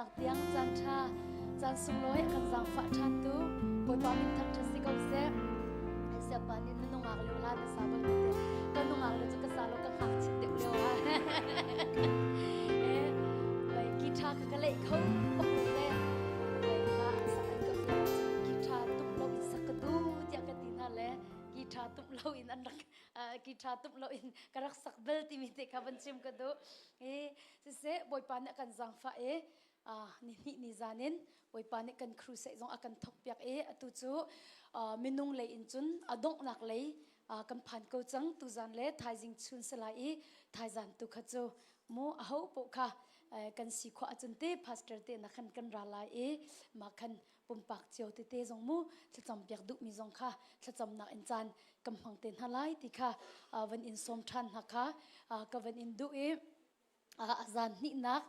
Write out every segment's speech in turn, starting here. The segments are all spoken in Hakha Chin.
nak tiang caan ṭha caan sunglawi a kan zaangfah ṭhan tu Bawipa min thangṭhat si ko seh. Siapa nih na nungak lio la na sa bal te ka nungak lio cu ka sa lo ka ngak chit deuh lio ah. Eh, vai guitar ka ka leih kho bak lo le vai hla an sak an ka fial guitar tum lo in sak ka du tiah ka ti hna le guitar tum lo in an rak guitar tum lo in ka rak sak bal timi te kha van chim ka duh. I siseh Bawipa nih a kan zaangfah i ni hnih ni zan in Bawipa nih kan crusade zong a kan thawk piak i atu cu minung lei in cun a donghnak lei kan phan ko cang tuzan le thaizing chun salai i thaizan tu kha cu mu aho poh kha kan si khua ahcun te pastor te na khan kan ra lai i mah khan pumpak cio tete zong mu thlacam piak duhmi zong kha thlacamnak in caan kan hmang te hna lai ti kha van in sawm ṭhan hna kha ka van in duh i a zan hnihnak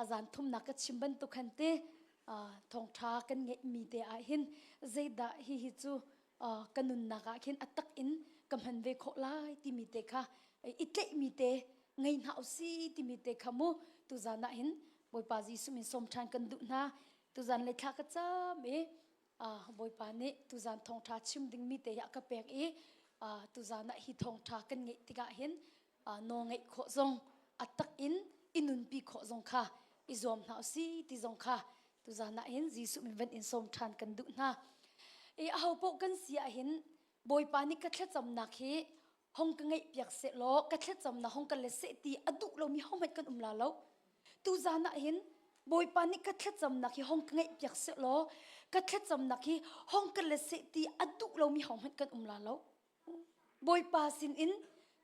a zan thumnak ka chim bantuk khan te thawngṭha kan ngeihmi te ah hin zeidah hihi cu ka nunnak ah khin a tak in ka hman ve khawh lai timi te kha i tlaihmi te ngei hna usi timi te kha mu tuzan ah hin Bawipa Jesuh min sawm ṭhan kan duh hna tuzan le thla ka cam i Bawipa nih tuzan thawngṭha chim dingmi te hi a ka pek i tuzan ah hi thawngṭha kan ngeih tikah hin nawl ngeih khawh zong a tak in i nunpi khawh zong kha i zuam hna usi ti zong kha tuzan ah hin Jesuh min van in sawm ṭhan kan duh hna. I aho paoh kan si ah hin Bawipa nih ka thlacamnak hi hong ka ngeih piak seh law ka thlacamnak hong ka let seh ti a duh lomi hohmanh kan um la lo. Tuzan ah hin Bawipa nih ka thlacamnak hi hong ka ngeih piak seh law ka thlacamnak hi hong ka let seh ti a duh lomi hohmanh kan um la lo. Bawipa sinin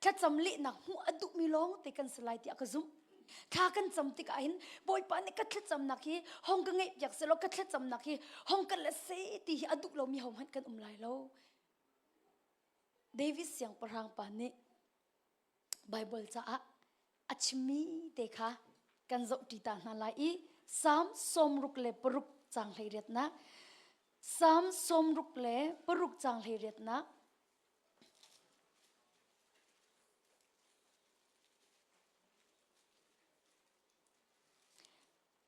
thlacam lehnak hmuh a duhmi lawng te kan si lai tiah ka zumh. Thla kan cam tikah hin Bawipa nih ka thlacamnak hi hong ka ngeih piak seh law ka thlacamnak hi hong ka let seh ti hi a duh lomi hohmanh kan um lai lo. David siangpahrang pa nih Baibal caah a chimmi te kha kan zohṭi ta hna lai i Salm 66 caang 18nak Salm 66 caang 18nak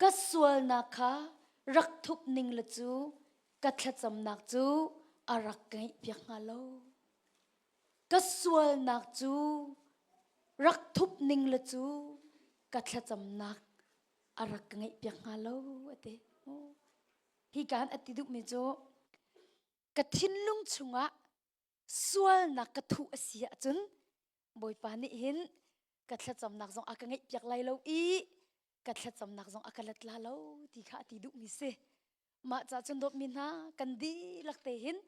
Ka sualnak kha rak thup ning le cu ka thlacamnak cu a rak ngaihpiak hnga lo. Ka sualnak cu rak thup ning le cu ka thlacamnak a rak ka ngaihpiak hnga lo a ti. Hi kaan a ti duhmi cu ka thinlung chungah sualnak ka thuh a si ahcun Bawipa nih hin ka thlacamnak zong a ka ngaihpiak lai lo i ka thlacamnak zong a ka let la lo ti kha a ti duhmi si. Mah ca cun dawtmi hna kan dihlak te hin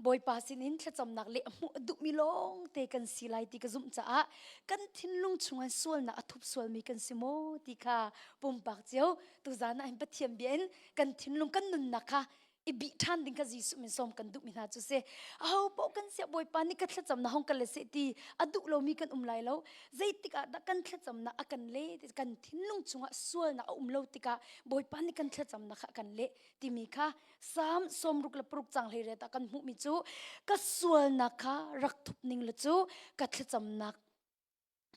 Bawipa sinin thlacamnak le a hmuh a duhmi lawng te kan si lai ti ka zumh caah kan thinlung chungah sualnak a thup sualmi kan si maw ti kha pumpak cio tuzan ah hin Pathian bia in kan thinlung kan nunnak kha i bih ṭhan ding kha Jesuh min sawm kan duhmi hna cu si. Aho paoh kan siah Bawipa nih ka thlacamnak hong kan le seh ti a duh lomi kan um lai lo. Zeitik ah dah kan thlacamnak a kan le kan thinlung chungah sualnak a um lo tikah Bawipa nih kan thlacamnak kha a kan leh timi kha Salm 66 cang 18 ah kan hmuhmi cu ka sualnak kha rak thup ning le cu ka thlacamnak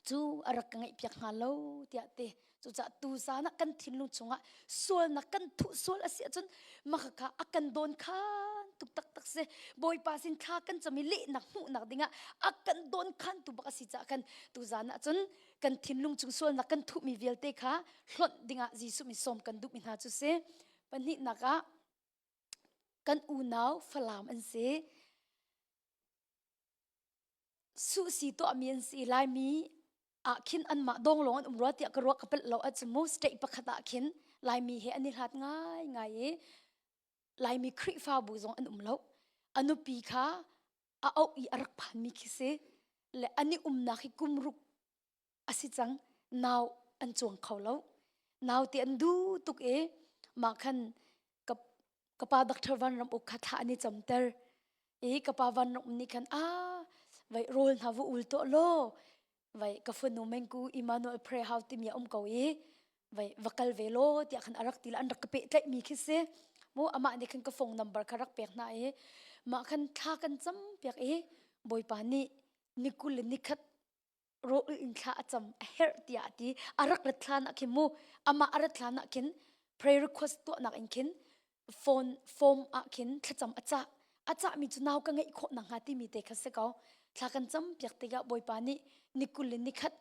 cu a rak ka ngaihpiak hnga lo tiah ti cucaah tuzan ah kan thinlung chungah sualnak kan thuh sual a si ahcun maka kha a kan dawn khan tuk taktak si bawipa sin thla kan cam i lehnak hmuhnak dingah a kan dawn khan tu bak a si caah khan tuzan ah cun kan thinlung chung sualnak kan thuhmi vialte kha hlonh dingah Jesuh min sawm kan duhmi hna cu si pahnihnak ah kan unau Falam an si Suhsi tuahmi an si Laimi ah khin anmah dong lawng an um rua tiah ka ruah ka palh lo ahcun mu state pakhat ah khin Laimi he an i hlat ngaingai i Laimi Khrihfabu zong an um lo. A nupi kha a auh i a rak phanmi khi si le an i umnak hi kum ruk a si cang nau an cuang kho lo naute an duh tuk i mah khan ka ka pa Dr. Van Ram Uk kha thla an i camter i ka pa Van Ram nih khan a vai rawl hna va ul tuah law vai ka fanu mengku Emmanuel Prayer House timi a um ko i vai va kal ve law tiah khan a rak ti le an rak ka pehtlaih mi khi si mu amah nih khan ka phone number kha rak pek hna i mah khan thla kan cam piak i Bawipa nih ni kul le ni khat rawl in thla a cam a herh tiah a ti a rak rat hlan ah khin mu amah a rat hlan ah khin. Prayer request tuahnak in khin phone form ah khin thlacam a cah. A cahmi cu nau ka ngeih khawh nakhnga timi te kha si ko. Thla kan cam piak tikah Bawipa nih ni 20 le ni khat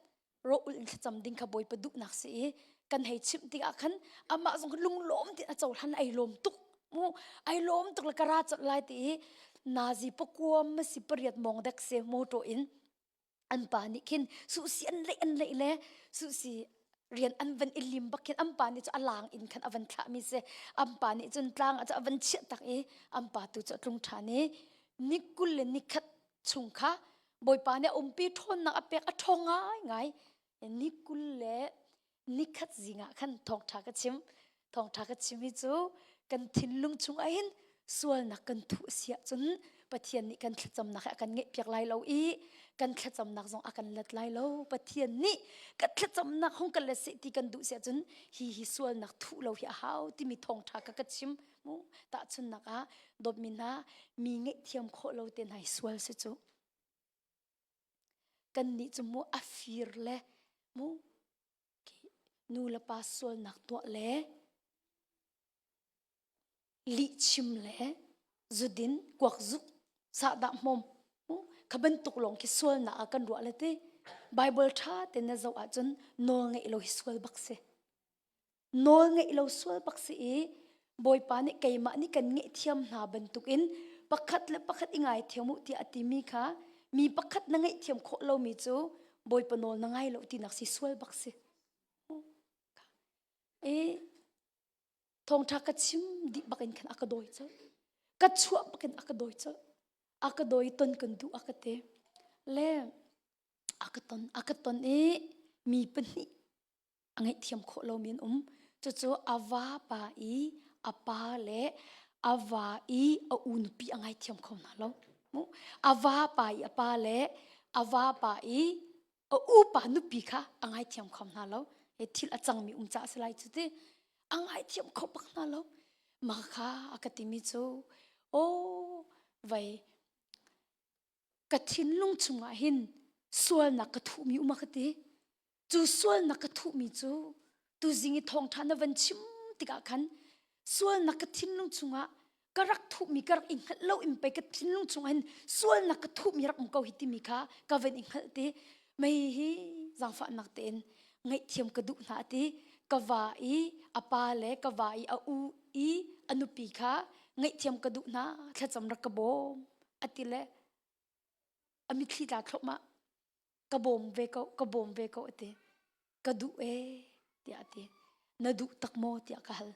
rawh ulh in thlacam ding kha Bawipa duhnak si i kan hei chimh tikah khan amah zong lunglawm tin a cohlan ai lawm tuk mu ai lawm tuk le ka ra colh lai ti i nazi pakuam ma si pariat mong dek se motor in an pa nih khin suhsi an leih an leih le suhsi rian an van i lim bak khin an pa nih cu a lang in khan a van thlah mi si an pa nih cun tlang ah cu a van chiah tak i an pa tu cu a tlung ṭhan i ni 20 le ni khat chung kha Bawipa nih a umpi ṭhawnnak a pek a ṭhawng ngaingai. Ni 20 le nikhat zing ah khan thawngṭha ka chim. Thawngṭha ka chim hi cu kan thinlung chung ah hin sualnak kan thuh a si ahcun Pathian nih kan thlacamnak hi a kan ngeihpiak lai lo i kan thlacamnak zong a kan let lai lo. Pathian nih ka thlacamnak hung kan let seh ti kan duh si ahcun hi hi sualnak thuh lo hi a hau timi thawngṭha kha ka chim. Mu tahchunnak ah dawtmi hna mi ngaihthiam khawh lo te hna hi sual si cu. Kannih cu mu a fir le mu nu le pa sualnak tuah le lihchim le zudin kuakzuk sahdah hmawm mu kha bantuk lawng khi sualnak ah kan ruah le ti Bible ṭha tein na zoh ahcun nawl ngeih lo hi sual bak si. Nawl ngeih lo sual bak si i Bawipa nih keimah nih kan ngaihthiam hna bantukin pakhat le pakhat i ngaithiam u tiah a timi kha mi pakhat na ngaihthiam khawh lomi cu Bawipa nawl na ngai lo tinak si sual bak si. I thawngṭha ka chim dih bak in khan a ka dawi colh. Ka chuah bak in a ka dawi colh. A ka dawi ton kan duh a ka ti. Le a ka ton a ka ton i mi pahnih a ngaihthiam khawh lomi an um. Cucu a vapa i a pa le a va i a u nupi a ngaithiam kho hna lo. A vapa i a pa le a vapa i a upa nupi kha a ngaithiam kho hna lo. He thil a cangmi um caah a si lai cu ti. A ngaithiam kho bak hna lo. Mah kha a ka timi cu, aw vei ka thinlung chungah hin sualnak ka thuhmi um a ka ti. Cu sualnak ka thuhmi cu tuzing i thawngṭha na van chim tikah khan sualnak ka thinlung chungah ka rak thuhmi ka rak i hngalh lo in pei ka thinlung chungah hin sualnak ka thuhmi rak um ko hi timi kha ka van i hngalh ti mei hi zaangfahnak tein ngaihthiam ka duh hna ti ka va i a pa le ka va i a u i a nupi kha ngaihthiam ka duh hna thlacam rak ka bawm a ti le a mitthli tla thluahmah ka bawm ve ko ka bawm ve ko ati ka duh e tiah ati na duh tak maw tiah ka hal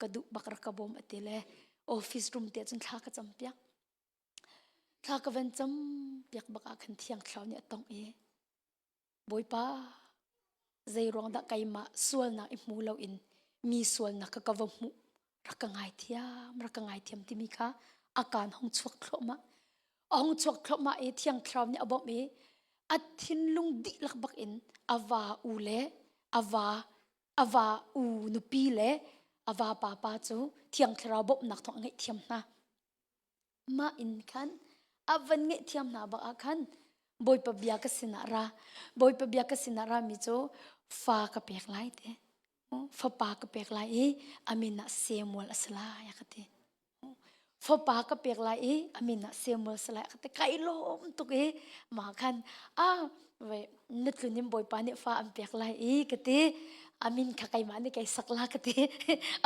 ka duh bak rak ka bawm ati le office room te cun thla ka cam piak thla ka van cam piak bak ah khan thiang thlarau nih a tong i bawipa zei ruang dah keimah sualnak i hmu lo in mi sualnak ka ka va hmuh rak ka ngaithiam rak ka ngaithiam timi kha a kaan hong chuak thluahmah a hong chuak thluahmah i thiang thlarau nih a bawmh i a thinlung dihlak bak in a va u le a va a va u nupi le a va pa pa cu thiang thlarau bawmhnak thawng a ngaihthiam hna mah in khan a van ngaihthiam hna bak ah khan Bawipa bia ka sinah ra Bawipa bia ka sinah ra mi cu fa ka pek lai te fapa ka pek lai i a min ah Samuel a si lai a ka ti fapa ka pek lai i a min ah Samuel si lai a ka ti kai lawm tuk i mah khan a na tlun in Bawipa nih fa an pek lai i ka ti a min kha keimah nih kai sak la ka ti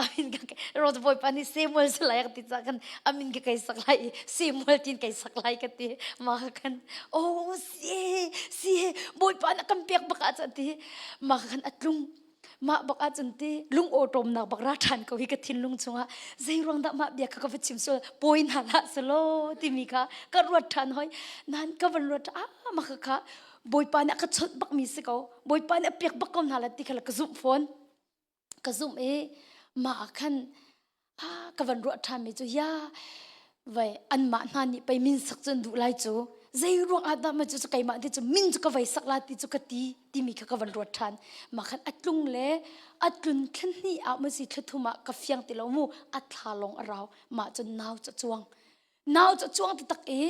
a min kha ro Bawipa nih Samuel si lai a ka ti cah khan a min kha kai sak lai i Samuel tin kai sak lai ka ti mah khan oh si si Bawipa nih kan pek bak ah cun ti mah khan a tlung mah bak ahcun ti lung awṭawmnak bak ra ṭhan ko hi ka thinlung chungah zei ruang dah mah bia kha ka va chim sual pawi hna hlah selaw timi kha ka ruat ṭhan hoi nan ka van ruat ah mah kha kha bawipa nih a ka chawnh bak mi si ko bawipa nih a pek bak ko hna la ti kha ka zumh fawn ka zumh i mah ah khan Ah, ka van ruah ṭhanmi cu ya vai anmah hna nih pei min sak cu an duh lai cu zei ruang ah dah ma cu cu keimah ti cu min cu ka vai sak la ti cu ka ti timi kha ka van ruat ṭhan mah khan a tlung le a tlun thla hnih ah maw si thla thum ah ka fiang ti lo mu a thla lawng a rau mah cun nau cu a cuang nau cu a cuang taktak i.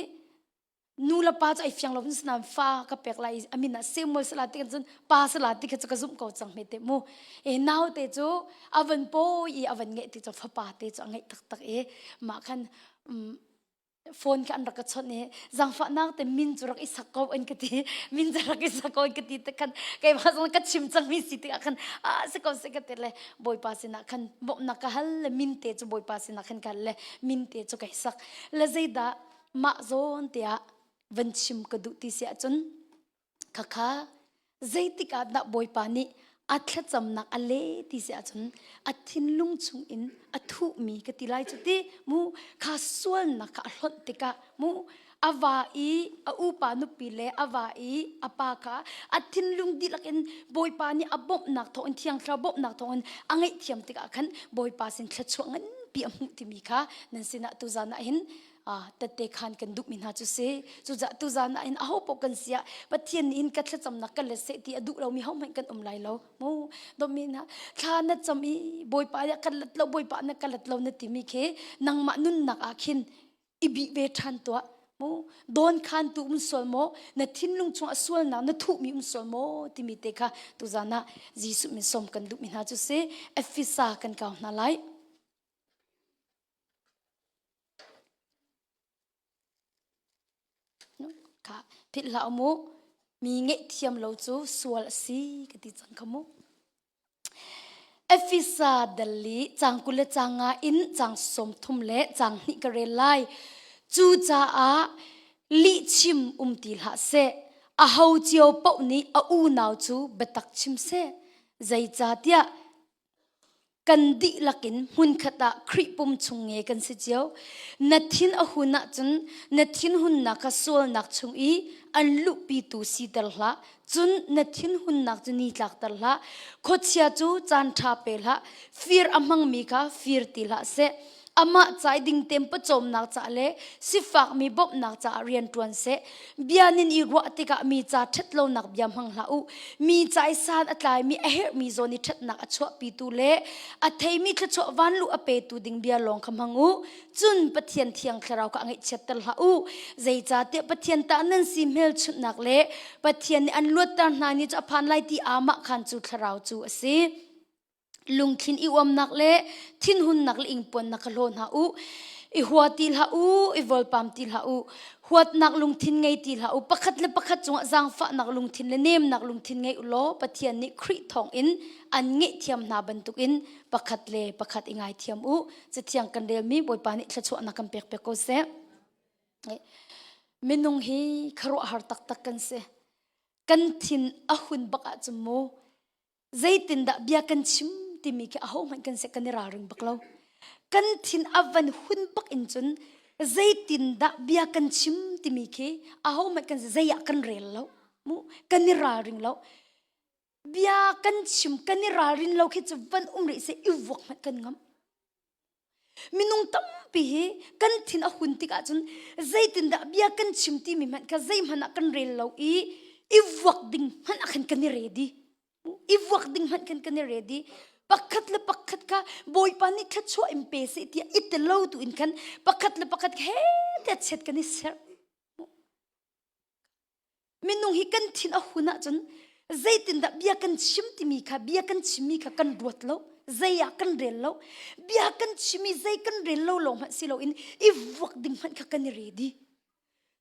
Nu le pa cu ai fiang lo nain fa ka pek lai i a min ah Samuel sala ti kan cun pa sala ti kha cu ka zumh ko cang hme te mu. E nau te cu a van pawi i a van ngeih ti cu fapa te cu a ngeih taktak i mah khan um, phone kha an rak ka chawnh i zaangfahnak te min cu rak i sak ko an ka ti min cu rak i sak ko an ka ti te khan keimah zong ka chim cangmi si tikah khan ah si ko si ka ti le bawipa sinah khan bawmhnak ka hal le min te cu bawipa sinah khan ka hal le min te cu kai sak le zeidah mah zawn te ah van chim ka duh ti si ahcun Khakha zeitik ah dah Bawipa nih a thlacamnak a leh ti si ahcun a thinlung chung in a thuhmi ka ti lai cu ti mu kha sualnak kha a hlonh tikah mu a va i a upa nupi le a va i a pa kha a thinlung dihlak in Bawipa nih a bawmhnak thawngin Thiang Thlarau bawmhnak thawngin a ngaihthiam tikah khan Bawipa sin thluachuah nganpi a hmuh timi kha nan sinah tuzan ah hin tette khan kan duhmi hna cu si. Cucaah tuzan ah hin aho paoh kan si ah Pathian nih hin ka thlacamnak kan let seh ti a duh lomi hohmanh kan um lai lo. Mu dawtmi hna thla na cam i Bawipa nih kan let lo Bawipa na ka let lo na timi khi nangmah nunnak ah khin i bih ve ṭhan tuah. Mu dawn khan tu um sual maw na thinlung chung a sualnak na thuhmi um sual maw timi te kha tuzan ah Jesuh min sawm kan duhmi hna cu si. Efesa kan kau hna lai. Kha philh hlah mu. Mi ngaihthiam lo cu sual a si ka ti cang kha mu. Efesa dal li cang 20 le cang nga in cang 30 le cang hnih ka rel lai. Cucaah lihchim um ti hlah seh. Aho cio paoh nih a unau cu biatak chim seh. Zeicahtiah Kan dihlak in hmunkhat ah Khrih pum chung nge kan si cio. Na thin a hun ahcun na thinhunnak kha sualnak chung i an luhpitu siter hlah. Cun na thinhunnak cu ni tlakter hlah. Khuachia cu caan ṭha pe hlah. Fir a hmangmi kha fir ti hlah seh. Amah ca i dingtem pawcawmnak ca le sifakmi bawmhnak caah rian ṭuan seh. Bia nin i ruah tikah mi ca ṭhatlonak bia hmang hlah u. Mi ca i san a tlaimi a herhmi zawn i ṭhatnak a chuahpitu le a theimi thluachuah vanluh a petu ding bia lawng kha hmang u. Cun Pathian thiang thlarau kha a ngaihchiatter hlah u. Zeicahtiah Pathian ta nan si hmelchunhnak le Pathian nih an luatter hna ni cu a phan lai ti aamah khan cu thlarau cu a si. Lungthin i uamnak le thinhunnak le ingpuannak kha hlaw hna u. I hua ti hlah u, i vawlpam ti hlah u. Huatnak lungthin ngei ti hlah u. Pakhat le pakhat cungah zaangfahnak lungthin le nemnak lungthin ngei u law Pathian nih Khrih thawngin an ngaihthiam hna bantukin pakhat le pakhat i ngaithiam u. Cathiang kan relmi Bawipa nih thluachuahnak kan pek piak ko seh. Minung hi khuaruahhar taktak kan si. Kan thin a hun bak ahcun mu Zeitindah bia kan chim timi khi ahohmanh kan seh kan i ralring bak lo. Kan thin a van hun bak in cun zeitindah bia kan chim timi khi ahohmanh kan zei ah kan rel lo. Mu kan i ralring lo. Bia kan chim kan i ralrin lo khi cu van um rih seh i vuak hmanh kan ngam. Minung tampi hi kan thin a hun tik ahcun zeitindah bia kan chim timi hmanh kha zeihmanh ah kan rel lo i i vuak ding hmanh ah khan kan i ready. I vuak ding hmanh khan kan i ready. Pakhat le pakhat kha Bawipa nih thluachuah in pe seh tiah i tel lo tu in khan pakhat le pakhat he tiah chiat kan i serh. Minung hi kan thin a hun ahcun zeitindah bia kan chim timi kha bia kan chimmi kha kan ruat lo zei ah kan rel lo bia kan chimi zei kan rel lo lawng hmanh si loin i vuak ding hmanh kha kan i ready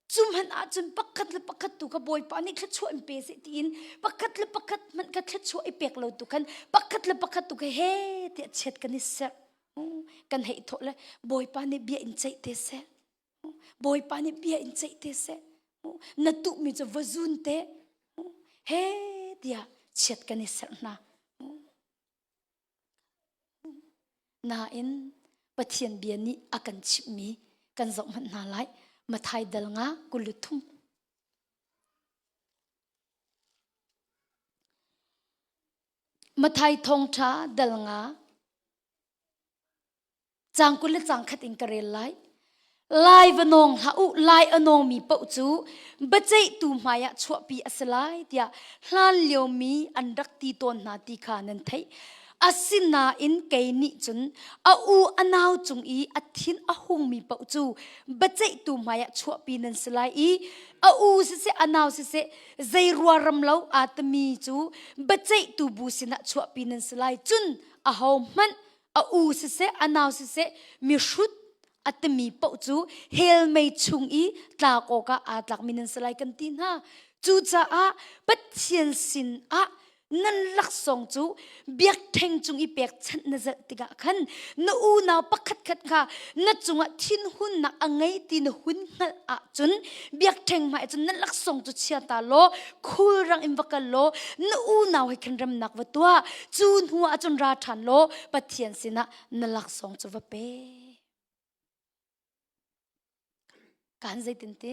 cu hmanh ahcun pakhat le pakhat tu kha bawipa nih thluachuah in pe seh tiin pakhat le pakhat hmanh kha thluachuah i pek lo tu khan pakhat le pakhat tu kha he tiah chiat kan i serh kan hei thawh le bawipa nih bia in ceih te seh Bawipa nih bia in ceih te seh. Na tuhmi cu va zun te. He tiah chiat kan i serh hna. Nain Pathian bia nih a kan chimhmi kan zoh hmanh hna lai. Mathai dal nga 23. Mathai thawngṭha dal nga Caang 20 le caang khat in ka rel lai. Lai va nawng hlah u, lai a nawngmi paoh cu biaceihtu hmaiah chuahpi a si lai tiah hlan liomi an rak ti tawn hna ti kha nan theih. Asinain kei nih cun a u a nau cung i a thin a hungmi paoh cu biaceihtu hmaiah chuahpi nan si lai i a u siseh a nau siseh zei ruaram lo aa timi cu biaceihtu bu sinah chuahpi nan si lai. Cun ahohmanh a u siseh a nau siseh mihrut a timi paoh cu hell mei chung i tlak awkah aa tlakmi nan si lai kan ti hna. Cucaah Pathian sinah nan laksawng cu biakṭheng cung i pekchanh na zalh tikah khan na unau pakhatkhat kha na cungah thinhunnak a ngei ti na hun hngalh ahcun biakṭheng hmai cun na laksawng cu chia ta law khulrang in va kal law na unau he khan remnak va tuah. Cu hnu ah cun ra ṭhan law Pathian sinah na laksawng cu va pe. Kan zeitin ti?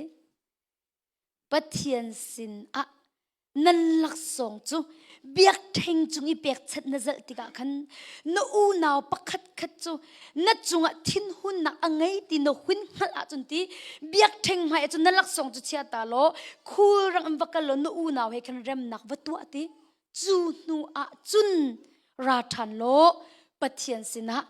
Pathian sinah nan laksawng cu biakṭheng cung i pekchanh na zalh tikah khan na unau pakhat khat cu na cungah thinhunnak a ngei ti na hun hngalh ahcun ti biakṭheng hmai ah cun na laksawng cu chia ta law khulrang in va kal law na unau he khan remnak va tuah ti. Cu hnu ah cun ra ṭhan law Pathian sinah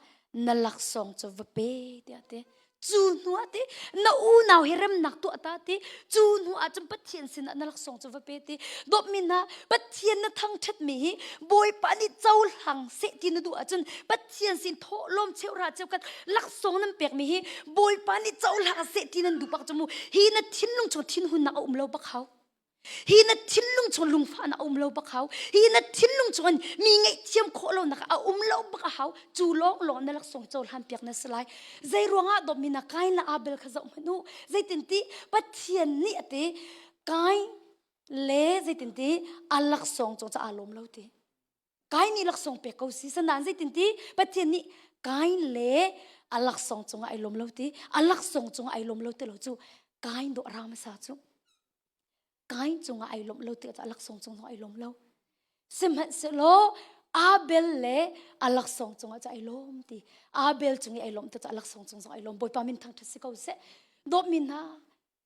na laksawng cu va pe tiah ti. Cu hnu ah ti na unau he remnak tuah ta ti. Cu hnu ah cun Pathian sinah na laksawng cu va pe ti. Dawtmi hna, Pathian na thangṭhatmi hi Bawipa nih cohlang seh ti na duh ahcun Pathian sin thawhlawm cheuhra cheukhat laksawng nan pekmi hi Bawipa nih cohlang seh ti nan duh bak cu mu. Hi na thinlung chung thinhunnak a um lo bak hau. Hi na thinlung chung lungfahnak a um lo bak hau. Hi na thinlung chung in mi ngaihthiam khawh lonak a um lo bak a hau. Cu lawng lawng na laksawng cohlan piak na si lai. Zei ruangah dawtmi na Kain le Abel kha zoh hmanh u. Zeitinti Pathian nih a ti Kain le zeitinti a laksawng cung ca aa lawm lo ti. Kain nih laksawng pek ko si. Sanain zeitinti Pathian nih Kain le a laksawng cungah ai lawm lo ti. A laksawng cungah ai lawm lo ti lo cu Kain dawh ra hmasa cu. Kain cungah ai lawmh lo ti a laksawng cung zong ai lawm lo. Sihmanhsehlaw Abel le a laksawng cungah cu ai lawm ti. Abel cung i ai lawmh ti cu a laksawng cung zong ai lawm. Bawipa min thangṭhat si ko seh. Dawtmi hna,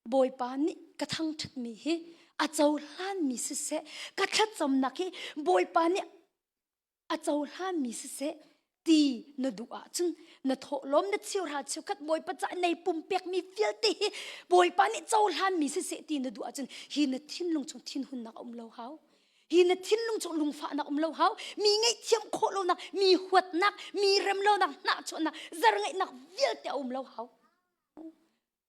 Bawipa nih ka thangṭhatmi hi a cohlanmi siseh, ka thlacamnak hi Bawipa nih a cohlanmi siseh ti na duh ahcun na thawhlawm na cheuhra cheukhat Bawipa cah nei pumpekmi vialte hi Bawipa nih cohlanmi siseh ti na duh ahcun hi na thinlung chung thinhunnak a um lo hau. Hi na thinlung chung lungfahnak um lo hau. Mi ngaihthiam khawh lonak, mi huatnak, mi rem lonak, hnahchuahnak, zarngaihnak vialte a um lo hau.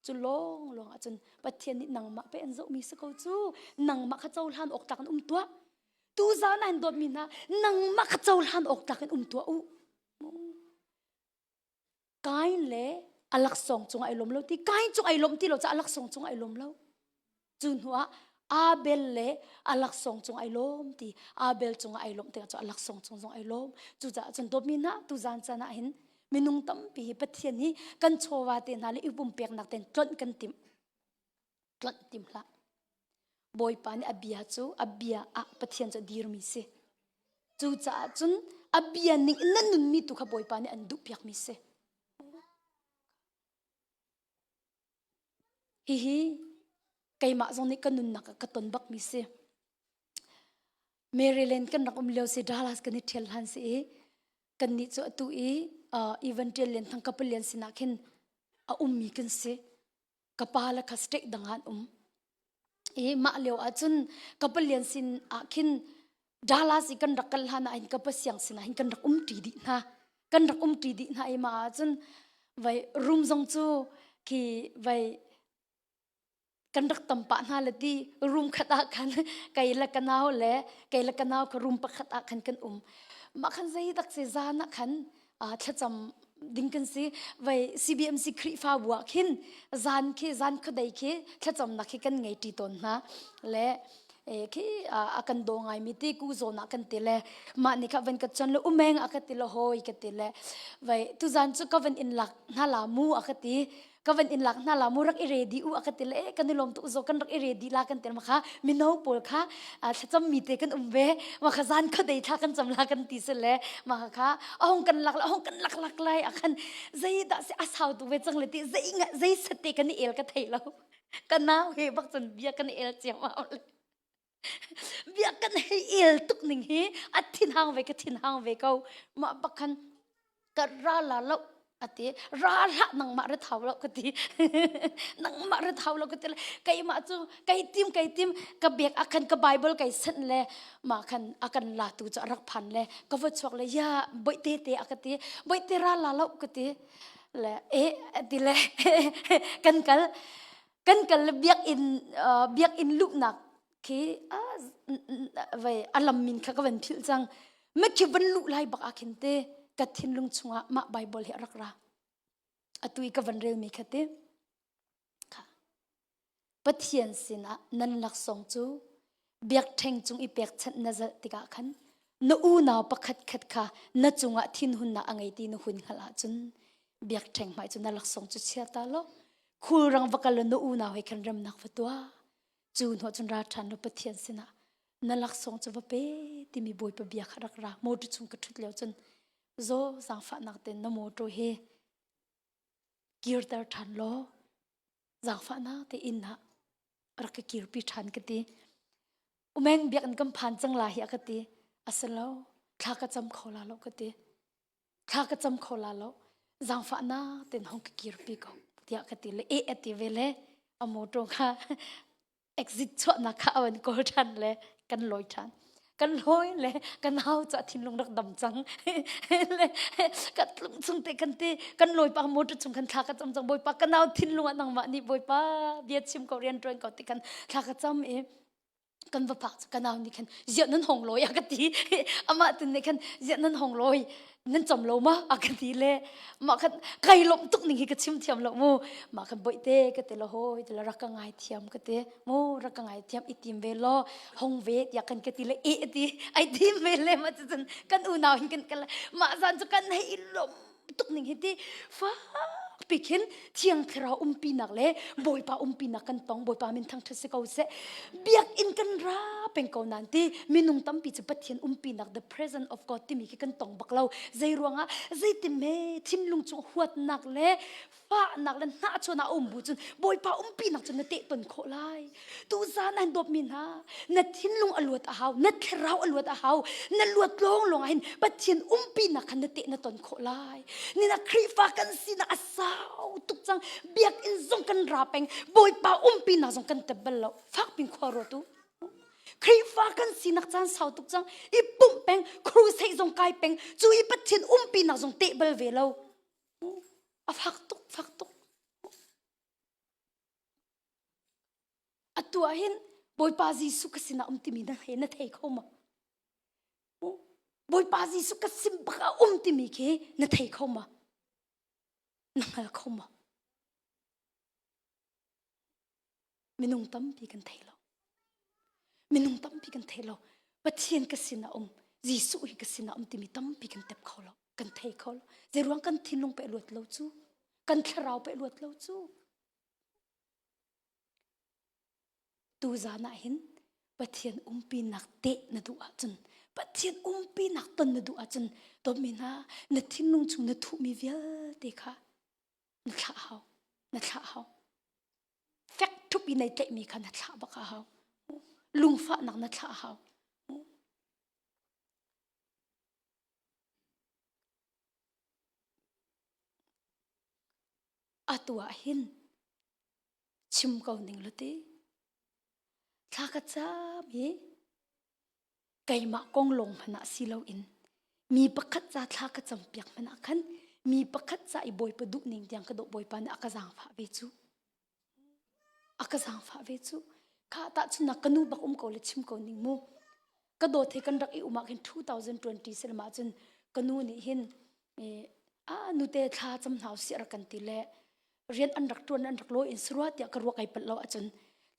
Cu lawng lawng ahcun Pathian nih nangmah pe an zohmi si ko cu. Nangmah kha cohlan awk tlak in um tuah. Tu zan ah hin dawtmi hna, nangmah kha cohlan awk tlak in um tuah u. Kain le a laksawng cungah ai lawm lo ti. Kain cung ai lawm ti lo caah a laksawng cungah ai lawm lo. Cu hnuah Abel le a laksawng cung ai lawm ti. Abel cungah ai lawmh tikah cu a laksawng cung zong ai lawm. Cucaah cun dawtmi hna tuzan caan ah hin minung tampi hi Pathian hi kan chawva te hna le i pumpeknak ten tlonh kan timh. Tlonh tim hlah. Bawipa nih a bia cu a bia ah Pathian cu a dirmi si. Cucaah cun a bia ning in na nunmi tu kha Bawipa nih an duhpiakmi si. Hihi keimah zong nih ka nunnak ah ka ton bakmi si. Maryland kan rak um lio si Dallas kan i ṭhial hlan si i kannih cu atu i uh, Evan Ṭial Lian Thang Kapal Lian sinah khin a ummi kan si. Ka pa le kha state dang ah an um. I mah lio ahcun ka palian sin ah khin Dallas i kan rak kal hlan ah hin ka pa siang sin ah hin kan rak um ṭi dih hna. Kan rak um ṭi dih hna i mah ahcun vai room zong cu khi vai kan rak tam pah hna le ti room khat ah khan kei le ka nau le kei le ka nau kha room pakhat ah khan kan um. Mah khan zei dak si zan ah khan thlacam ding kan si vai CBMC Khrihfabu ah khin zan khi zan khuadei khi thlacamnak khi kan ngei ṭi tawn hna le khi a kan daw ngai mi ti ku zawn ah kan ti le mah ni kha van ka chon le umeng a ka ti le hoi ka ti le vai tu zan cu ka van in lak hna la mu a ka ti ka van in lak hna la mu rak i ready u a ka ti le eh, kan i lawm tuk zo kan rak i ready la kan ti ma kha mino pawl kha thlacam mi te kan um ve ma kha zan kha dei thla kan cam la kan ti se le ma kha a hong kan lak la hong kan lak lak lai a khan zei dah se a sau tu ve cang le ti zei nga zei sat te kan i el ka thei lo ka nau he bak cun bia kan i el ciam le. Bia kan hei el tuk ning hi a thinhang ve ka thinhang ve ko. Mah bak khan ka ra la lo ati ra hlah nangmah ra thau lo ka ti nangmah ra thau lo ka ti keimah cu kai tim kai tim ka bek akhan ka bible kai sanh le ma khan akan la tu cu arak phan le ka va chuak le ya boite te aka ti boite ra la lo ka ti le e ti le kan kal kan kal le biakinn biakinn luhnak khi vai alam min kha ka van philh cang ma khi van luh lai bak ah khin te ka thinlung chungah mah bible hi a rak ra atu i ka van rel mi kha te kha pathian sinah nan laksawng cu biakṭheng cung i pekchanh na zalh tikah khan na unau pakhat khat kha na cungah thinhunnak a ngei ti na hun hngalh ahcun biakṭheng hmai cu na laksawng cu chia ta law khulrang va kal law na unau he khan remnak va tuah cu hnuah cun ra ṭhan law Pathian sinah na laksawng cu va pe timi Bawipa bia kha rak ra motor chung ka ṭhut lio cun zaw zaangfahnak tein na motor hi kirter ṭhan law zaangfahnak te inn ah rak ka kirpi ṭhan ka ti umeng biakinn kan phan cang la hi a ka ti a si lo thla ka cam kho la lo ka ti thla ka cam kho la lo zaangfahnak ten hong ka kirpi ko tiah ka ti le e a ti ve le a motor kha exit chuahnak kha a van kawl ṭhan le kan lawi ṭhan kan lawi le kan hau cu a thinlung rak dam cang le ka tlung chung te kan ti kan lawi pa motor chung kan thla ka cam cang bawipa ka nau thinlung ah nangmah nih bawipa bia chim ko rian ṭuan ko ti kan thla ka cam i kan va phak cu ka nau nih khan ziah nan hong lawi a ka ti amah tun nih khan ziah nan hong lawi nan cam lo ma a ka ti le mah khan kai lawmh tuk ning hi ka chim thiam lo mu mah khan boihte ka ti lo hoi ti lo rak ka ngai thiam ka ti mu rak ka ngai thiam i tim ve law hong ve tiah kan ka ti le e ti ai tim ve le ma cun kan unau hin kan kal mah zan cu kan hei lawm tuk ning hi ti fak pi khin thiang thlarau umpinak le bawipa umpinak kan tong bawipa min thangṭhat si ko seh biakinn kan ra peng ko nan ti minung tampi cu pathian umpinak the presence of god timi khi kan tong bak lo zei ruangah zeitin me thinlung chung huatnak le fahnak le hnahchuan ah um bu cun bawipa umpinak cun na teh ton khawh lai tu zan an dawtmi hna na thinlung a luat a hau na thlarau a luat a hau na luat lawng lawng ah hin pathian umpinak khan na teh na ton khawh lai nina khrihfa kan sinak a sau tuk cang biakinn zong kan ra peng bawipa umpinak zong kan tep bal lo fak pin khua ruat u Khrihfa kan sinak caan sau tuk cang i pumh peng crusade zong kai peng cu i Pathian umpinak zong teh bal ve lo a fak tuk fak tuk Atu ah hin Bawipa Jesuh ka sinah um timi na he na thei kho maw? Bawipa Jesuh ka sim bak ah um timi khi na thei kho maw? Na hngal kho maw? Minung tampi kan thei lo. Minung tampi kan thei lo. Pathian ka sinah um, Jesuh hi ka sinah um timi tampi kan tep kho lo, kan thei kho lo. Zeiruang kan thinlung pe luat lo cu, kan thlarau pe luat lo cu. Tuzan ah hin Pathian umpinak teh na duh ahcun Pathian umpinak ton na duh ahcun dawtmi hna na thinlung chung na thuhmi vialte kha na thlah hau na thlah hau fek thup i nei tlaihmi kha na thlah bak a hau lungfahnak na thlah hau Atu ah hin chim ko ning law ti thla ka cam i keimah kong lawng hmanh ah si loin mi pakhat ca thla ka campiak hmanh ah khan mi pakhat ca i Bawipa duh ning tiang ka dawh Bawipa nih a ka zaangfah ve cu a ka zaangfah ve cu kha tahchunnak ka nu bak um ko le chim ko ning mu ka dawt he kan rak i um ah khin 2020 silama cun ka nu nih hin a nute thla cam hna usih rak kan ti le rian an rak tuan an rak lawi in sarua tiah ka ruak ai palh lo ahcun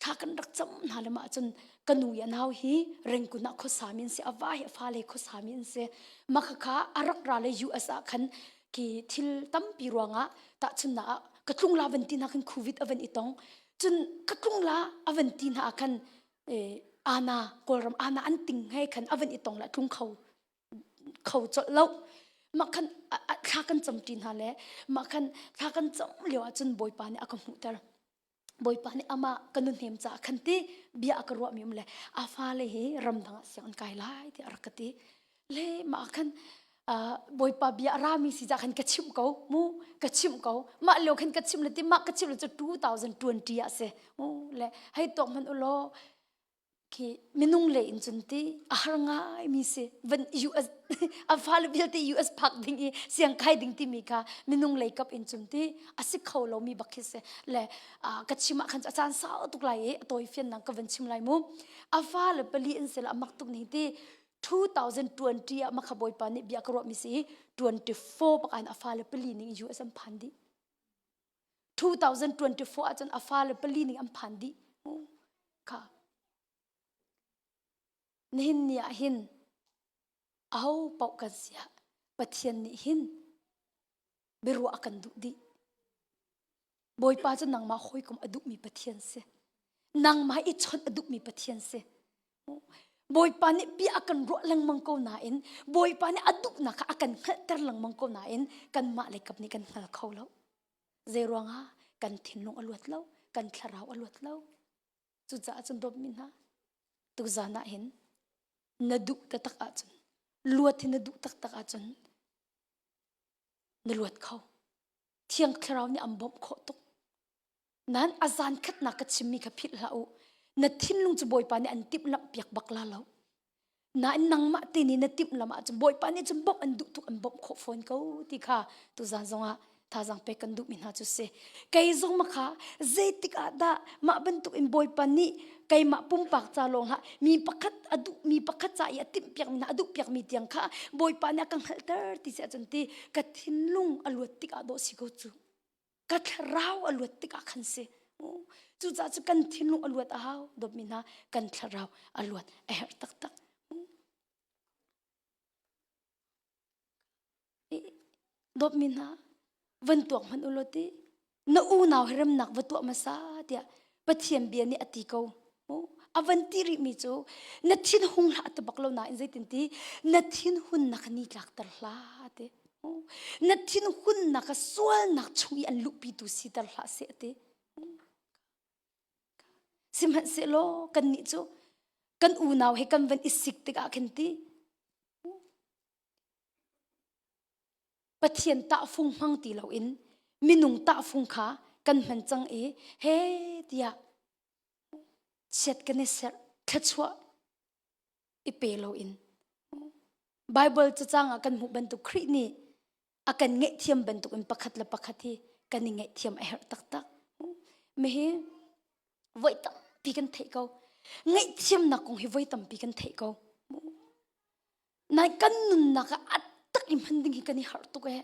thla kan rak cam hna le mah cun ka nu i a nau hi rengkun ah khuasa mi an si a va hi a fale khuasa mi an si mah kha a rak ra le US ah khan ki thil tampi ruangah tahchunnak ah ka tlung la van ti hna khan covid a van i tong cun ka tlung la a van ti hna ah khan ana kawlram ana an ting he khan a van i tong la tlung kho kho colh lo mah khan thla kan cam ṭi hna le mah khan thla kan cam lio ah cun bawipa nih a ka hmuhter. Bawipa nih amah ka nu hnem caah khan ti bia a ka ruahmi um le a fale hi ramdang ah siang an kai lai tiah a rak ka ti. Le mah khan Bawipa bia a rami si cah khan ka chimh ko mu ka chimh ko mah lio khan ka chimh le ti mah ka chimh le cu 2020 ah si mu le hei tuak hmanh u law khi minung le in cun ti a har ngai mi si van US a fale vialte US phak ding i siang kai ding timi kha minung lei kap in cun ti a si kho lo mi bak khi si le ka chim ah khan a caan sau tuk lai i a tawi fian nang ka van chim lai mu a fale pali in sel a mak tuk ni ti 2020 ah makha bawipa nih bia ka ruah mi si 24 bak an a fale pali ning US an phan dih 2024 ahcun a fale pali ning an phan dih kha nihin ni ah hin aho paoh kan si ah Pathian nih hin biaruah a kan duh dih Bawipa cu nangmah hawikom a duhmi Pathian si nangmah i chawnh a duhmi Pathian si Bawipa nih bia a kan ruah lengmang ko nain Bawipa nih a duhnak kha a kan hngalhter lengmang ko nain kanmah lei kap nih kan hngal kho lo. Zei ruangah kan thinlung a luat lo, kan thlarau a luat lo. Cucaah cun dawtmi hna, tuzan ah hin na duh taktak ahcun, luat hi na duh taktak ahcun na luat kho. Thiang Thlarau nih an bawmh khawh tuk. Nan a zan khatnak ka chimmi kha philh hlah u. Na thinlung cu Bawipa nih an timhlamh piak bak la lo. Nain nangmah te nih na timhlamh ahcun Bawipa nih cun bawmh an duh tuk an bawmh khawh fawn ko ti kha tuzan zongah thazaang pek kan duhmi hna cu si. Kei zong ma kha zeitik ah dah mah bantuk in Bawipa nih keimah pumpak ca lawng hlah mi pakhat a duh mi pakhat ca i a timh piakmi hna a duh piakmi tiang kha Bawipa nih a ka hngalhter ti si ahcun ti ka thinlung a luat tikah dawh si ko cu. Ka thlarau a luat tikah khan si. Cucaah cu kan thinlung a luat a hau dawtmi hna kan thlarau a luat a herh taktak. Dawtmi hna van tuak hmanh u law ti na unau he remnak va tuah hmasa tiah Pathian bia nih a ti ko. A van ti rihmi cu na thin hung hlah ti bak lo nain zeitin ti na thin hunnak ni tlakter hlah ti. Na thin hunnak a sualnak chung i an luhpitu siter hlah seh ti. Sihmanhsehlaw kannih cu kan unau he kan van i sik tikah khin ti Pathian tahfung hmang ti loin minung tahfung kha kan hman cang i he tiah chiat kan i serh thluachuah i pe loin Bible cacang ah kan hmuh bantuk Khrih nih a kan ngaihthiam bantuk in pakhat le pakhat hi kan i ngaihthiam a herh taktak. Mihi voi tampi kan theih ko. Ngaihthiamnak kong hi voi tampi kan theih ko. Nai kan nunnak ah a tak i hman ding hi kan i harh tuk ee.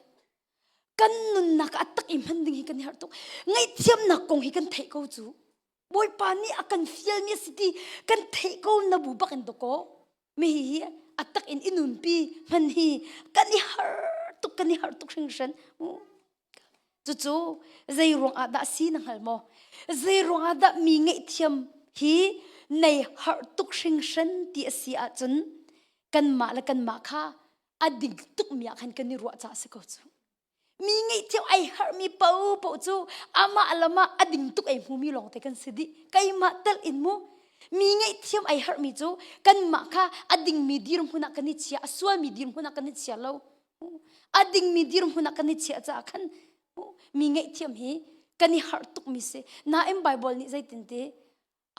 Kan nunnak ah a tak i hman ding hi kan i harh tuk. Ngaihthiamnak kong hi kan theih ko cu. Bawipa nih a kan fialmi a si ti kan theih ko na bu bak in dawkaw. Mi hi a tak in i nunpi hman hi kan i har tuk kan i har tuk hringhran. Cucu zei ruang ah dah si na hngal maw? Zei ruang ah dah mi ngaihthiam hi nei har tuk hringhran ti a si ahcun kanmah le kanmah kha a ding tukmi ah khan kan i ruah caah si ko cu. Mi ngaihthiam ai harhmi paohpaoh cu amah lamah a ding tuk ai hmumi lawngte kan si dih. Keimah tel in mu. Mi ngaihthiam ai harhmi cu kanmah kha a dingmi dirhmun ah kan i chia, a sualmi dirhmun ah kan i chia lo. A dingmi dirhmun ah kan i chiah caah khan mi ngaihthiam hi kan i harh tukmi si. Nain Bible nih zeitin ti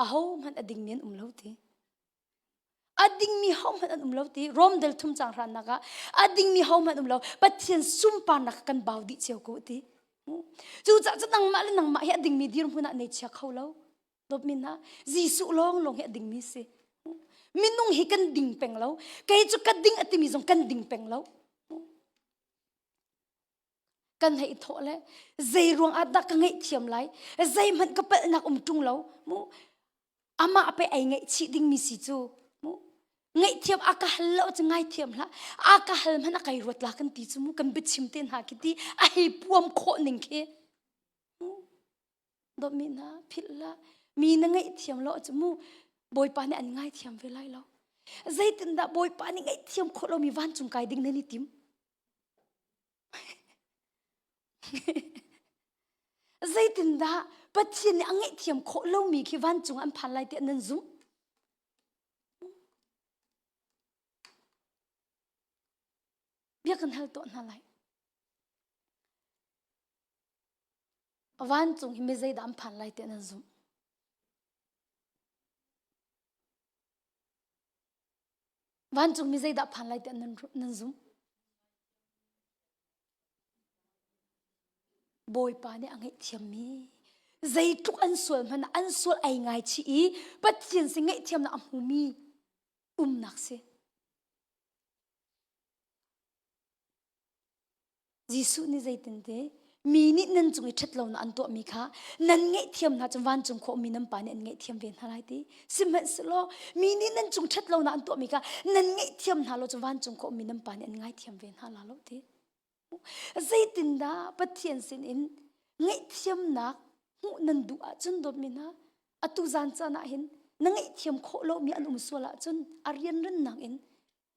ahohmanh a dingmi an um lo ti. A dingmi hohmanh an um lo ti Rom del thum cang hrannak ah a dingmi hohmanh um lo Pathian sunparnak kan bau dih cio ko ti. Cucaah cu nangmah le nangmah hi a dingmi dirhmun ah nei chia kho lo. Dawtmi hna, Jesuh lawng lawng hi a dingmi si. Minung hi kan ding peng lo. Kei cu ka ding a timi zong kan ding peng lo. Kan hei thawh le zei ruang ah dah ka ngaihthiam lai? Zeihmanh ka palhnak um ṭung lo. Mu amah pe ai ngaihchih dingmi si cu. Mu ngaihthiam a ka hal lo cu ngaithiam hlah. A ka hal hmanh a kai ruat la kan ti cu mu kan biachim te hna khi ti a hei puam khawh ning khi. Dawtmi hna philh hlah. Mi na ngaihthiam lo cu mu Bawipa nih an ngaithiam ve lai lo. Zeitindah Bawipa nih ngaihthiam khawh lomi vancung kai ding nan i tim? Zeitindah Pathian nih a ngaihthiam khawh lomi khi vancung an phan lai tiah nan zumh? Bia kan hal tuah hna lai. Vancung hi mi zeidah an phan lai tiah nan zumh? Vancung mi zeidah phan lai tiah nan, nan zumh? Bawipa nih a ngaihthiammi zeitluk an sual hmanh an sual ai ngaichih i Pathian sin ngaihthiamnak a hmumi umnak si. Jesuh nih zeitinte mi nih nan cung i ṭhatlonak an tuahmi kha nan ngaihthiam hna cun vancung khawhmi nan pa nih an ngaihthiam ve hna lai ti. Sihmanhsehlaw mi nih nan cung ṭhatlonak an tuahmi kha nan ngaihthiam hna lo cun vancung khawhmi nan pa nih an ngaithiam ve hna la lo ti. Zeitindah Pathian sinin ngaihthiamnak hmuh nan duh ahcun dawtmi hna atu zan caan ah hin na ngaihthiam khawh lomi an um sual ahcun a rianrannak in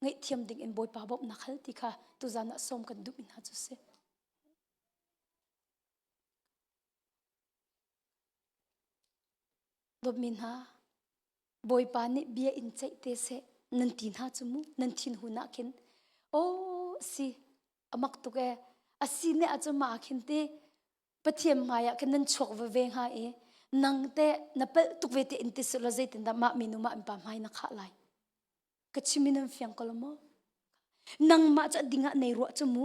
ngaihthiam ding in Bawipa bawmhnak hal ti kha tuzan ah sawm kan duhmi hna cu si. Dawtmi hna, Bawipa nih bia in ceih te seh nan ti hna cu mu nan thinhun ah khin aw si amak tuk e asi ne ahcun mah ah khin te Pathian hmai ah khin nan chuak ve ve hnga i nang te na palh tuk ve te in ti seh law zeitindah mah minu mah pa hmai na khah lai Ka chim in an fiang ko lo maw? Nangmah cu a ding ah nei ruah cu mu.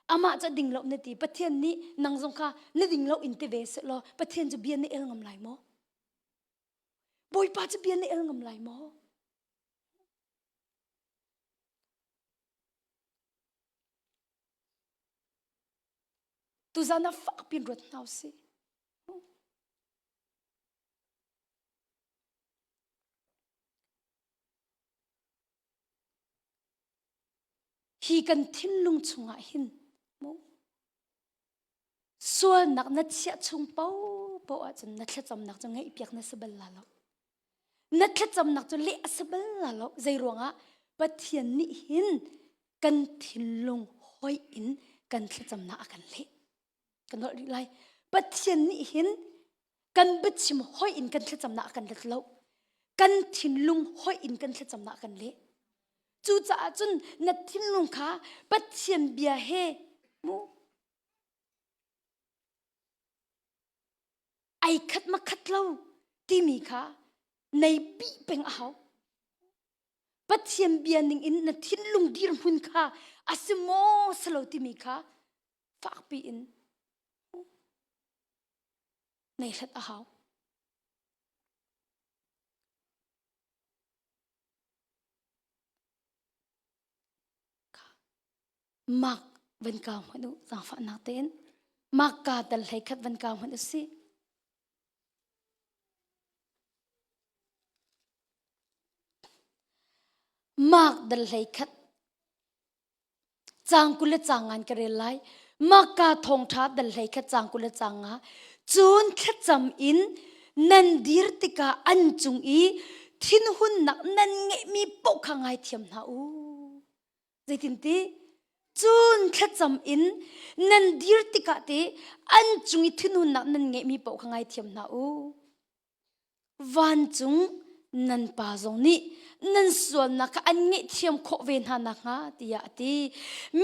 Amah cu a ding lo na ti. Pathian nih nang zong kha na ding lo in ti ve seh law Pathian cu bia na el ngam lai maw? Bawipa cu bia na el ngam lai maw? Tuzan ah fak pin ruat hna usih. Hi kan thinlung chungah hin mu sualnak na chiah chung paohpaoh ahcun na thlacamnak cu ngaihpiak na si bal la lo. Na thlacamnak cu leh a si bal la lo. Zei ruangah Pathian nih hin kan thinlung hoih in kan thlacamnak a kan leh. Kan holh rih lai. Pathian nih hin kan biachim hoih in kan thlacamnak a kan let lo. Kan thinlung hoih in kan thlacamnak a kan leh. Cucaah cun na thinlung kha Pathian bia he mu ai khat ma khat lo timi kha nei bih peng a hau. Pathian bia ning in na thinlung dirhmun kha a si maw si lo timi kha fakpi in nei hlat a hau. Mak van kau hmanh u zaangfahnak tein mak ka dal hlei khat van kau hmanh u si. Mak dal hlei khat Caang 20 le caang ngan ka rel lai. Maka thawngṭha dal hlei khat caang 20 le caang nga. Cun thlacam in nan dir tikah an cung i thinhunnak nan ngeihmi paoh kha ngaithiam hna u. Zeitinti? Cun thlacam in nan dir tikah te an cung i thinhunnak nan ngeihmi paoh kha ngaithiam hna u. Vancung nan pa zong nih nan sualnak kha an ngaihthiam khawh ve hna nakhnga tiah a ti.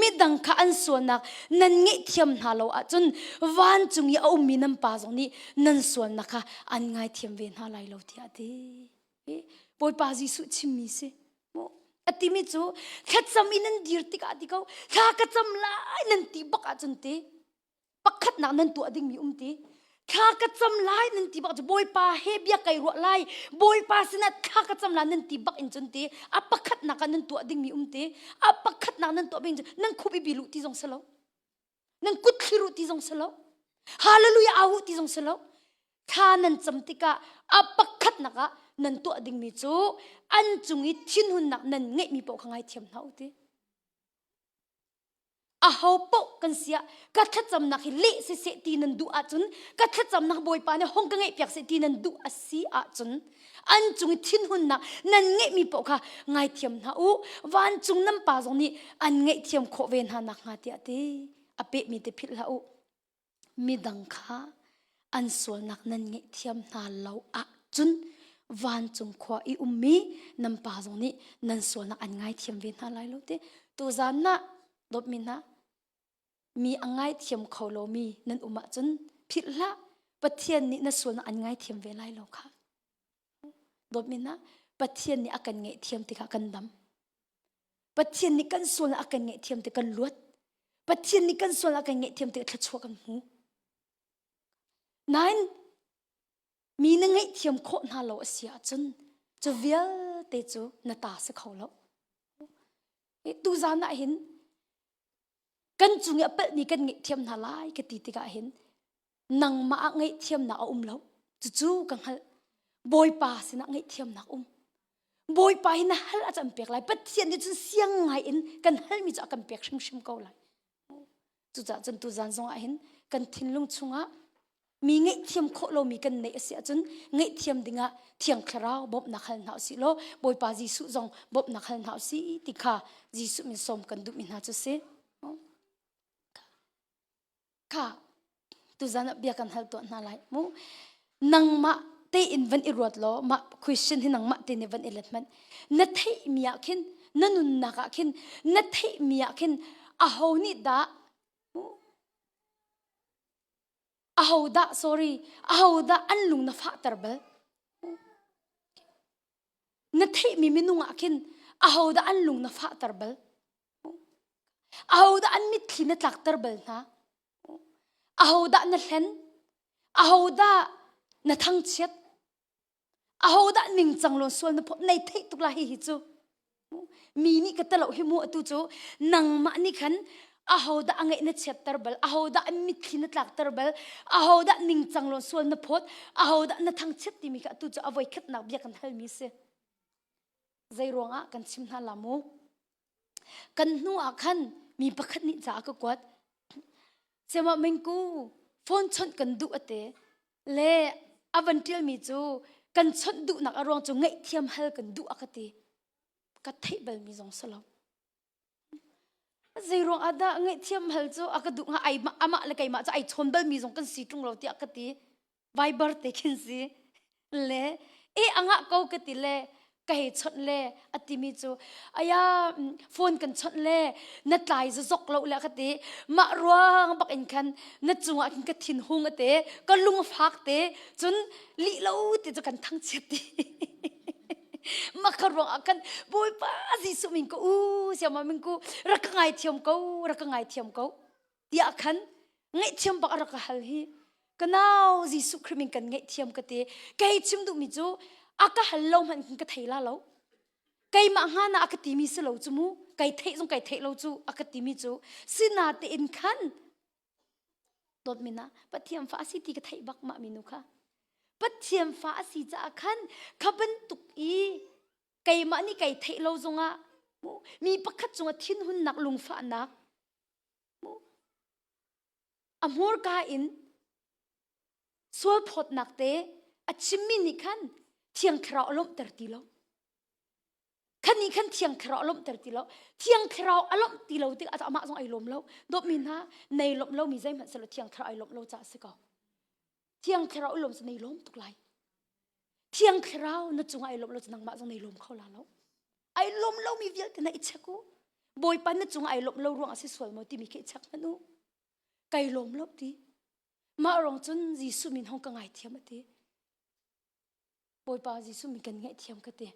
Midang kha an sualnak nan ngaihthiam hna lo ahcun vancung i a ummi nan pa zong nih nan sualnak kha an ngaithiam ve hna lai lo tiah a ti. Bawipa Jesuh chimmi si. A timi cu thlacam i nan dir tikah ti ko thla ka cam lai nan ti bak ahcun ti pakhatnak nan tuah dingmi um ti thla ka cam lai nan ti bak cu bawipa he bia kai ruah lai bawipa sinah thla ka cam lai nan ti bak in cun ti a pakhatnak ah nan tuah dingmi um ti a pakhatnak nan tuah bing nan khup i bilu ti zong si lo nan kut thliru ti zong si lo hallelujah au ti zong si lo thla nan cam tikah a pakhatnak ah nan tuah dingmi cu an cung i thinhunnak nan ngeihmi paoh kha ngaithiam hna u ti Aho paoh kan siah ka thlacamnak hi leh siseh ti nan duh ahcun ka thlacamnak Bawipa nih hong ka ngeihpiak seh ti nan duh a si ahcun an cung i thinhunnak nan ngeihmi paoh kha ngaithiam hna u vancung nan pa zong nih an ngaihthiam khawh ve hna nakhnga tiah ti a pehmi te philh hlah u midang kha. An sualnak nan ngaihthiam hna lo ahcun vancung khua i ummi nan pa zong nih nan sualnak an ngaithiam ve hna lai lo ti. Tuzan ah dawtmi hna mi a ngaithiam kho lomi nan um ahcun philh hlah Pathian nih na sualnak an ngaithiam ve lai lo kha. Dawtmi hna Pathian nih a kan ngaihthiam tikah kan dam. Pathian nih kan sualnak a kan ngaihthiam tik kan luat. Pathian nih kan sualnak a kan ngaihthiam tik thluachuah kan hmu. Nain mi na ngaihthiam khawh hna lo a si ahcun cu vialte cu na ta si kho lo. Tuzan ah hin kan cung i a palhmi kan ngaihthiam hna lai ka ti tikah hin nangmah ah ngaihthiamnak a um lo. Cucu ka hngalh. Bawipa sinah ngaihthiamnak um. Bawipa hi na hal a can pek lai. Pathian nih cun siang ngai in kan halmi cu a kan pek hrimhrim ko lai. Cucaah cun tuzan zong ah hin kan thinlung chungah mi ngaihthiam khawh lomi kan neih a si ahcun ngaihthiam dingah Thiang Thlarau bawmhnak hal hna usih law Bawipa Jesuh zong bawmhnak hal hna usih ti kha Jesuh min sawm kan duhmi hna cu si. Kha tuzan ah bia kan hal tuah hna lai mu. Nangmah tein van i ruat law mah question hi nangmah te nih van i let hmanh. Na theihmi ah khin na nunnak ah khin na theihmi ah khin aho nih dah aho dah sorry aho dah an lung na fahter bal na theihmi minung ah khin aho dah an lung na fahter bal aho dah an mitthli na tlakter bal hna aho dah na hlen aho dah na thangchiat Ahodah ningcang lawn sual na phawt nei theih tuk la hi hi cu. Mi nih ka talo hi mu atu cu nangmah nih khan ahodah a ngeih na chiatter bal ahodah an mitthli na tlakter bal ahodah ningcang lawn sual na phawt ahodah na thangchiat timi kha atu cu a voi khatnak bia kan halmi si. Zei ruangah kan chim hna la mu? Kan hnu ah khan mi pakhat nih ca a ka kuat. Siamah mingku phone chawnh kan duh ate le a van ṭialmi cu kan chawnh duhnak a ruang cu ngaihthiam hal kan duh a ka ti. Ka theih balmi zong si lo. Zei ruang ah dah ngaihthiam hal cu a ka duh hnga ai amah le keimah cu ai chawn balmi zong kan si ṭung lo tiah ka ti. Viber te khin si le e angah ko ka ti le ka hei chawnh le a timi cu aya phone kan chawnh le na tlai zazok lo le ka ti mah ruang bak in khan na cungah khin ka thin hung ate ka lung fak te cun lih lo ti cu kan thangchiat ti mah ka ruang ah khan bawipa Jesuh min ko u siama min ku rak ka ngai thiam ko rak ka ngai thiam ko tiah khan ngaihthiam bak a rak ka hal hi ka nau Jesuh Khrih min kan ngaihthiam ka ti kei chim duhmi cu a ka hal lo hmanh khin ka thei la lo keimah hnga na a ka timi si lo cu mu kai theih zong kai theih lo cu a ka timi cu sina tein khan dawtmi na Pathian fa a si ti ka theih bak mah minu kha Pathian fa a si caah khan kha bantuk i keimah nih kai theih lo zongah mi pakhat cungah thinhunnak lungfahnak A hmurka in sualphawtnak te a chimmi nih khan Thiang Thlarau a lawmhter ti lo. Khan nih khan Thiang Thlarau a lawmhter ti lo. Thiang Thlarau a lawmh ti lo tikah amah zong ai lawm lo. Dawtmi hna, nei lawmh lomi zeihmanh selaw Thiang Thlarau ai lawmh lo caah a si ko. Thiang Thlarau i lawm cu nei lawm tuk lai. Thiang Thlarau na cungah ai lawmh lo cu nangmah zong nei lawm kho la lo. Ai lawm lomi vialte na i check u. Bawipa na cungah ai lawmh lo ruang a si sual maw timi khi i check hmanh u. Kai lawm lo ti. Mah rong cun Jesuh min hong ka ngaithiam a ti. Bawipa Jesuh min kan ngaihthiam ka ti.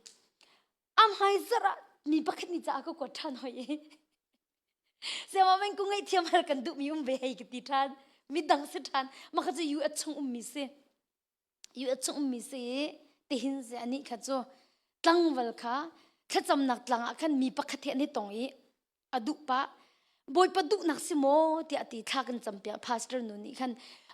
A hmai zarh ah mi pakhat nih ca a ka kuat ṭhan hoi i Siama meng ku ngaihthiam hal kan duhmi um ve hei ka ti ṭhan. Midang si ṭhan. Mah kha cu US chung ummi si. US chung ummi si i tihin si anih kha cu tlangval kha thlacamnak tlang ah khan mi pakhat he an i tong i a duh pah Bawipa duhnak si maw tiah ti thla kan campiak pastor nu nih khan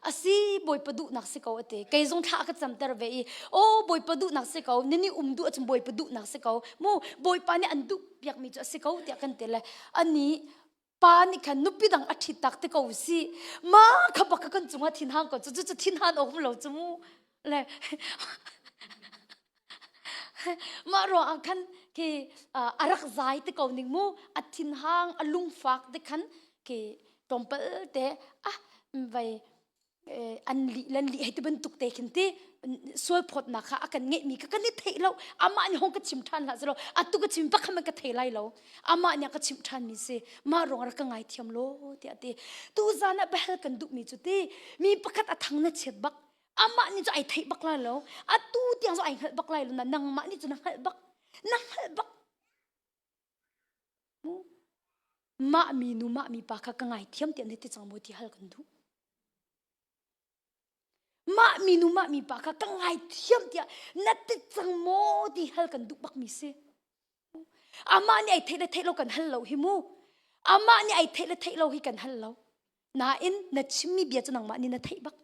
asi Bawipa duhnak si ko ati kei zong thla ka camter ve i oh Bawipa duhnak si ko nini um duh ahcun Bawipa duhnak si ko mu Bawipa nih an duh piakmi cu a si ko tiah kan ti le ani pa nih khan nupi dang a ṭhit tak te ko si ma kha bak kan cungah thinhang ko cu cu thinhan awk lo cu mu le mah ruang ah khan khi a rak zai te ko ning mu a thinhang a lungfak te khan khi tlawmpal te ah vai. An lih lan lih hei ti bantuk te khin ti sual phawtnak kha a kan ngeihmi kha kan i theih lo. Amah nih hong ka chim ṭhan hlah selaw atu ka chim pakhat man ka thei lai lo. Amah nih a ka chimh ṭhanmi si. Mah ruang rak ka ngaithiam law tiah ti. Tu zan ah biahal kan duhmi cu ti mi pakhat a thang na chiat bak. Amah nih cu ai theih bak lai lo. Atu tiang cu ai hngalh bak lai lo na nangmah nih cu na hngalh bak. Na hngalh bak. Mah mi nu mah mi pa kha ka ngaithiam tiah na ti cang maw ti hal kan duh. Mah mi nu mah mi pa kha ka ngaithiam tiah na ti cang maw ti hal kan duh bak mi si. Amah nih ai theih le theih lo kan hal lo hi mu. Amah nih ai theih le theih lo hi kan hal lo. Nain na chimmi bia cu nangmah nih na theih bak.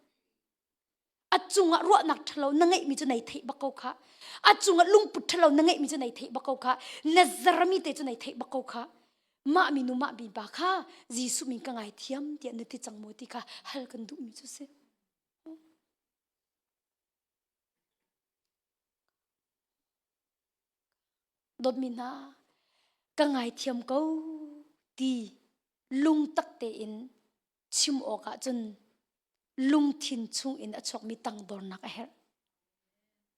A cungah ruahnak ṭhalo na ngeihmi cu nei theih bak ko kha. A cungah lungput ṭhalo na ngeihmi cu nei theih bak ko kha. Na zarmi te cu nei theih bak ko kha. Mah minu mah mi pa kha Jesuh min ka ngaithiam tiah na ti cang maw ti kha hal kan duhmi cu si. Dawtmi hna, ka ngaithiam ko ti lungtak tein chim awkah cun lungthin chung in a chuakmi tangdornak a herh.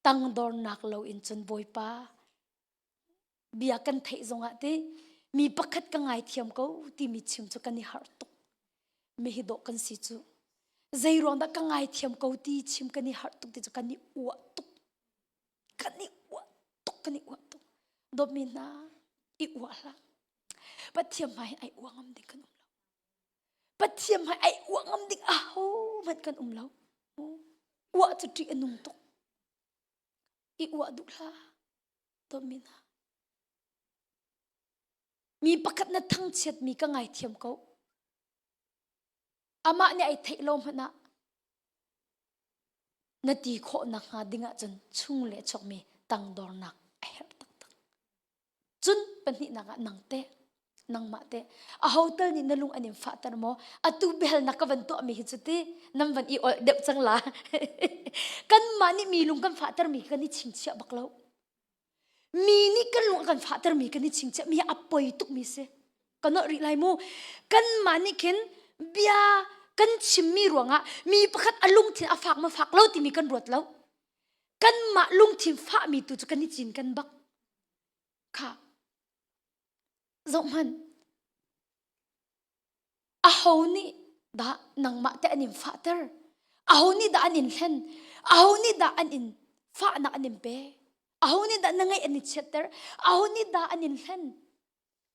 Tangdornak lo in cun Bawipa bia kan theih zongah ti mi pakhat ka ngaithiam ko timi chim cu kan i harh tuk. Mi hi dawh kan si cu. Zei ruang dah ka ngaithiam ko ti chim kan i harh tuk ti cu kan i uah tuk. Kan i uah tuk, kan i uah tuk. Dawtmi hna, i uah hlah. Pathian hmai ai uah ngam ding kan um lo. Pathian hmai ai uah ngam ding aho hmanh kan um lo. Uah cu ṭih a nung tuk. I uah duh hlah. Dawtmi hna. Mi pakhat na thangchiatmi ka ngaithiam ko. Amah nih ai theih lo hmanh ah na ti khawh nakhnga ding ahcun chung le chuakmi tangdornak a herh taktak. Cun pahnihnak ah nang teh, nangmah teh, aho tal nih na lung an in fahter maw? Atu biahalnak ka van tuahmi hi cu ti nan van i olh deuh cang la. Kanmah nih mi lung kan fahtermi kan i chingchiah bak lo. Mi nih kan lung a kan fahtermi kan i chingchiah mi hi a poi tukmi si. Ka nolh rih lai mu. Kanmah nih khin bia kan chimmi ruangah mi pakhat a lungthin a fak ma fak lo timi kan ruat lo. Kanmah lungthin fahmi tu cu kan i cinken bak. Kha zohhmanh. Aho nih dah nangmah te an in fahter? Aho nih dah an in hlen? Aho nih dah an in fahnak an in pe? Aho nih dah na ngaih an i chiatter? Aho nih dah an in hlen?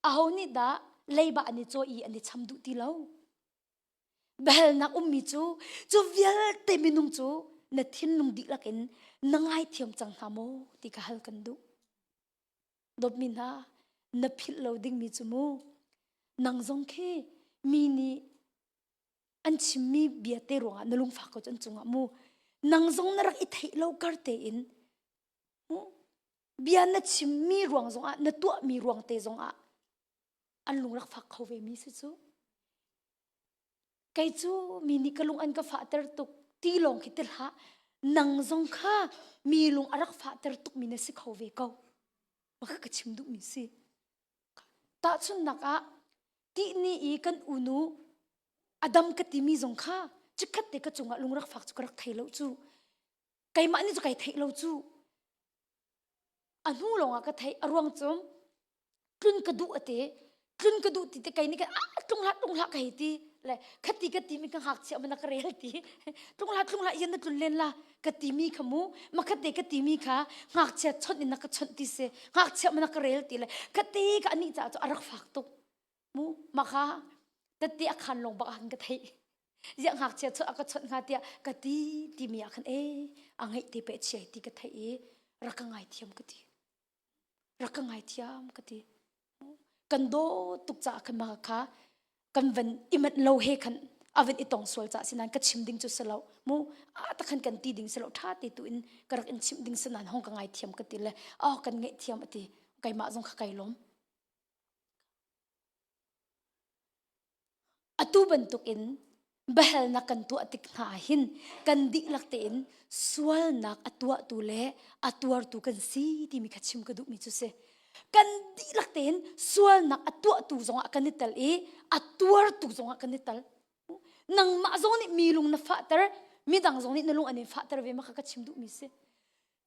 Aho nih dah leiba an i caw i an i cham duh ti lo? Biahalnak ummi cu cu vialte minung cu na thinlung dihlak in na ngaithiam cang hna maw ti ka hal kan duh. Dawtmi hna, na philh lo dingmi cu mu, nang zong khi mi nih an chimmi bia te ruangah na lungfak ko cu an cungah mu. Nang zong na rak i theih lo kar tein mu, bia na chimmi ruang zongah na tuahmi ruang te zongah an lung rak fak kho ve mi si cu. Kei cu mi nih ka lung an ka fahter tuk ti lawng khi ti hlah. Nang zong kha mi lung a rak fahter tuk mi na si kho ve ko. Mah ka chim duhmi si. Tahchunhnak ah tihni i kan unu Adam ka timi zong kha chikkhat te ka cungah lung rak fak cu ka rak thei lo cu. Keimah nih cu kai theih lo cu. A hnu lawngah ka theih a ruang cu tlun ka duh a ti tlun ka duh ti te kei nih ah tlung hlah tlung hlah ka hei ti le khati ka ti mi ka ngakchia ma na ka rel ti tlung hlah tlung hlah yan na tlun len la ka ti mi kha mu ma khate ka ti mi kha ngakchia chawnh in na ka chawnh ti si ngakchia ma na ka rel ti le khate ka ani ca cu a rak fak tuk mu ma kha tette a khan long bak ah ka theih ziah ngakchia chawnh a ka chawnh hnga tiah ka ti timi ah khan e a ngeih te pe chiai ti ka theih i rak ka ngai thiam ka ti rak ka ngaithiam ka ti kan dawt tuk caah khan mah kha kan van i manh lo he khan a van i tong sual caah sinan ka chim ding cu si lo mu a takhan kan ti ding si lo tha te tu in ka rak in chimh ding sinan hong ka ngaithiam ka ti le oh kan ngaihthiam ati keimah zong kha kai lawm Atu bantukin biahalnak kan tuah tik hna ahhin kan dihlak tein sualnak a tuahtu le a tuartu kan si timi kha chim ka duhmi cu si. Kan dihlak tein sualnak a tuahtu zongah kan i tel i a tuartu zongah kan i tel. Nangmah zong nih mi lung na fahter, midang zong nih na lung an in fahter ve ma kha ka chim duhmi si.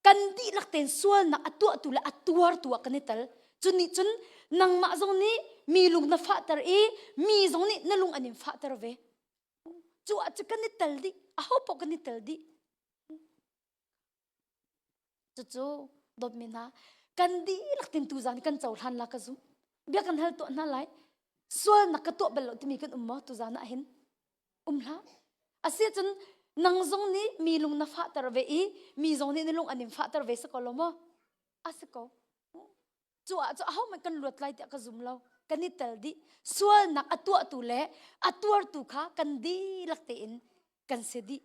Kan dihlak tein sualnak a tuahtu le a tuartu ah kan i tel. Cu nih cun nangmah zong nih mi lung na fahter i mi zong nih na lung an in fahter ve. Cu ah cu kan i tel dih, aho paoh kan i tel dih. Cucu dawtmi hna, kan dihlak tin tuzan kan cohlan la ka zumh. Bia kan hal tuah hna lai. Sualnak ka tuah bal lo timi kan um maw tuzan ah hin? Um hlah. Asi cun nang zong nih mi lung na fahter ve i mi zong nih na lung an in fahter ve si ko lo maw? A si ko. Cu ah cu aho hmanh kan luat lai tiah ka zum lo. Kan i tel dih. Sualnak a tuahtu le a tuartu kha kan dihlak tein kan si dih.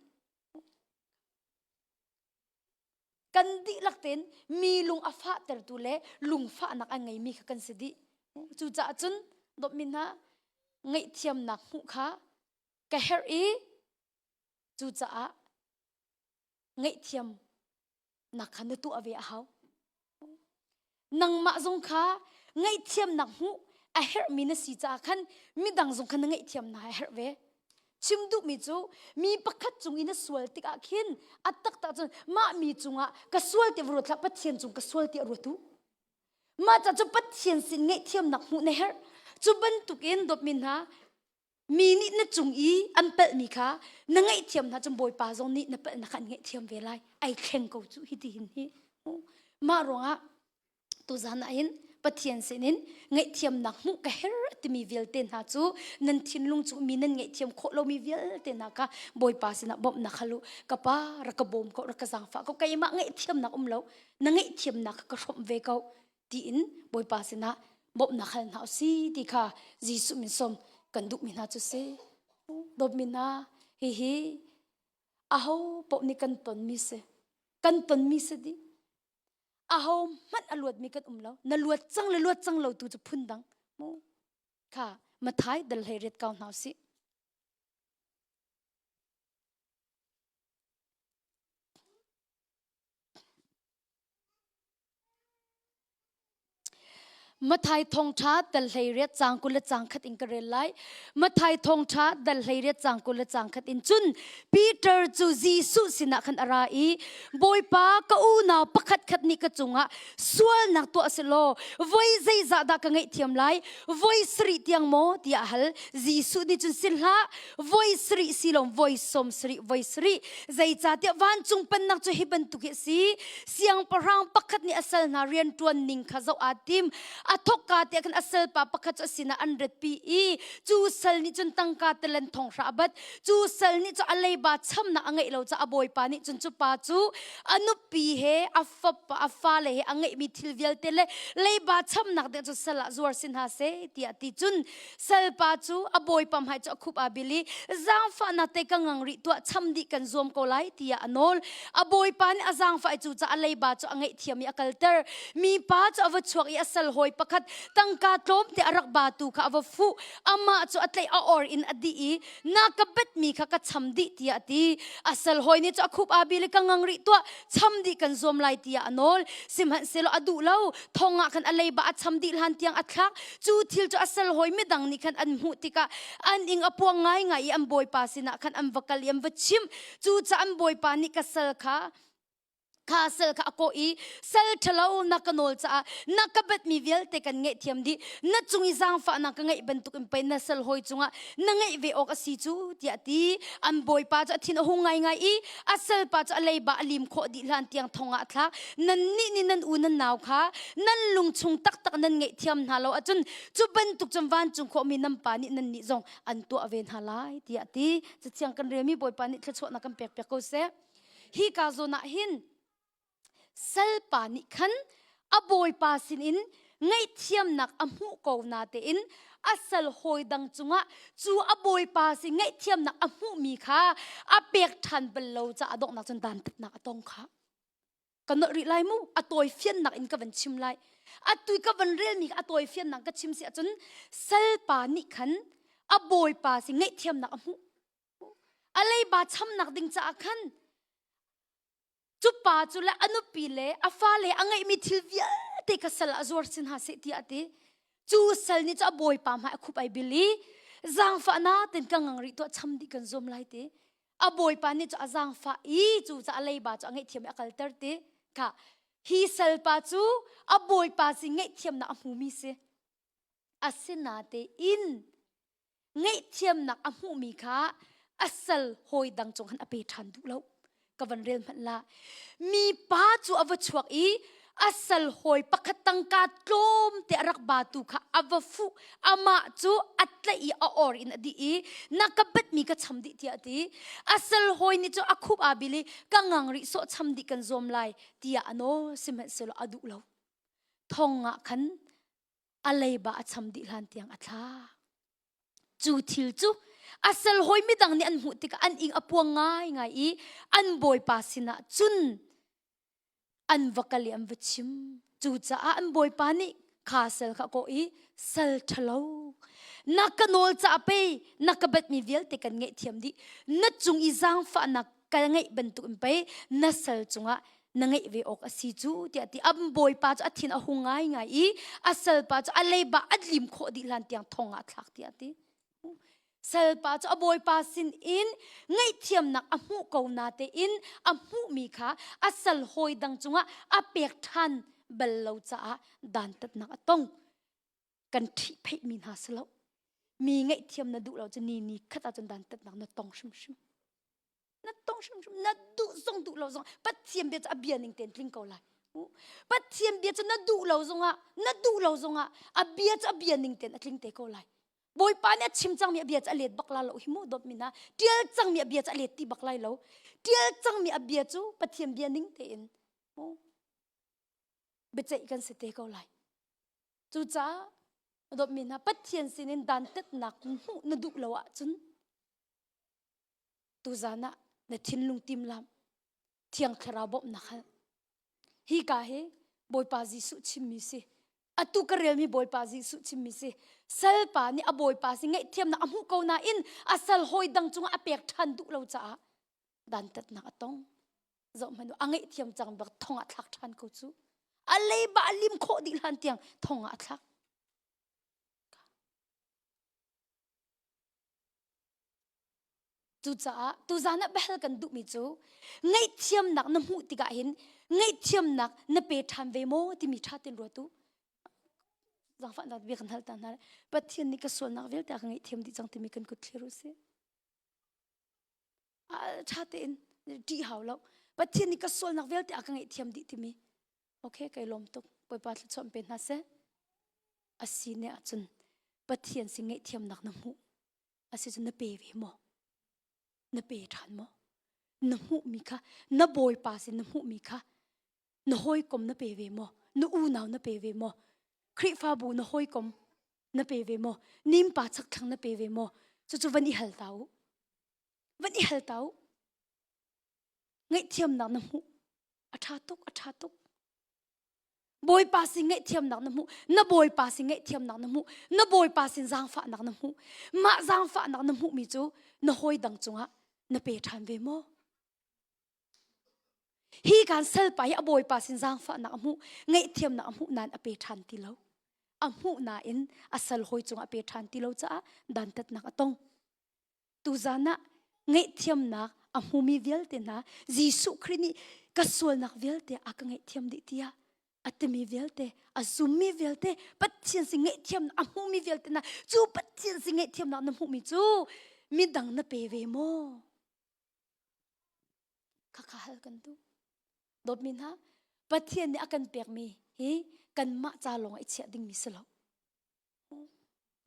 Kan dihlak tein mi lung a fahtertu le lungfahnak a ngeimi kha kan si dih. Cucaah cun dawtmi hna ngaihthiamnak hmuh kha ka herh i cucaah ngaihthiamnak kha na tuah ve a hau. Nangmah zong kha ngaihthiamnak hmuh a herhmi na si caah khan midang zong kha na ngaihthiam hna a herh ve. Chim duhmi cu mi pakhat cung i na sual tikah khin a taktak cun mah mi cungah ka sual ti ruat hlah Pathian cung ka sual ti a ruat u. Mah ca cu Pathian sin ngaihthiamnak hmuh na herh. Cu bantukin dawtmi hna mi nih na cung i an palhmi kha na ngaihthiam hna cun Bawipa zong nih na palhnak kha an ngaihthiam ve lai. Ai thleng ko cu hi ti hin hi. Mah ruangah tuzan ah hin Pathian sinin ngaihthiamnak hmuh ka herh timi vialte hna cu nan thinlung cu mi nan ngaihthiam khawh lomi vialte hna kha Bawipa sinah bawmhnak hal u. Ka pa rak ka bawm ko, rak ka zaangfah ko. Keimah ngaihthiamnak um lo, na ngaihthiamnak kha ka hrawmh ve ko tiin Bawipa sinah bawmhnak hal hna usih ti kha Jesuh min sawm kan duhmi hna cu si. Dawtmi hna, hihi aho paoh nih kan tonmi si. Kan tonmi si dih. Aho hmanh a luatmi kan um lo. Na luat cang le luat cang lo tu cu phun dang. Mu kha Mathai dal hlei riat kau hna usih. Mathai thawngṭha dal 18 caang 20 le caang khat in ka rel lai. Mathai thawngṭha dal 18 caang 20 le caang khat in cun Peter cu Jesuh sinah khan a ra i Bawipa ka unau pakhat khat nih ka cungah sualnak tuah selaw voi zeizah dah ka ngaihthiam lai? Voi sarih tiang maw? tiah a hal. Jesuh nih cun si hlah, voi sarih si lo voi sawm sarih voi sarih zeicahtiah vancung pennak cu hi bantuk hi a si siangpahrang pakhat nih a sal hna rianṭuan ning kha zoh aa tim a thawkka te khan a salpa pakhat cu a sinah an ratpi i cu sal nih cun tangka talen thong hra a bat cu sal nih cu a leiba chamnak a ngeih lo caah a bawipa nih cun cu pa cu a nupi he a fapa a fale he a ngeihmi thil vialte le leiba chamnak ding cu sal ah zuar si hna seh tiah ti cun Salpa cu a bawipa hmai cu a khup aa bil i zaangfahnak te ka ngang rih tuah cham dih kan zuam ko lai tiah a nawl. A bawipa nih a zaangfah i cucaah a leiba cu a ngaihthiam i a kalter. Mipa cu a va chuak i a sal hawi pakhat tangka tlawmte a rak batu kha a va fuh. Amah cu a tlaih a or in a dih i na ka betmi kha ka cham dih tiah a ti. A sal hawi nih cu a khup aa bil i ka ngang rih tuah cham dih kan zuam lai tiah a nawl. Sihmanhsehlaw a duh lo. Thong ah khan a leiba a cham dih hlan tiang a thlak. Cu thil cu a sal hawi midang nih khan an hmuh tikah an ing a puang ngaingai i an bawipa sinah khan an va kal i an va chimh. Cucaah an bawipa nih ka sal kha kha sal kha a kawh i sal ṭhalo na ka nawl caah na ka batmi vialte kan ngaihthiam dih na cung i zaangfahnak ka ngeih bantuk in pei na sal hawi cungah na ngeih ve awk a si cu tiah a ti an bawipa cu a thin a hung ngaingai i a salpa cu a leiba a lim khawh dih hlan tiang thong ah a thlak nannih nih nan u nan nau kha nan lung chung taktak nan ngaihthiam hna lo ahcun cu bantuk cun vancung khawhmi nan pa nih nannih zong an tuah ve hna lai tiah a ti cathiang kan relmi bawipa nih thluachuahnak kan pek piak ko seh hi ka zawn ah hin salpa nih khan a bawipa sinin ngaihthiamnak a hmuh ko natein a sal hawi dang cungah cu a bawipa sin ngaihthiamnak a hmuhmi kha a pek ṭhan bal lo caah donghnak cun dantatnak a tong kha ka nolh rih lai mu a tawi fiannak in ka van chim lai atu ka van relmi a tawi fiannak ka chim si ahcun salpa nih khan a bawipa sin ngaihthiamnak a hmuh a leiba chamnak ding caah khan cu pa cu le a nupi le a fale a ngeihmi thil vialte kha sal ah zuar sin hna seh tiah a ti cu sal nih cu a bawipa hmai a khup ai bil i. Zaangfah na ten ka ngang rih tuah cham dih kan zuam lai ti. A bawipa nih cu a zaangfah i cu ca a leiba cu a ngaihthiam i a kalter ti. Kha hi salpa cu a bawipa sin ngaihthiamnak a hmumi si. Asinatein ngaihthiamnak a hmuhmi kha a sal hawi dang cung khan a pe ṭhan duh lo. Ka van rel hmanh la. Mi pa cu a va chuak i a sal hawi pakhat tangka tlawmte a rak batu kha a va fuh. Amah cu a tlaih i a or in a dih i na ka batmi ka cham dih tiah a ti. A sal hawi nih cu a khup aa bil i ka ngang rih sawh cham dih kan zuam lai tiah a nawl sihmanhsehlaw a duh lo. Thong ah khan a leiba a cham dih hlan tiang a thla. Cu thil cu a sal hawi midang nih an hmuh tikah an ing a puang ngaingai i an bawipa sinah cun an va kal i an va chim. Cucaah an bawipa nih kha sal kha a kawh i sal ṭhalo na ka nawl caah pei na ka batmi vialte kan ngaihthiam dih na cung i zaangfahnak ka ngeih bantuk in pei na sal cungah na ngeih ve awk a si cu tiah ti an bawipa cu a thin a hung ngaingai i a salpa cu a leiba a lim khawh dih hlan tiang thong ah thlak tiah ti salpa cu a bawipa sin in ngaihthiamnak a hmuh ko na tein a hmuhmi kha a sal hawi dang cungah a pek ṭhan bal lo caah dantatnak a tong kan ṭhihpheihmi hna si lo mi ngaihthiam na duh lo cu ni ni khat ahcun dantatnak na tong hrimhrim na tong hrimhrim na duh zong duh lo zong Pathian bia cu a bia ning tein tling ko lai Pathian bia cu na duh lo zongah na duh lo zongah a bia cu a bia ning tein a tling te ko lai Bawipa nih a chim cangmi a bia cu a let bak la lo hi mu dawtmi hna tial cangmi a bia cu a let ti bak lai lo tial cangmi a bia cu Pathian bia ning tein biaceih kan si te ko lai Cucaah dawtmi hna Pathian sinin dantatnak hmuh na duh lo ahcun tuzan ah na thinlung timlam Thiang Thlarau bawmhnak hal. Hi ka hi Bawipa Jesuh chimmi si. Atu ka relmi Bawipa Jesuh chimmi si. Salpa nih a Bawipa si ngaihthiamnak a hmuh ko nain a sal hawi dang cungah a pek ṭhan duh lo caah dantatnak a tong. Zoh hmanh u, a ngaihthiam cang bak thong ah thlak ṭhan ko cu. A leiba a lim khawh dih hlan tiang thong ah a thlak. Cucaah tuzan ah biahal kan duhmi cu ngaihthiamnak na hmuh tikah hin ngaihthiamnak na pe ṭhan ve maw timi ṭha tein ruat u. Zaangfahnak bia kan hal ta hna. Pathian nih ka sualnak vialte a ka ngaihthiam dih cang timi kan kut thlir u sih. Ṭha tein ṭih hau lo. Pathian nih ka sualnak vialte a ka ngaihthiam dih timi. Okay, kai lawm tuk. Bawipa thluachuah pe hna seh. Asi ne ahcun Pathian sin ngaihthiamnak na hmuh. Asi cun na pe ve maw? Na pe ṭhan maw? Na hmuhmi kha na Bawipa sin na hmuhmi kha na hawikom na pe ve maw? Na unau na pe ve maw? Khrihfabu na hawikom na pe ve maw? Nimpa chakthlang na pe ve maw? Cucu van i hal ta u. Van i hal ta u. Ngaihthiamnak na hmuh. A ṭha tuk, a ṭha tuk. Bawipa sin ngaihthiamnak na hmuh. Na Bawipa sin ngaihthiamnak na hmuh. Na Bawipa sin zaangfahnak na hmuh. Mah zaangfahnak na hmuhmi cu na hawi dang cungah na pe ṭhan ve maw? Hi kan salpa hi a bawipa sin zaangfahnak a hmuh, ngaihthiamnak a hmuh nain a pe ṭhan ti lo. A hmuh nain a sal hawi cungah a pe ṭhan ti lo caah dantatnak a tong. Tuzan ah ngaihthiamnak a hmumi vialte hna Jesuh Khrih nih ka sualnak vialte a ka ngaihthiam dih tiah a timi vialte a zummi vialte Pathian sin ngaihthiamnak a hmumi vialte hna cu Pathian sin ngaihthiamnak na hmuhmi cu midang na pe ve maw? Khakha hal kan duh. Dawtmi hna, Pathian nih a kan pekmi hi kanmah ca lawng ah i chiah dingmi si lo.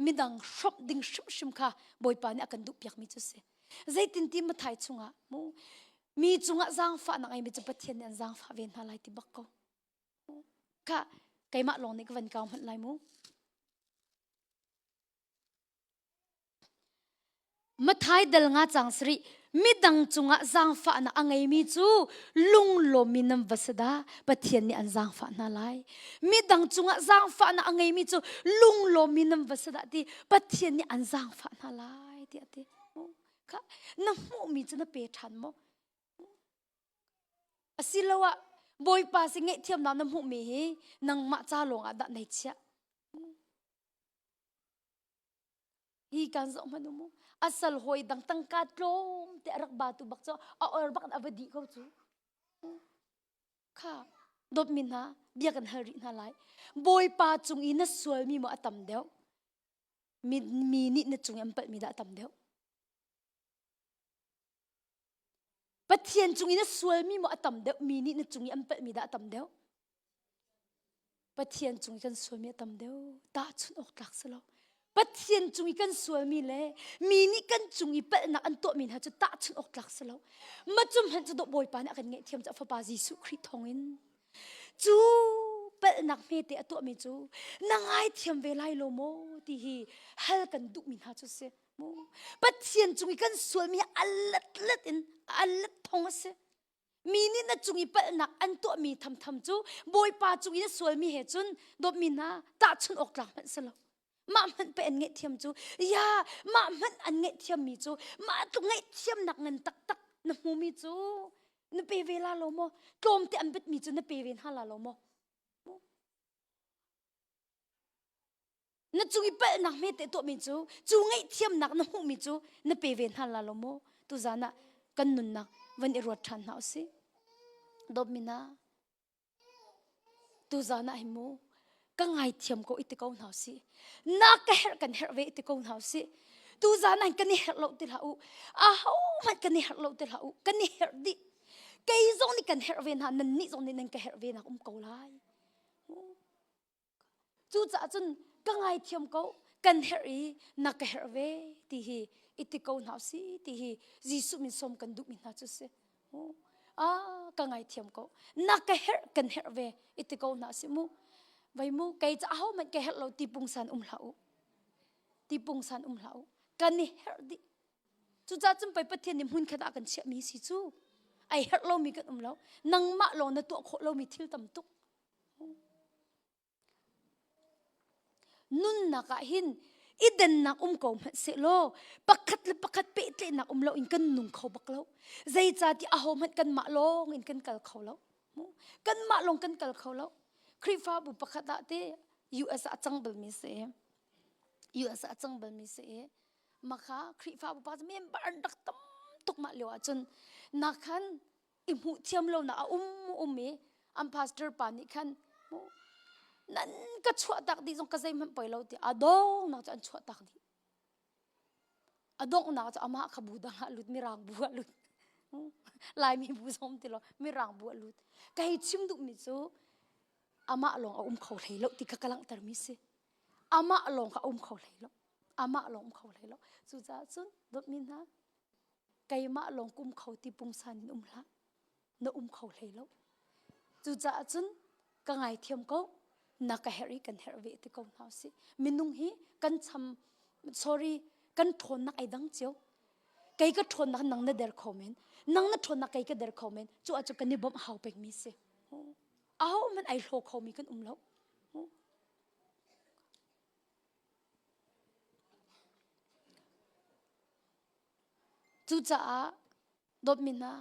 Midang hrawmh ding hrimhrim kha Bawipa nih a kan duhpiakmi cu si. Zeitinti Mathai chungah mu mi cungah zaangfahnak ngeimi cu Pathian nih an zaangfah ve hna lai ti bak ko. Kha keimah lawng nih ka van kau hmanh lai mu. Mathai dal nga cang sarih midang cungah zaangfahnak a ngeimi cu lunglawmmi nan va si dah Pathian nih an zaangfah hna lai. Midang cungah zaangfahnak a ngeimi cu lunglawmmi nan va si dah ti Pathian nih an zaangfah hna lai tiah a ti. Kha na hmuhmi cu na pe ṭhan maw? Asiloah Bawipa sin ngaihthiamnak na hmuhmi hi nangmah ca lawng ah dah nei chiah? Hi kan zoh hmanh u mu. A sal hawi dang tangka tlawm te a rak ba tu bak cu a or bak in a va dih ko cu. Kha dawtmi hna bia kan hal rih hna lai. Bawipa cung i na sualmi maw a tam deuh? Mi, mi nih na cung i an palhmi dah a tam deuh? Pathian cung i na sualmi maw a tam deuh? Mi nih na cung i an palhmi dah a tam deuh? Pathian cung i kan sualmi a tam deuh. Tahchunh awk tlak si lo. Pathian cung i kan sualmi le mi nih kan cung i palhnak an tuahmi hna cu tahchunh awk tlak si lo. Ma cu hmanh cu dawh Bawipa nih a kan ngaihthiam cu a Fapa Jesuh Khrih thawngin. Cu palhnak hmete a tuahmi cu na ngaithiam ve lai lo maw ti hi hal kan duhmi hna cu si. Pathian cung i kan sualmi a let let in a let thong a si. Mi nih na cung i palhnak an tuahmi thamtham cu Bawipa cung i na sualmi he cun dawtmi hna tahchun awk tlak hmanh si lo. Mah hmanh pe an ngaihthiam cu ya mah hmanh an ngaihthiammi cu mah tluk ngaihthiamnak ngan taktak na hmumi cu na pe ve la lo maw? Tlawmte an bitmi cu na pe ve hna la lo maw? Na cung i palhnak hmete tuahmi cu cu ngaihthiamnak na hmuhmi cu na pe ve hna la lo maw? Tuzan ah kan nunnak van i ruat ṭhan hna usih. Dawtmi hna, tuzan ah hin mu ka ngaithiam ko i ti ko hna usih. Na ka herh kan herh ve i ti ko hna usih. Tuzan ah hin kan i herh lo ti hlah u. Ahohmanh kan i herh lo ti hlah u. Kan i herh dih. Kei zong nih kan herh ve hna, nannih zong nih nan ka herh ve nak um ko lai. Cucaah cun ka ngaithiam ko, kan herh i na ka herh ve ti hi i ti ko hna si ti hi Jesuh min sawm kan duhmi hna cu si. Ah, ka ngaithiam ko. Na ka herh, kan herh ve i ti ko hna si mu. Vai mu, kei ca ahohmanh ka herh lo ti pungsan um hlah u. Ti pungsan um hlah u. Kan i herh dih. Cucaah cun pei Pathian nih hmunkhat ah kan chiahmi si cu. Ai herh lomi kan um lo. Nangmah lawng na tuah khawh lomi thil tam tuk. Nunnak ah hin i dennak um ko hmanh sehlaw pakhat le pakhat pehtlaihnak um loin kan nung kho bak lo. Zeicahtiah ahohmanh kanmah lawng in kan kal kho lo. Kanmah lawng kan kal kho lo. Khrihfabu pakhat ah te US ah a cang balmi si. US ah a cang balmi si i makha Khrihfabu pakhat member an rak tam tuk mah lio ahcun nakhan i hmuh thiam lonak a um um i an pastor pa nih khan nan ka chuah tak dih zong ka zeihmanh poi lo ti a donghnak cu an chuah tak dih a donghnak cu amah kha bu dang ah lut mirang bu ah lut laimi bu zong ti lo mirang bu ah lut ka hei chim duhmi cu amah lawng a um kho hlei lo ti kha ka langhter mi si amah lawng kha a um kho hlei lo amah lawng um kho hlei lo cucaah cun dawtmi hna keimah lawng kum kho ti pungsan in um hlah na um kho hlei lo cucaah cun ka ngaithiam ko na ka herh i kan herh ve ti ko hna usih minung hi kan cham sorry kan ṭhawnnak ai dang cio kei ka ṭhawnnak nang na der kho men nang na ṭhawnnak kei ka der kho men cu ah cu kan i bawmh hau pengmi si aho hmanh ai hlaw khomi kan um lo Cucaah dawtmi hna,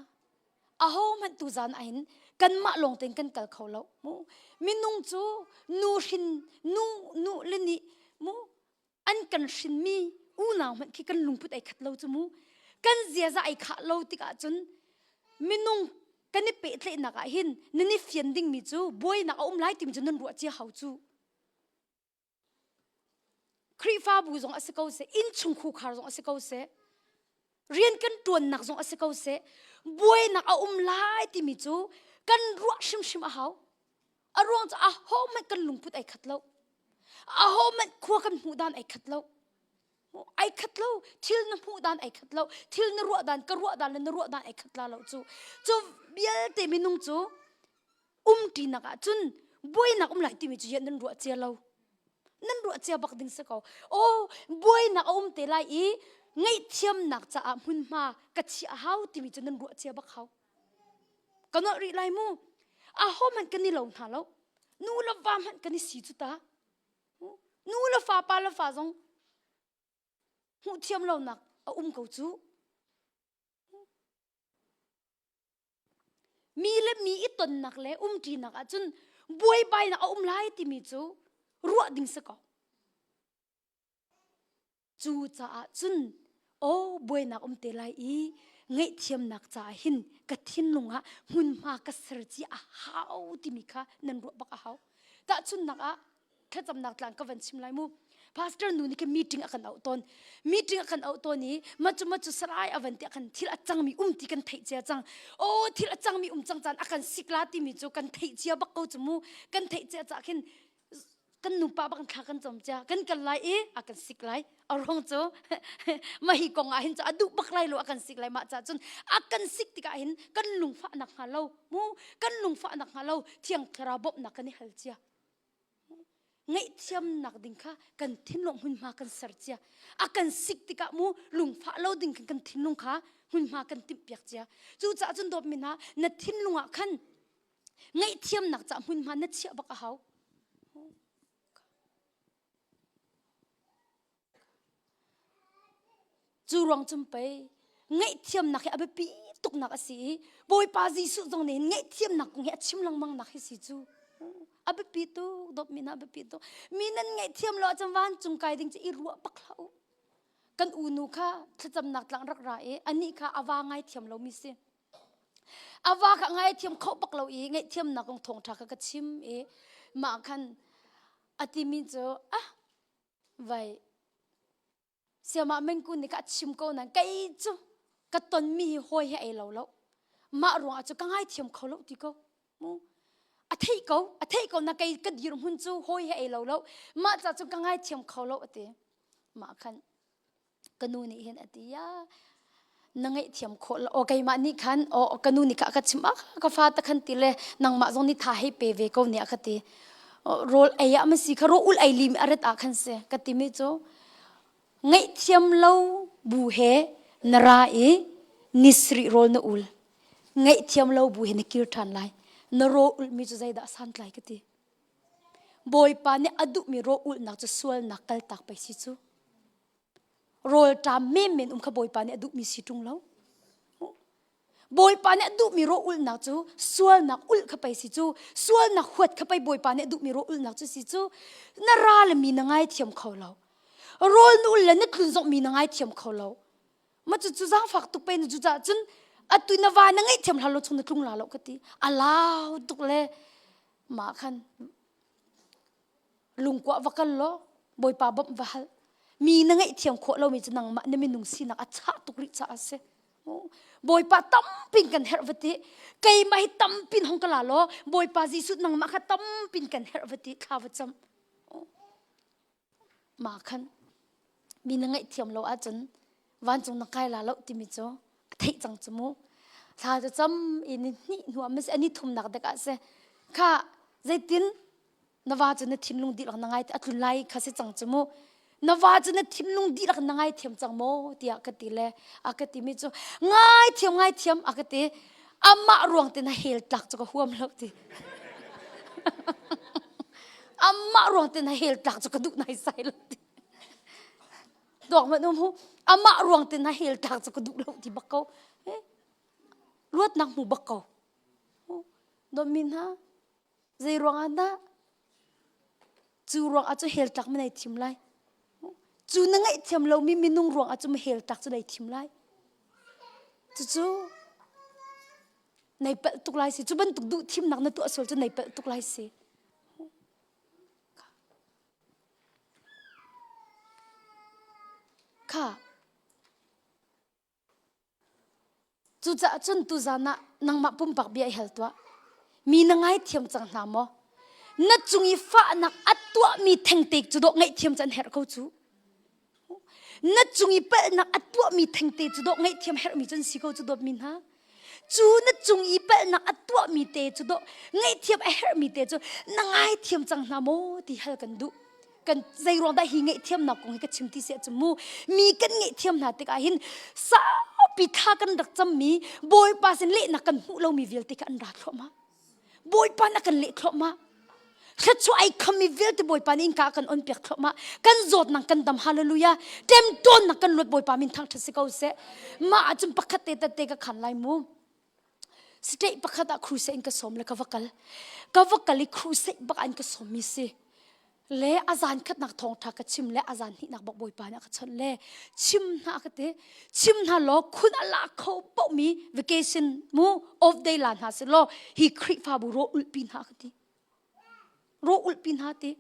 ahohmanh tuzaan ahhin kanmah lawng tein kan kal kho lo. Mu minung cu nu hrin nu nu le nih mu an kan hrinmi unau hmanh khi kan lungput ai khat lo cu mu. Kan ziaza ai khah lo tikah cun minung kan i pehtlaihnak ah hin nan i fian dingmi cu buainak a um lai timi cu nan ruah cia hau cu. Khrihfabu zong a si ko seh, innchungkhar zong a si ko seh, rian kan ṭuannak zong a si ko seh, buainak a um lai timi cu kan ruah hrimhrim a hau. A ruang cu ahohmanh kan lungput ai khat lo. Ahohmanh khua kan hmuh dan ai khat lo. Ai khat lo. Thil na hmuh dan ai khat lo. Thil na ruah dan, ka ruah dan le na ruah dan ai khat la lo cu. Cu vialte minung cu umṭinak ah cun buainak um lai timi cu nan ruah cia lo nan ruah cia bak ding si ko aw buainak a um te lai i ngaihthiamnak caah hmunhma ka chiah a hau timi cu nan ruah cia bak hau ka nolh rih lai mu aho hmanh kan i lo hna lo nu le va hmanh kan i si cu ta nu le fa pa le fa zong hmuh thiam lonak a um ko cu Mi le mi i tonnak le umṭinak ahcun buaibainak a um lai timi cu ruah ding si ko. Cu caah cun aw buainak um te lai i ngaihthiamnak caah hin ka thinlung ah hmunhma ka ser ci a hau timi kha nan ruah bak a hau. Tahchunhnak ah thlacamnak tlang ka van chim lai mu. Pastor nu nih khin meeting a kan auh tawn. Meeting a kan auh tawn i macu macu sarai a van ti kan thil a cangmi um ti kan theih cia cang. Oh thil a cangmi um cang caan a kan sikla timi cu kan theih cia bak ko cu mu. Kan theih cia cah khin kan nupa bak thla kan cam cia kan kal lai i a kan sik lai a ruang cu mah hi kong ah hin cu a duh bak lai lo a kan sik lai mah ca cun a kan sik tikah hin kan lungfah nak hnga lo mu kan lungfah nak hnga lo thiang thlarau bawmhnak kan i hal cia ngaihthiamnak ding kha kan thinlung hmunhma kan ser cia a kan sik tikah mu lungfah lo ding khan kan thinlung kha hmunhma kan timh piak cia cucaah cun dawtmi hna na thinlung ah khan ngaihthiamnak ca hmunhma na chiah bak a hau cu ruang cum pei ngaihthiamnak hi a biapi tuknak a si i Bawipa Jesuh zong nih ngaihthiamnak kong hi a chim lengmang nak hi si cu a biapi tuk dawtmi hna a biapi tuk mi nan ngaihthiam lo ahcun vancung kai ding cu i ruah bak hlah u kan unu kha thlacamnak tlang rak ra i anih kha a va ngaithiam lomi si A va kha ngaithiam kho bak lo i ngaihthiamnak kong thawngṭha kha ka chim i mah khan a timi cu ah vai siamah mengku nih ka chim ko nain kei cu ka tonmi hi hawi he ei lo lo mah ruangah cu ka ngaithiam kho lo ti ko mu a theih ko a theih ko na kei ka dirhmun cu hawi he ei lo lo mah ca cu ka ngaithiam kho lo a ti mah khan ka nu nih hin a ti ya na ngaihthiam khawh lo aw keimah nih khan aw ka nu nih kha ka chim ah ka fa ta khan ti le nangmah zong nih tha hei pe ve ko nih a ka ti rawl ei ah ma si kha rawl ul ei lim a ret ah khan si ka ti mi cu ngaihthiam lo bu he na ra i nisri rawl na ul ngaihthiam lo bu he na kir ṭhan lai na rawl ul mi cu zeidah santlai ka ti Bawipa nih a duhmi rawl ulhnak cu sualnak kaltak pei si cu Rawlṭam menmen um kha Bawipa nih a duhmi si ṭung lo. Bawipa nih a duhmi rawl ulhnak cu sualnak ulh kha pei si cu sualnak huat kha pei Bawipa nih a duhmi rawl ulhnak cu si cu na ra le mi na ngaithiam kho lo. Rawl na ul le na tlun zong mi na ngaithiam kho lo. Ma cu cu zaangfak tuk pe na cu cah cun atu na va na ngaihthiam hlah lo chung na tlung la lo ka ti. A lau tuk le mah khan Lungkua va kal law Bawipa bawmh va hal. Mi na ngaihthiam khawh lomi cu nangmah na minung sinak a chah tuk rih caah a si. Bawipa tampin kan herh va ti. Keimah hi tampin hong ka la law Bawipa Jesuh nangmah kha tampin kan herh va ti thla va cam. Mah khan mi na ngaihthiam lo ahcun vancung na kai la lo timi cu a theih cang cu mu. Thla cu cam i ni hnih hnu ah ni thumnak dek ah si. Kha zeitin na va cu na thinlung dihlak na ngai a tlun lai kha si cang cu mu na va cu na thinlung dihlak na ngai thiam cang maw tiah ka ti le a ka ti mi cu ngai thiam ngai thiam a ka ti amah ruang te na hel tlak cu ka huam lo ti amah ruang te na hel tlak cu ka duh nai sai lo ti tuak man um hu amah ruang te na hel tlak cu ka duh lo ti bak ko luatnak hmu bak ko dawt mi hna Zei ruangah dah? Cu ruangah cu hell tlak ma nei thim lai? Cu na ngaihthiam lomi minung ruangah cu ma hell tlak cu nei thim lai? Cucu nei palh tuk lai si. Cu bantuk duh thimnak na tuah sual cu nei palh tuk lai si. Kha Cucaah cun tuzan ah nangmah pumpak bia i hal tuah. Mi na ngaithiam cang hna maw? Na cung i fahnak a tuahmi thengte cu dawh ngaihthiam cu an herh ko cu. Na cung i palhnak a tuahmi thengte cu dawh ngaihthiam herhmi cu an si ko cu dawtmi hna. Cu na cung i palhnak a tuahmi te cu dawh ngaihthiam a herhmi te cu na ngaithiam cang hna maw ti hal kan duh. Kan zei ruang dah hi ngaihthiamnak kong hi ka chim ti si ahcun mu mi kan ngaihthiam hna tikah hin saupi thla kan rak cammi Bawipa sin lehnak kan hmuh lomi vialte kha an ra thluahmah. Bawipa na kan leh thluahmah. Thluachuah ai khammi vialte Bawipa nih innka kan on piak thluahmah. Kan zawtnak kan dam hallelujah. Ṭemṭawnnak kan luat Bawipa min thangṭhat si ko seh. Mah ahcun pakhat te tette ka khan lai mu. State pakhat ah crusade in ka sawm le ka va kal. Ka va kal i crusade bak an ka sawmmi si. Le a zan khatnak thawngṭha ka chim le a zan hnihnak bak Bawipa nih a ka chawnh le chim hna ka ti. Chim hna law khun a la kho paohmi vacation mu off day la hna seh law hi Khrihfabu rawh ulhpi hna ka ti. Rawh ulhpi hna ti.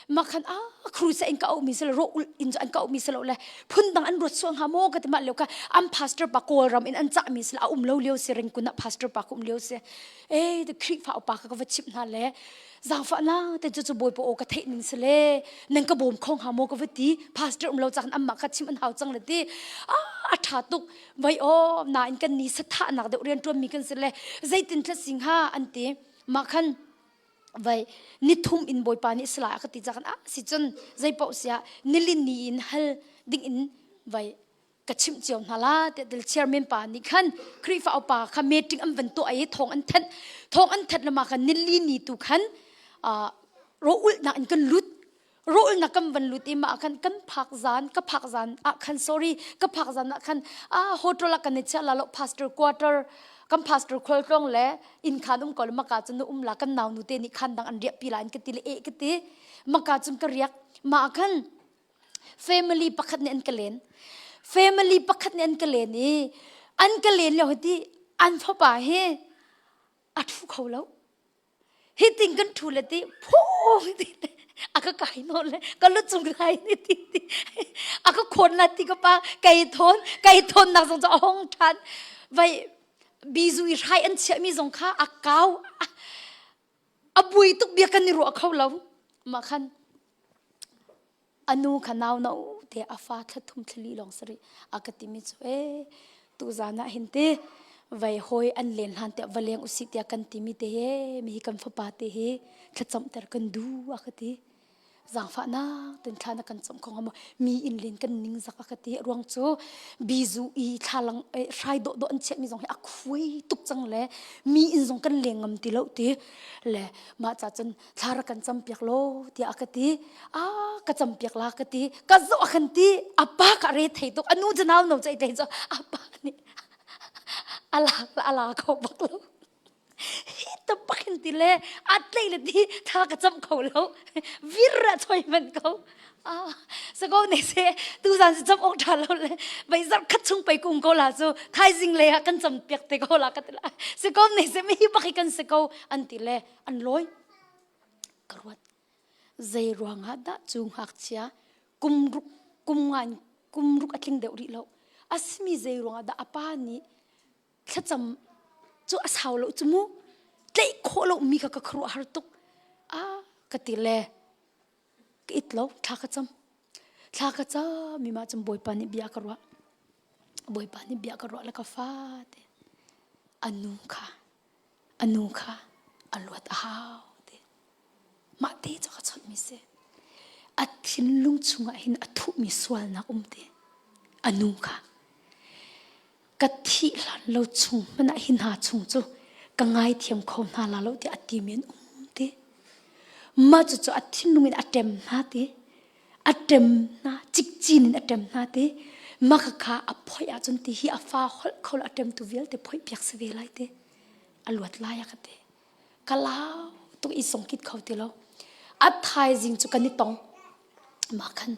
Makhan a cruise in ka auhmi silo rawh ulh in an ka auhmi silo le phundang an ruat sual hnga maw ka ti mah lio kha an pastor pa Kawlram in an cahmi silo a um lo lio si ringkun ah pastor pa ka um lio si. E the Khrihfa upa ka ka va chimh hna le zaangfahnak te cu cu bawipa aw ka theih ning si le nan ka bawm kho hnga maw ka va ti pastor um lo cak in anmah kha chim an hau cang le ti a ṭha tuk vai aw nain kan ni sathahnak deuh rian ṭuanmi kan si le zeitin thla sing ha an ti mah khan vai nithum in bawipa nih sala a ka ti cak ah si cun zei paoh siah nilin ni in hal ding in vai ka chimh cio hna la tiah til chairman pa nih khan Khrihfa upa kha meeting an van tuah i thawng an thanh thawng an thanh lama khan nili ni tu khan ro ulhnak in kan lut ro ulhnak kan van lut i mah khan kan phak zan ka phak zan ah khan sorry ka phak zan ah khan ah hotel ah kan i chia la lo pastor quarter kan pastor khual tlong le inn khan um ko le maka cun um la kan nau nu te nih khan dang an riah pi la in ka ti le e ka ti maka cun ka riak ma khan Family pakhat nih an ka len. Family pakhat nih an ka len i an ka len lio hi an fapa hi a ṭhu kho lo. Hi ting kan ṭhu le ti phu ti a ka kai nawn le ka lu cung lai ni ti ti a ka khawn la ti ka pa kai thawn kai thawn nak zong cu a hong ṭhan vai bizu i hrai an chiahmi zong kha a kau a bui tuk bia kan i ruah kho lo mah khan A nu kha nau no te a fa thla thum thlali lawng sari a ka timi cu e tuzan ah hin te vai hawi an len hlan tiah va leng usih tiah kan timi te he mi hi kan fapa te hi thlacam ter kan du a ka ti zaangfahnak ten thla na kan cam kho hnga maw mi inn len kan ning zak a ka ti ruang cu bizu i thlalang hrai dawh dawh an chiah mi zong hi a khuai tuk cang le mi inn zong kan leng ngam ti lo ti le mah ca cun thla rak kan campiak law tiah a ka ti a ka campiak la ka ti ka zoh a kan ti a pa ka re thei tuk anu cu nau no cei tlei cu a pa nih a lak la a la kho bak lo hi ta bakin ti le a tlei le ti thla ka cam kho lo vir a choi man ko ah sako ne se tu zan si cam ok tha lo le bai zar khat chung pai kung ko la cu thaizing le ah kan cam piak te ko la ka ti la sako ne se mi hi bak hi kan se ko an ti le an lawi ka ruat zei ruangah dah cu ngakchia kum ruk kum ngan kum ruk a tling deuh rih lo asimi zei ruangah dah a pa nih thlacam cu a sau lo cu mu tlaih khawh lo mi kha ka khuaruah har tuk a ka ti le ka it lo thla ka cam thla ka cam mi mah cun bawipa nih bia ka ruah bawipa nih bia ka ruah le ka fa te anu kha A nu kha a luat a hau ti. Mah te cu ka chawnhmi si. A thinlung chungah hin a thuhmi sualnak um ti. A nu kha ka thih hlan lo chung hmanh ah hi hna chung cu ka ngaithiam kho hna la lo tiah a timi an um ti. Mah cucu a thinlung in a ṭem hna ti. A ṭem hna, cikcin in a ṭem hna ti. Mah kha a phoih ahcun ti hi a fa holh kho lo a ṭemtu vialte phoih piak si ve lai ti. A luat lai a ka ti. Ka lau tuk i songkit kho ti lo. A thaizing cu kan i tong. Mah khan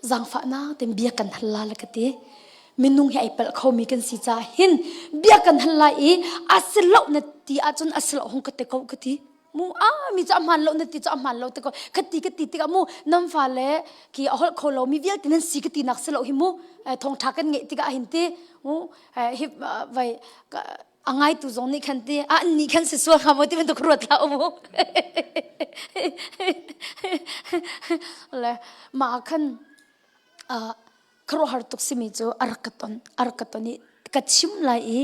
zaangfahnak ten bia kan hal la le ka ti. Minung hi ai palh khomi kan si caah hin bia kan hal lai i a si lo na ti ahcun a si lo hung ka ti ko ka ti. Mu a mi cu a hmaan lo na ti cu a hmaan lo ti ko ka ti ka ti tikah mu nan fale ki a holh kho lo mi vialte nan si ka ti nak si lo hi mu thawngṭha kan ngeih tikah hin ti mu hi vai a ngaitu zong nih khan ti a nih khan si sual hnga maw ti bantuk ruat hlah u le mah khan khuaruahhar tuk simi cu a rak ka ton a rak ka ton i ka chim lai i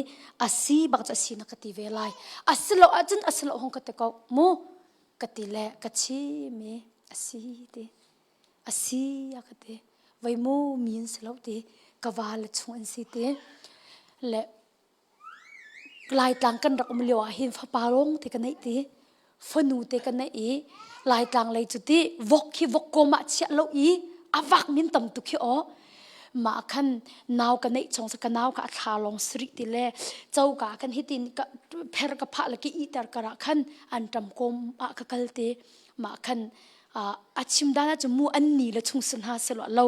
a si bak cu a si na ka ti ve lai a si lo ahcun a si lo hong ka ti ko mu ka ti le ka chim i a si ti a si a ka ti voi mu mi an si lo ti ka va le chung an si ti le Laitlang kan rak um lio ah hin fapa lawng te ka neih ti fanu te ka neih i Laitlang lei cu ti vok hi vok kawm ah chiah lo i a vak min tam tuk hi aw mah khan nau ka neih chong ka nau ka a thla lawng sri ti le coka kan hitin ka pher ka phah le ki iter kar ah khan an ṭam kawm ah ka kal ti mah khan. A chim dan ah cun mu an ni le chung si hna selaw lo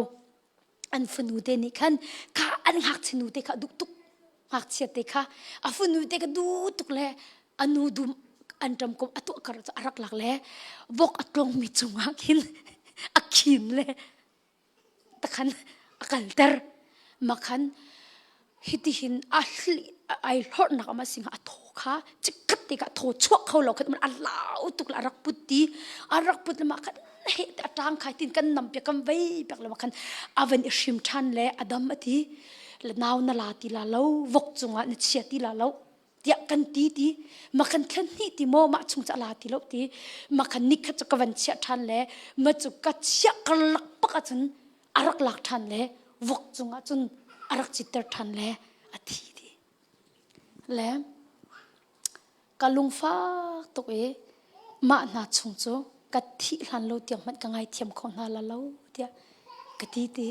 an fanu te nih khan kha an ngakchia nu te kha duh tuk ngakchia te kha a fanu te kha duh tuk le a nu dum an ṭam kom a tuah kar cu a rak lak le vok a tlongmi cungah khin a khin le takhan a kalter makhan hitihin a ai hlorhnak ama singa a thaw kha chikkhat te kha thaw chuak kho lo khat a lau tuk la a rak put ti a rak put le ma khan he a tang khai tin kan nam pia kan vei pek le ma khan avan i hrim than le adam ati le nau na la ti la lo vok cungah na chia ti la lo tiah kan ti ti ma kan thlen hnih ti maw mah chung cu a la ti lo ti ma khan nikhat cu ka van chiah ṭhan le ma cu ka chiah karlak pak ahcun a rak lak ṭhan le vok cungah cun a rak citter ṭhan le a thi ti le ka lungfak tuk i mah hna chung cu ka thih hlan lo tiang hmanh ka ngaithiam kho hna la lo tiah ka ti ti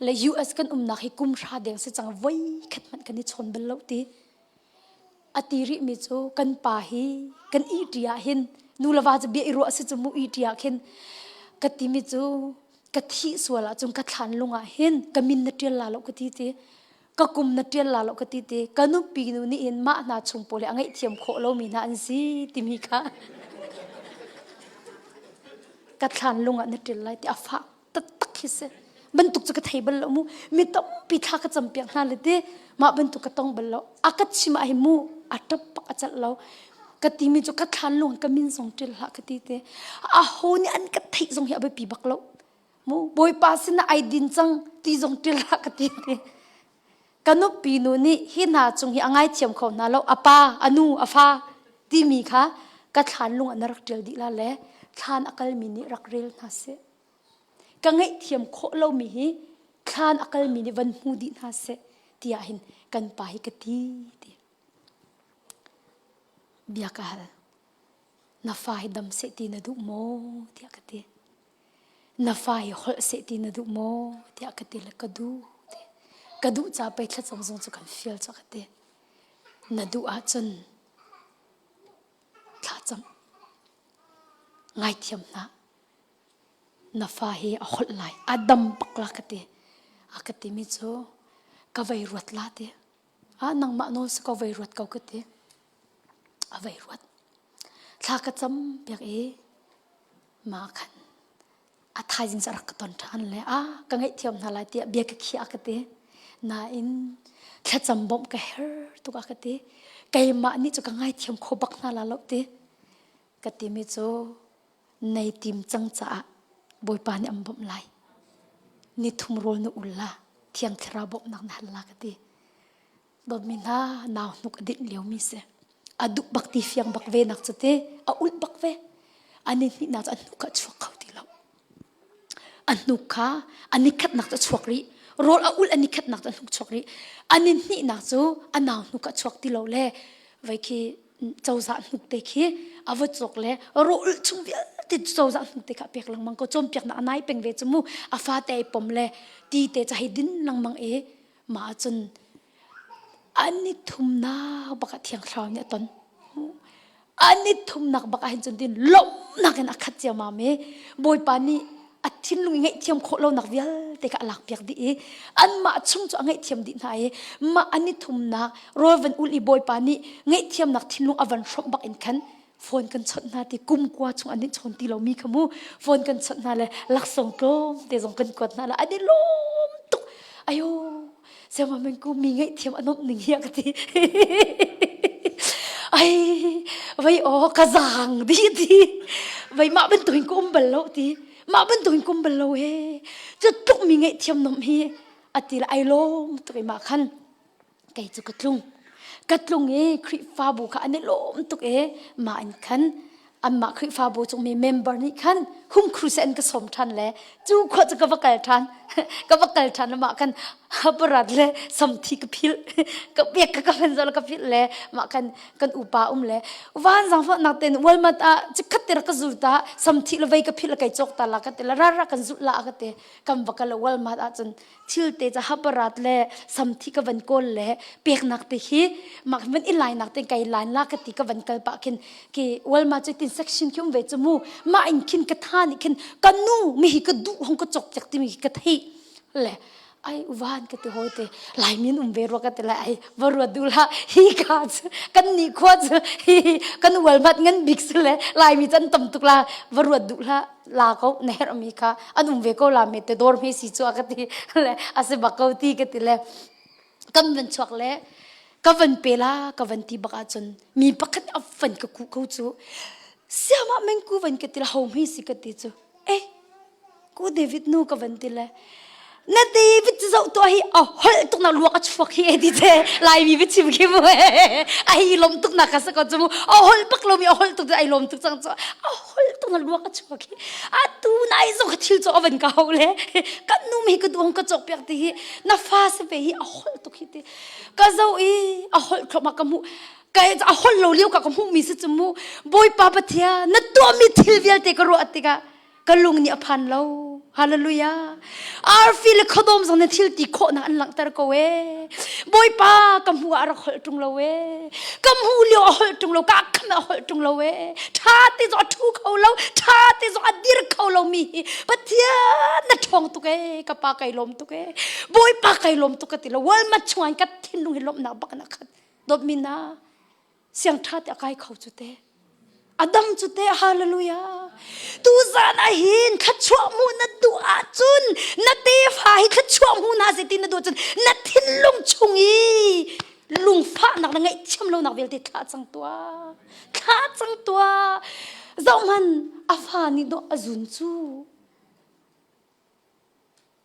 le US kan umnak hi kum hra deng si cang voi khat hmanh kan i chawn bal lo ti a ti rih mi cu kan pa hi kan iti ah hin nu le va cu bia i ruah si cu mu iti ah khin ka ti mi cu ka thih sual ah cun ka thlan lung ah hin ka min na tial la lo ka ti ti ka kum na tial la lo ka ti ti ka nupi nu nih hin mah hna chung pawl hi a ngaihthiam khawh lomi hna an si timi kha ka thlan lung ah na tial lai ti a fak taktak khi si bantuk cu ka thei bal lo mu mi tampi thla ka cam piak hna le ti mah bantuk ka tong bal lo a ka chim ah hi mu a tap pak a calh lo ka ti mi cu ka thlan lung ka min zong ṭil hlah ka ti te a ho nih an ka theih zong hi a biapi bak lo mu bawipa sin ah ai din cang ti zong ṭil hlah ka ti te ka nupi nu nih hi hna cung hi a ngaithiam kho hna lo a pa a nu a fa timi kha ka thlan lung ah na rak ṭial dih la le thlan a kalmi nih rak rel hna seh ka ngaihthiam khawh lomi hi thlan a kalmi nih van hmu dih hna seh tiah hin kan pa hi ka ti ti bia ka hal na fa hi dam seh ti na duh maw tiah ka ti na fa hi holh seh ti na duh maw tiah ka ti le ka duh ti ka duh ca pei thlacam zong cu kan fial cu ka ti na duh ahcun thlacam ngaithiam hna na fa hi a holh lai a dam bak la ka ti a ka timi cu ka vei ruat la ti a nangmah nawl si ko vei ruat ko ka ti a vei ruat thla ka cam piak i ma khan a thaizing cu a rak ka ton ṭhan le a ka ngaihthiam hna lai tiah bia ka khiah ka ti nain thlacam bawmh ka her tuk a ka ti keimah nih cu ka ngaithiam kho bak hna la lo ti ka timi cu nei tim cang caah Bawipa nih an bawmh lai ni thum rawl na ul la thiang thlarau bawmhnak na hal la ka ti dawtmi hna nau hnuk a dinh liomi si a duh bak ti fiang bak ve nak cu ti a ulh bak ve ani hnihnak cu a hnuk kha a chuak kho ti lo a hnuk kha a nikhatnak cu a chuak rih rawl a ulh a nikhatnak cu a hnuk chuak rih ani hnihnak cu a nau hnuk a chuak ti lo le vai khi cozah hnuk te khi a va cawk le rawl chung vialte cozah hnuk te kha pek lengmang ko cawnpiaknak a nai peng ve cu mu a fate ai pom le ti te ca hei din lengmang i mah cun an i thumnak bak ah thiang thlarau nih a ton an i thumnak bak ah hin cun tin lawmhnak in a khat ciammam i bawipa nih a thinlung i ngaihthiam khawh lonak vialte kha a lakpiak dih i anmah chung cu a ngaihthiam dih hna i mah an i thumnak rawl van ul i bawipa nih ngaihthiamnak thinlung a van hrawmh bak in khan phone kan chawnh hna ti kum kua chung an i chawn ti lomi kha mu phone kan chawnh hna le laksawng tlawm te zong kan kuat hna le an i lawm tuk ayo siama men ku mi ngaihthiam a nomh ning hi a ka ti ai vai o ka zaang di ti vai mah bantuk in ka um bal lo ti mah bantuk in ka um bal lo he cu tluk mi ngaihthiam nomh hi ati le ai lawm tuk i mah khan kei cu ka tlung ka tlung i Khrihfabu kha an i lawm tuk i mah in khan anmah Khrihfabu chung mi member nih khan hum crusade an ka sawm ṭhan le cu khua cu ka va kal ṭhan ka va kal ṭhan mah khan. Haparat le samthi ka philh ka pek ka ka fen zol ka philh le mah kan kan upa um le van zang fa nak ten Walmart ah chikhat te ka zul ta samthi le vei ka philh kai chok ta la ka te la ra ra kan zul la ka te kam va ka le Walmart ah cun thil te cha haparat le samthi ka van kawl le peknak te hi mak van i lai nak te kai line la ka ti ka van kal pa khin ki Walmart cu tin section khi um ve chu mu ma in khin ka tha ni khin ka nu mi hi ka du hong ka chok chak ti mi ka thei le ai uvan ka ti hoi te lai min um ve ro ka ti lai ai va ruat du la hi ka chu kan ni khua chu hi kan Walmart ngan bik su le lai mi chan tam tuk la va ruat du la la ko na her mi kha an um ve ko la me te dor me si chu ka ti le ase bak ko ti ka ti le kam van chuak le ka van pe la ka van ti bak ahcun mi pakhat a van ka ku ko chu siama meng ku van ka ti la ho mi si ka ti chu eh ku David nu ka van ti le na David cu zoh tuah hi a holh tuk nak luak a chuak hi e ti te Laimi biachim khi mu a hi lom tuk nak ka sa ko chu mu a holh bak lomi a holh tuk ai lom tuk cang chu a holh tuk nak luak a chuak hi a tu nai zong ka thil chu a van ka ho le kan nu mi ka duang ka chok piak ti hi na fa se ve hi a holh tuk hi ti ka zo i a holh thloma ka mu kai a holh lo liu ka ka hmuh mi si chu mu Bawipa Pathian na tuah mi thil vialte ka ruah tikah ka lung nih a phan lo hallelujah arfi le khuadawm zong na thil ti khawhnak an langhter ko e bawipa ka hmu ah rak holh ṭung lo e ka hmu lio a holh ṭung lo ka kham a holh ṭung lo e ṭha te zong a ṭhu kho lo ṭha te zong a dir kho lo mi hi pathian na ṭhawng tuk e ka pa kai lawm tuk e bawipa kai lawm tuk ka ti lo walmat chungah ka thinlung hi lawmhnak bak na khat dawtmi na siang ṭha te a kai kho cu te Adam cu te hallelujah tu zan ah hin thluachuah mu na duh ahcun na tefa hi thluachuah mu na si ti na duh ahcun na thinlung chung i lungfahnak na ngaihthiam lonak vialte thlah cang tuah thlah cang tuah zohman a fa nih dawh a zun cu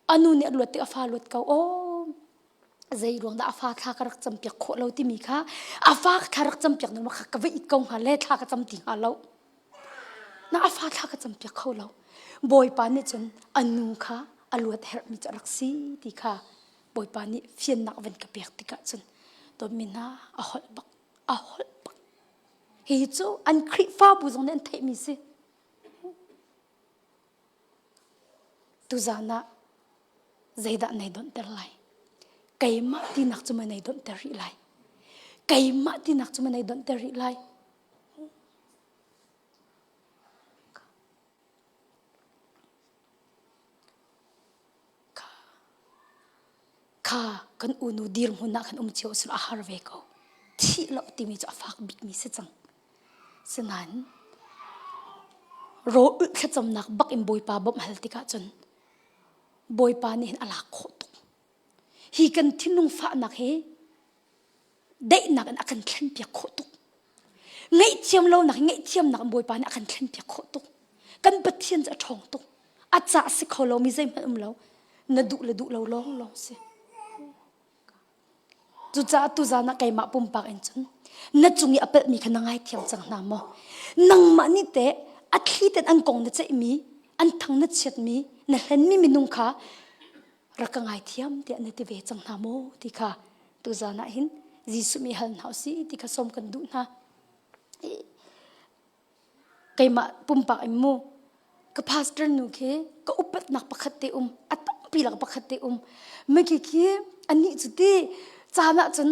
A nu nih a luat tik a fa luat ko. Aw, zei ruang dah a fa thla ka rak campiak khawh lo timi kha a fa thla rak campiak na kha ka va it ko hnga le thla ka cam ti hnga lo. Na a fa thla ka campiak kho lo. Bawipa nih cun a nu kha a luat herhmi cu a rak si ti kha Bawipa nih fiannak van ka pek tikah cun dawtmi hna a holh bak a holh bak. Hi cu an Khrihfabu zong nih an theihmi si. Tuzaan ah zeidah nei donhter lai? Keimah tinak cu ma nei donhter rih lai? Keimah tinak cu ma nei donhter rih lai? Kha kan unu dirhmun ah khan um cio sul a har ve ko. Thih lo timi cu a fak bikmi si cang. Sinain rawl ulh thlacamnak bak in Bawipa bawmh hal tikah cun Bawipa nih hin a lak khawh tuk. Hi kan thinlung fahnak hi daihnak in a kan thlenpiak khawh tuk. Ngaihthiam lonak hi ngaihthiamnak in Bawipa nih a kan thlenpiak khawh tuk. Kan Pathian cu a ṭhawng tuk. A cah si kho lomi zeihmanh um lo. Na duh le duh lo lawnglawng si. Cucaah tuzaan ah keimah pumpak in cun na cung i a palhmi kha na ngaithiam cang hna maw? Nangmah nih teh a thli ten an kong na ceihmi, an thang na chiatmi, na hlenmi minung kha rak ka ngaithiam tiah na ti ve cang hna maw ti kha tuzaan ah hin Jesuh mi hal hna usih ti kha sawm kan duh hna. Keimah pumpak in mu ka pastor nu khi ka upatnak pakhat te um a tampi lak pakhat te um maki khi anih cu ti caan ah cun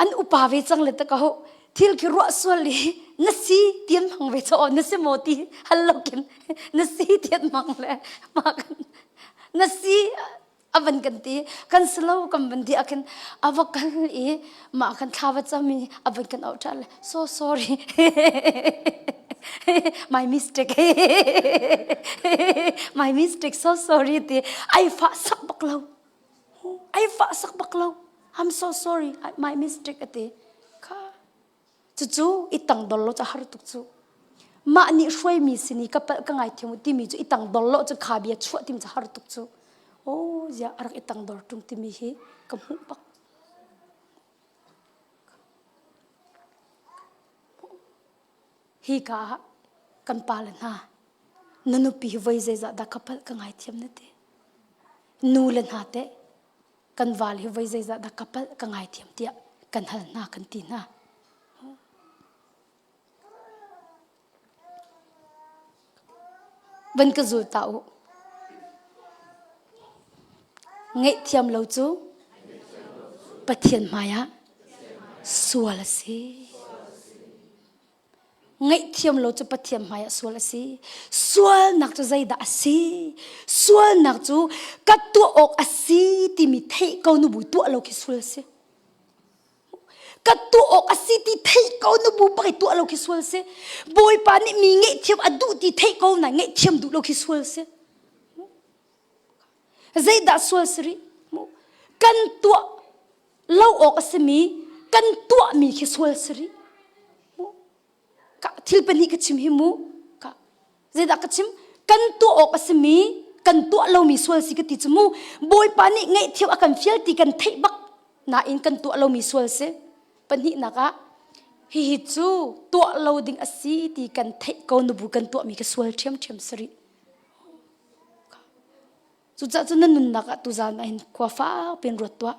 an upa ve cang le ta ka ho thil khi ruah sual i na si tian mang ve cho na si maw ti hal lo kin na si tian mang le ma kan na si a van kan ti kan si lo kan van ti ah khin a va kal i mah khan thla va cam i a van kan auh ṭhan le so sorry my mistake my mistake so sorry ti ai fah sak bak lo ai fah sak bak lo I'm so sorry my mistake ati kha Cucu i tangdor lo cu a har tuk cu. Mah nih hruaimi sin i ka palh ka ngaithiam u timi cu i tangdor lo cu kha bia chuah timi cu har tuk cu. Oh ziah a rak i tangdor ṭung timi hi ka hmuh bak. Hi ka ah kan pale hna na nupi hi voi zeizah dah ka palh ka ngaithiam na ti. Nu le hna teh. Kan val hi voi zeizah dah ka palh ka ngaithiam tiah kan hal hna kan ti hna. Van ka zul ta u. Ngaihthiam lo cu Pathian hmaiah sual a si. Ngaihthiam lo cu Pathian hmaiah sual a si. Sualnak cu zeidah a si? Sualnak cu ka tuah awk a si timi theih ko nu bu tuah lo khi sual a si. Ka tuah awk a si ti theih ko nu bu bak i tuah lo khi sual a si. Bawipa nih mi ngaihthiam a duh ti theih ko na ngaihthiam duh lo khi sual a si. Zeidah sual si rih? Kan tuah lo awk a simi kan tuahmi khi sual si rih. Ka thil pahnih ka chim hi mu. Ka zeidah ka chim? Kan tuah awk a simi kan tuah lomi sual si ka ti cu mu. Bawipa nih ngaihthiam a kan fial ti kan theih bak nain kan tuah lomi sual si. Pahnihnak ah hihi cu tuah lo ding a si ti kan theih ko nubu kan tuahmi ka sual ṭhiamṭhiam si rih. Cucaah cun na nunnak ah tuzaan ah hin khua fak piin ruat tuah.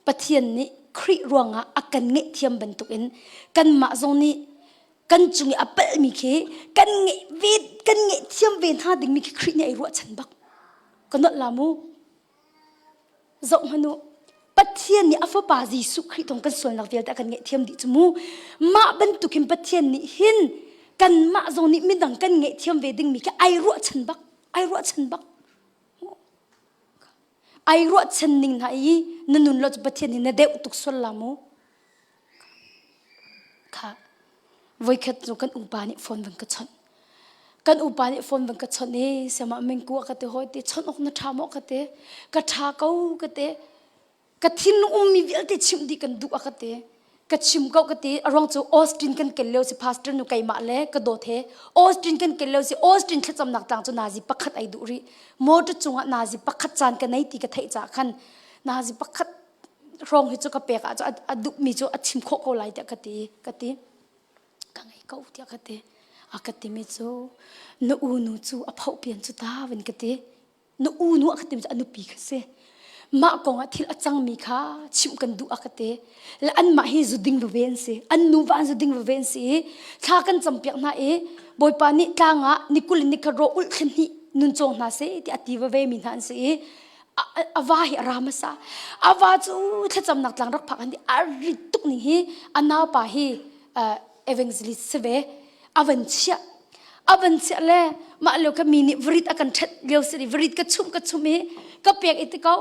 Pathian nih Khrih ruangah a kan ngaihthiam bantukin kanmah zong nih kan cung i a palhmi khi kan ngeih ve kan ngaihthiam ve hna dingmi khi Khrih nih ai ruahchan bak. Ka nolh la mu. Zoh hmanh u, Pathian nih a Fapa Jesuh Khrih thawng kan sualnak vialte a kan ngaihthiam dih cu mu. Mah bantukin Pathian nih hin kanmah zong nih midang kan ngaihthiam ve dingmi khi ai ruahchan bak, ai ruahchan bak. Ai ruahchan ning hna i na nun lo cu Pathian hi na deuh tuk sual la mu. Kha voikhat cu kan upa nih phone van ka chawnh. Kan upa nih phone van ka chawnh i siama mengku a ka ti hawi ti chawnh awk na ṭha maw ka ti. Ka ṭha ko ka ti. Ka thinlung ummi vialte chimh dih kan duh a ka ti. Ka chim ko ka ti. A ruang cu Austin kan kel lio si pastor nu keimah le ka dawt he Austin kan kel lio si Austin thlacamnak tlang cu nazi pakhat ai duh rih. Motor cungah nazi pakhat caan ka nei ti ka theih caah khan nazi pakhat hrawng hi cu ka pek ah cu a duhmi cu a chim khawh ko lai tiah ka ti ka ti ka ngei ko tiah ka ti a ka timi cu na u nu cu a phoh pian cu ta van ka ti na u nu a ka timi cu a nupi kha si mah kong ah thil a cangmi kha chimh kan duh a ka ti le anmah hi zu ding veve an si an nu va an zu ding veve an si i thla kan campiak hna i bawipa nih tlang ah ni kul in ni khat ro ulh thlen hnih nun cawng hna seh ti a ti veve mi hna an si i a va hi a ra hmasa a va cu thlacamnak tlang rak phak an ti a rit tuk ning hi a naupa hi evangelist si ve a van chiah a van chiah le mah lio kha mi nih varit a kan ṭhet lio si varit ka chumh ka chumh i ka pek i ti ko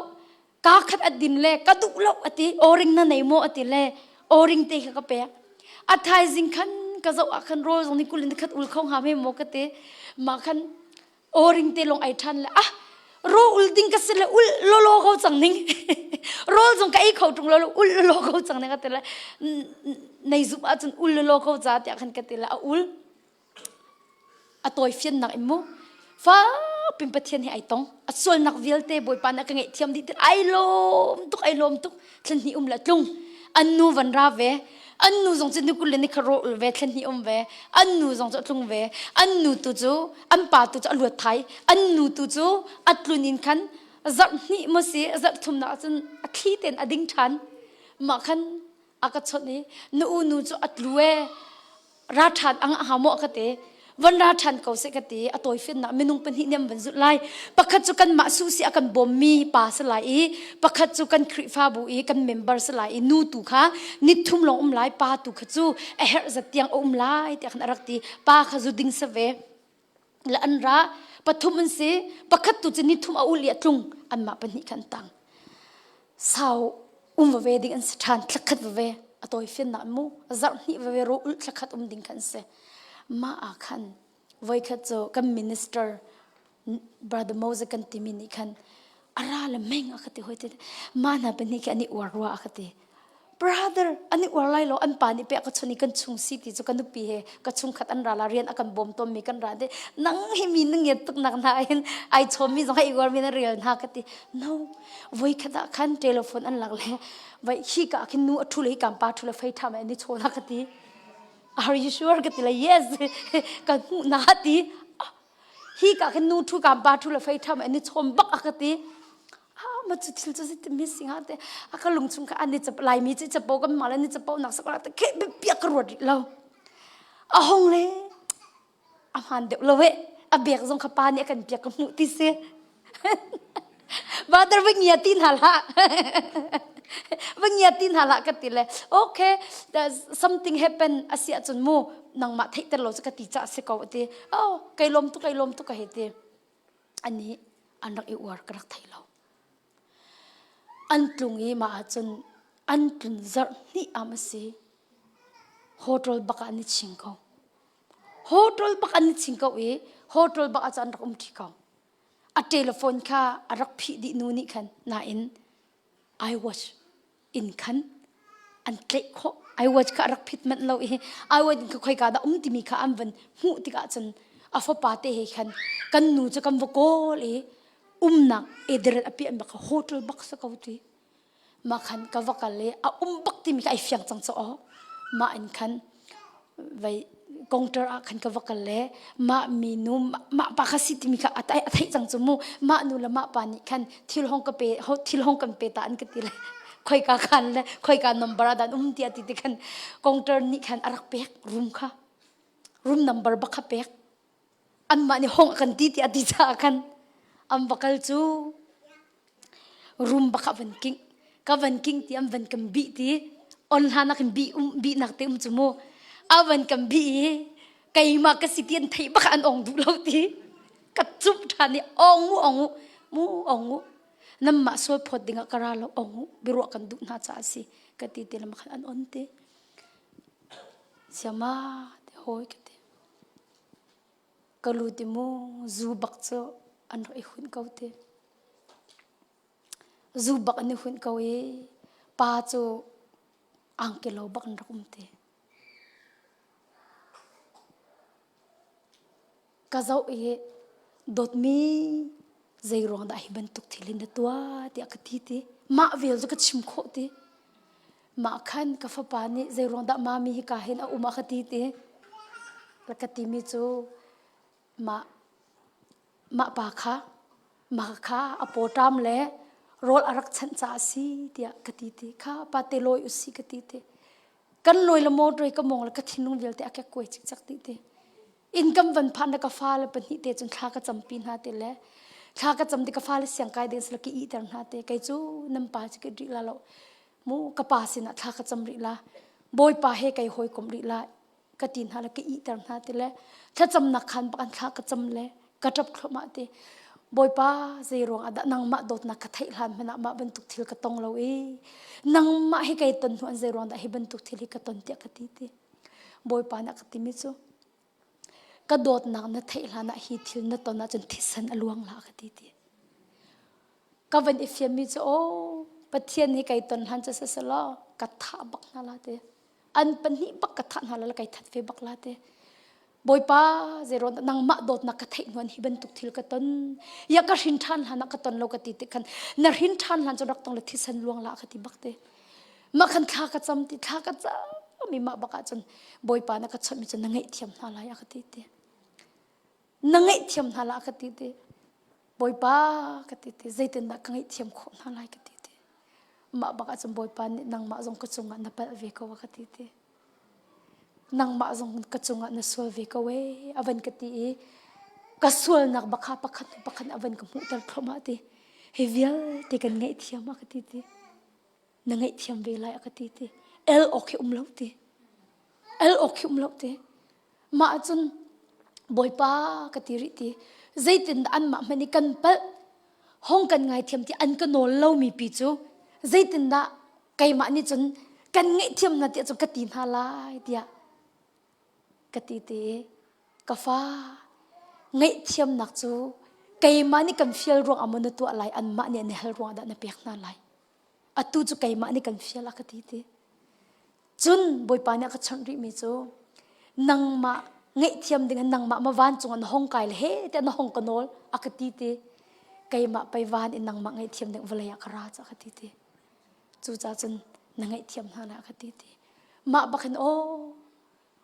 ka khat a din le ka duh lo ati oring na nei maw ati le oring te kha ka pek a thaizing khan ka zoh ah khan rawl zong ni kulin khat ul kho hnga me maw ka ti mah khan Oring te lawng ai ṭhan le ah ro ul ding ka si le ul lolo ko cang ning rawl zong ka ei kho ṭung lo ul lolo ko cang ning ka ti le nei zup ahcun ul lolo ko ca tiah khan ka ti le a ul a tawi fiannak in mu fakpin Pathian he ai tong a sualnak vialte Bawipa nih a ka ngaihthiam dih ti ai lawm tuk ai lawm tuk thlan hnih um le tlung an nu van ra ve an nu zong cu ni kul le ni kha rawh ve thlan hnih um ve an nu zong cu a tlung ve an nu tu cu an pa tu cu a luat thai an nu tu cu a tlun in khan zarh hnih maw si zarh thumnak cun a thli tein a ding ṭhan mah khan a ka chawnh i na u nu cu a tlu e ra ṭhan ang a maw ka ti van ra ṭhan ko seh ka ti a tawifiannak minung pahnih nih an van zulh lai pakhat cu kanmah suhsi a kan bawmmi pa si lai i pakhat cu kan Khrihfabu i kan member si lai i nu tu kha ni thum lawng um lai pa tu kha cu a herh zat tiang a um lai tiah khan a rak ti pa kha zu ding si ve le an ra pathum an si pakhat tu cu ni thum a ul i a tlung anmah pahnih khan tang sau um veve ding an si ṭhan thlakhat veve a tawifiannak mu zarh hnih veve ro ulh thlakhat um ding khan si mah ah khan voikhat cu kan minister brother Moses kan timi nih khan a ra le meng a ka ti hoi ti ma hna pahnih khi an i uar rua a ka ti brother an i uar lai lo an pa nih pek ka chun i kan chung si ti cu ka nupi he ka chungkhat an ra la rian a kan bawm tawn mi kan ra te nang hi mi na ngiat tuk nak hna hin ai chawm mi zong ai uar mi na rel hna ka ti no voi khat ah khan telephone an lak le vai hi ka khin nu a thu le hi kam pa thu le fei tha mai ni chaw na ka ti are you sure ka ti le yes ka hmu na ti hi ka khin nu thu kam pa thu le fei tha mai ni chawm bak a ka ti. Ma cu thil cu zeitin mi si hnga te a ka lung chung kha an i cap Laimi cu capo kan mah le ni capo nak sak te khi biapia ka ruat rih lo. A hong le a hmaan deuh lo eh. A bek zong kha pa nih a kan piak ka hmuh ti si. Brother va ngia ti hna hlah. Va ngia ti hna hlah ka ti le okay something happen a si ahcun mu nangmah theihter lo cu ka ti ca si ko a ti. Oh kai lawm tuk kai lawm tuk ka hei ti. Ani an rak i uar ka rak thei lo. An tlung i mah ahcun an tlun zarh hnih am a si. Hotel bak ah an i ching ko. Hotel bak an i ching ko i hotel bak ah cun an rak um ṭi ko. A telephone kha a rak phih dih nu nih khan nain I watch in khan an tlaih khawh. I watch kha a rak phit manh lo i I watch in kha khoika dah um timi kha an van hmuh tikah cun a fapa te he khan kan nu cu kan va kawl i umnak ederet a piah bak hotel bak sa ko ti mah khan ka va kal i a um bak timi kha ai fiang cang cu aw mah in khan vai counter ah khan ka va kal le mah mi nu mah pa kha si timi kha a theih cang cu mu mah nu le mah pa nih khan thil hong ka pe thil hong kan pe ta an ka ti le khoika khan le khoika number ah dan um tiah ti ti khan counter nih khan a rak pek room kha room number bak kha pek anmah nih hong kan ti tiah ti caah khan an va kal cu room bak ah van king ka van king ti an van kan bih ti on hlan ah khin bih um bihnak te um cu mu a van kan bih i keimah ka si ti an theih bak an ong duh lo ti ka cumh ṭhan i ong u ong u mu ong u nanmah sual phawt ding ah ka ra lo ong u biaruah kan duh hna caah a si ka ti ti lam khan an on ti siama te hawi ka ti Ka lu ti mu zu bak cu an rak i hunh ko ti. Zu bak an i hunh ko i pa cu angki lo bak an rak um ti. Ka zoh i dawtmi zei ruang dah hi bantuk thil hi na tuah tiah ka ti ti. Mah vel cu ka chim khawh ti. Mah khan ka fapa nih zeiruang dah mami hi ka hin a um a ka ti ti ka timi cu mah mah pa kha mah kha a pawṭam le rawl a rak chanh caah a si tiah ka ti ti kha pa te lawi u si ka ti ti kan lawi le motor ka mong le ka thinlung vialte a kekkuai cikcek dih ti inn kan van phan le ka fale pahnih te cun thla ka campi hna te le thla ka cam ti ka fale siang kai ding sila ki iter hna te kei cu nan pa cu ka rih la lo mu ka pa sinah thla ka cam rih la bawipa he kei hawikom rih la ka ti hna le ka iter hna te le thlacamnak khan bak an thla ka cam le ka ṭap thluahmah te bawipa zei ruang ah dah nangmah dawtnak ka theih hlan hmanh ah mah bantuk thil ka tong lo i nangmah hi kei ton hnu an zei ruang dah hi bantuk thil hi ka ton tiah ka ti ti Bawipa nih a ka timi cu ka dawtnak na theih hlan ah hi thil na ton ahcun thisen a luang la ka ti ti. Ka van i fiammi cu aw Pathian hi kai ton hlan cu siselaw ka thah bak hna la ti. An pahnih bak ka thah hna la kai that ve bak la ti. Bawipa zeiruang nangmah dawtnak ka theih hnuan hi bantuk thil ka ton. Ya ka hrin ṭhan hlan ah ka ton lo ka ti ti khan na hrin ṭhan hlan cu rak tong le thisen luang la ka ti bak ti. Mah khan thla ka cam ti thla ka cam i mah bak ahcun Bawipa na ka chawnh mi cu na ngaihthiam hna lai a ka ti ti. Na ngaihthiam hna la a ka ti ti. Bawipa ka ti ti zeitindah ka ngaihthiam khawh hna lai ka ti ti. Mah bak ahcun Bawipa nih nangmah zong ka cungah na palh ve ko a ka ti ti. Nangmah zong ka cungah na sual ve ko ee a van ka ti i ka sualnak bak kha pakhat hnu pakhat a van ka hmuhter thluahmah ti. Hi vialte kan ngaihthiam a ka ti ti. Na ngaihthiam ve lai a ka ti ti el awk hi um lo ti el awk hi um lo ti mah cun bawipa ka ti rih ti zeitin dah anmah hmanh i kan palh hong kan ngaithiam ti an ka nawl lomi pi cu zeitindah keimah nih cun kan ngaihthiam hna tiah cun ka ti hna lai tiah ka ti ti ka fa ngaihthiamnak cu keimah nih kan fial ruang ah maw na tuah lai anmah nih an i hal ruang ah dah na pek hna lai atu cu keimah nih kan fial a ka ti ti cun bawipa nih a ka chawnh rihmi cu nangmah ngaihthiam ding in nangmah ma vancung ah na hong kai le he tiah na hong ka nawl a ka ti ti keimah pei van in nangmah ngaihthiam ding vawlei ah ka ra ca ka ti ti cucaah cun na ngaihthiam hna la ka ti ti mah bak hin aw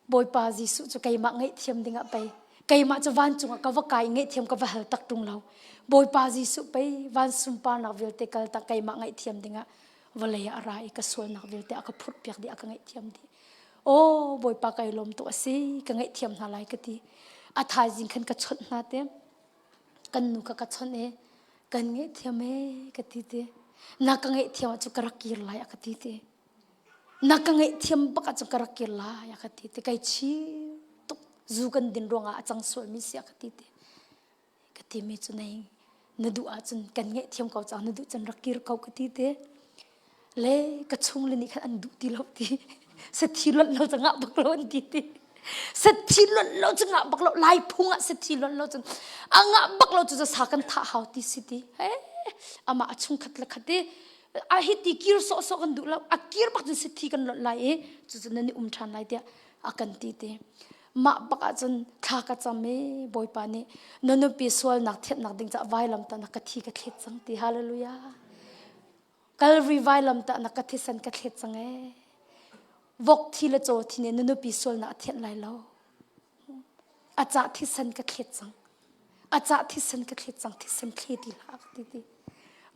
Bawipa Jesuh cu keimah ngaihthiam dingah pei. Keimah cu vancung ah ka va kai ngaihthiam ka va hal tak ṭung lo. Bawipa Jesuh pei van sunparnak vialte kal tak keimah ngaihthiam dingah vawlei ah a ra i ka sualnak vialte a ka phurhpiak dih a ka ngaihthiam dih. Aw Bawipa kai lawm tuk a si ka ngaihthiam hna lai ka ti. A thaizing khan ka chawnh hna te. Kan nu kha ka chawnh i kan ngaihthiam ee ka ti te. Na ka ngaihthiam ahcun ka rak kir lai a ka ti te. Na ka ngaihthiam bak ahcun ka rak kir lai a ka ti te. Kai chir tuk zu kan din ruangah a cang sualmi si a ka ti te. Ka timi cu nei na duh ahcun kan ngaihthiam ko cang na duh cun rak kir ko ka ti te. Le ka chung le nih khan an duh ti lo ti. Sathi lonh lo cu ngah bak lo an ti ti. Sathi lonh lo cu ngah bak lo lai phung ah sathi lonh lo cun a ngah bak lo cu sa kan thah hau ti si ti. He amah a chungkhat le khat i a hi ti kir sawhsawh kan duh lo a kir bak cun sathi kan lonh lai i cucu nan i um ṭhan lai tiah a kan ti te. Mah bak ahcun thla ka cam i Bawipa nih na nupi sualnak thianhnak ding caah vailamtahnak ka thi ka thlet cang ti hallelujah. Kalvari vailamtahnak ka thisen ka thlet cang ee. Vok thi le caw thi nih na nupi sualnak a thianh lai lo. A cah thisen ka thlet cang. A cah thisen ka thlet cang thisen thli ti hlah ka ti ti.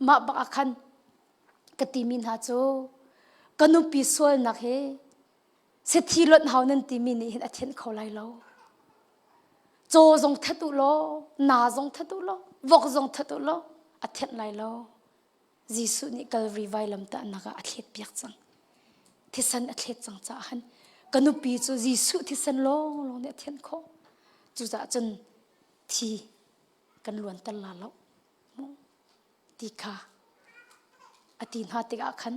Mah bak ah khan ka timi hna cu ka nupi sualnak hi Sathi lonh hau nan timi nih hin a thianh kho lai lo. Caw zong that u law, na zong that u law, vok zong that u law, a thianh lai lo. Jesuh nih Calvary vailamtahnak ah a thlet piak cang. Thisen a thlet cang caah han ka nupi cu Jesuh thisen lawnglawng nih a thianh khawh. Cucaah cun thi kan luanter la lo. Ti kha a ti hna tikah khan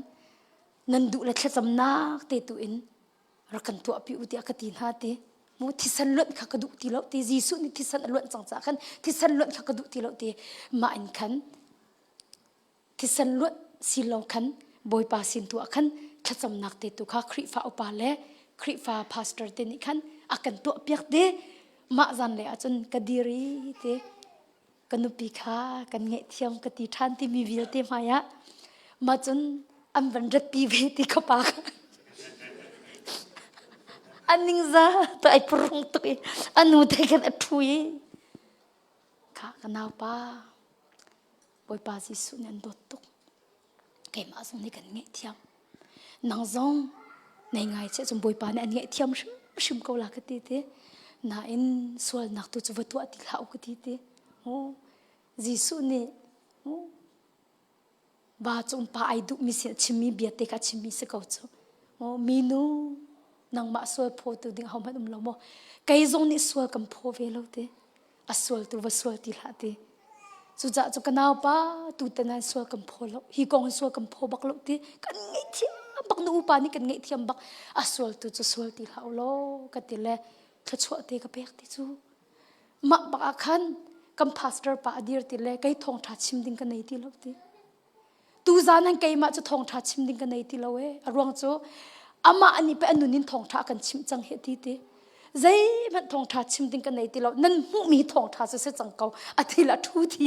nan duh le thlacamnak te tu in rak kan tuahpi u tiah ka ti hna ti mu thisen luanh kha ka duh ti lo ti Jesuh nih thisen a luanh cang caah khan thisen luanh kha ka duh ti lo ti mah in khan thisen luanh si lo khan Bawipa sin tu ah khan thlacamnak te tu kha Khrihfa upa le Khrihfa pastor te nih khan a kan tuahpiak te mah zan le ahcun ka dir i te ka nupi kha kan ngaihthiam ka ti ṭhan timi vialte hmaiah mah cun an van ratpi ve ti ka pa kha an ningza tu ai purung tuk i a nu te khan a ṭhu i kha ka naupa Bawipa Jesuh nih an dawt tuk keimah zong nih kan ngaihthiam nang zong nei ngai che cun Bawipa nih an ngaihthiam hrimhrim ko la ka ti ti nain sualnak tu cu va tuah ti hlah u ka ti ti Jesuh nih va cung pa ai duhmi sin a chimmi bia te kha a chimmi si ko cu minu nangmah sual phawtu ding ahohmanh um lo maw kei zong nih sual kan phaw ve lo ti a sual tu va sual ti hlah ti cucaah cu ka naupa tutan an sual kan phaw lo hi kong hi sual kan phaw bak lo ti kan ngaihthiam bak nu upa nih kan ngaihthiam bak a sual tu cu sual ti hlah law ka ti le thluachuah te ka pek ti cu mah bak ah khan kan pastor pa a dir ti le kei thawngtha chim ding ka nei ti lo ti Tuzaan an keimah cu thawngṭha chim ding ka nei ti lo ee. A ruang cu amah nih pei a nun in thawngṭha a kan chimh cang hi ti ti. Zeihmanh thawngṭha chim ding ka nei ti lo. Nan hmuhmi thawngṭha cu si cang ko. A thil a ṭhu thi.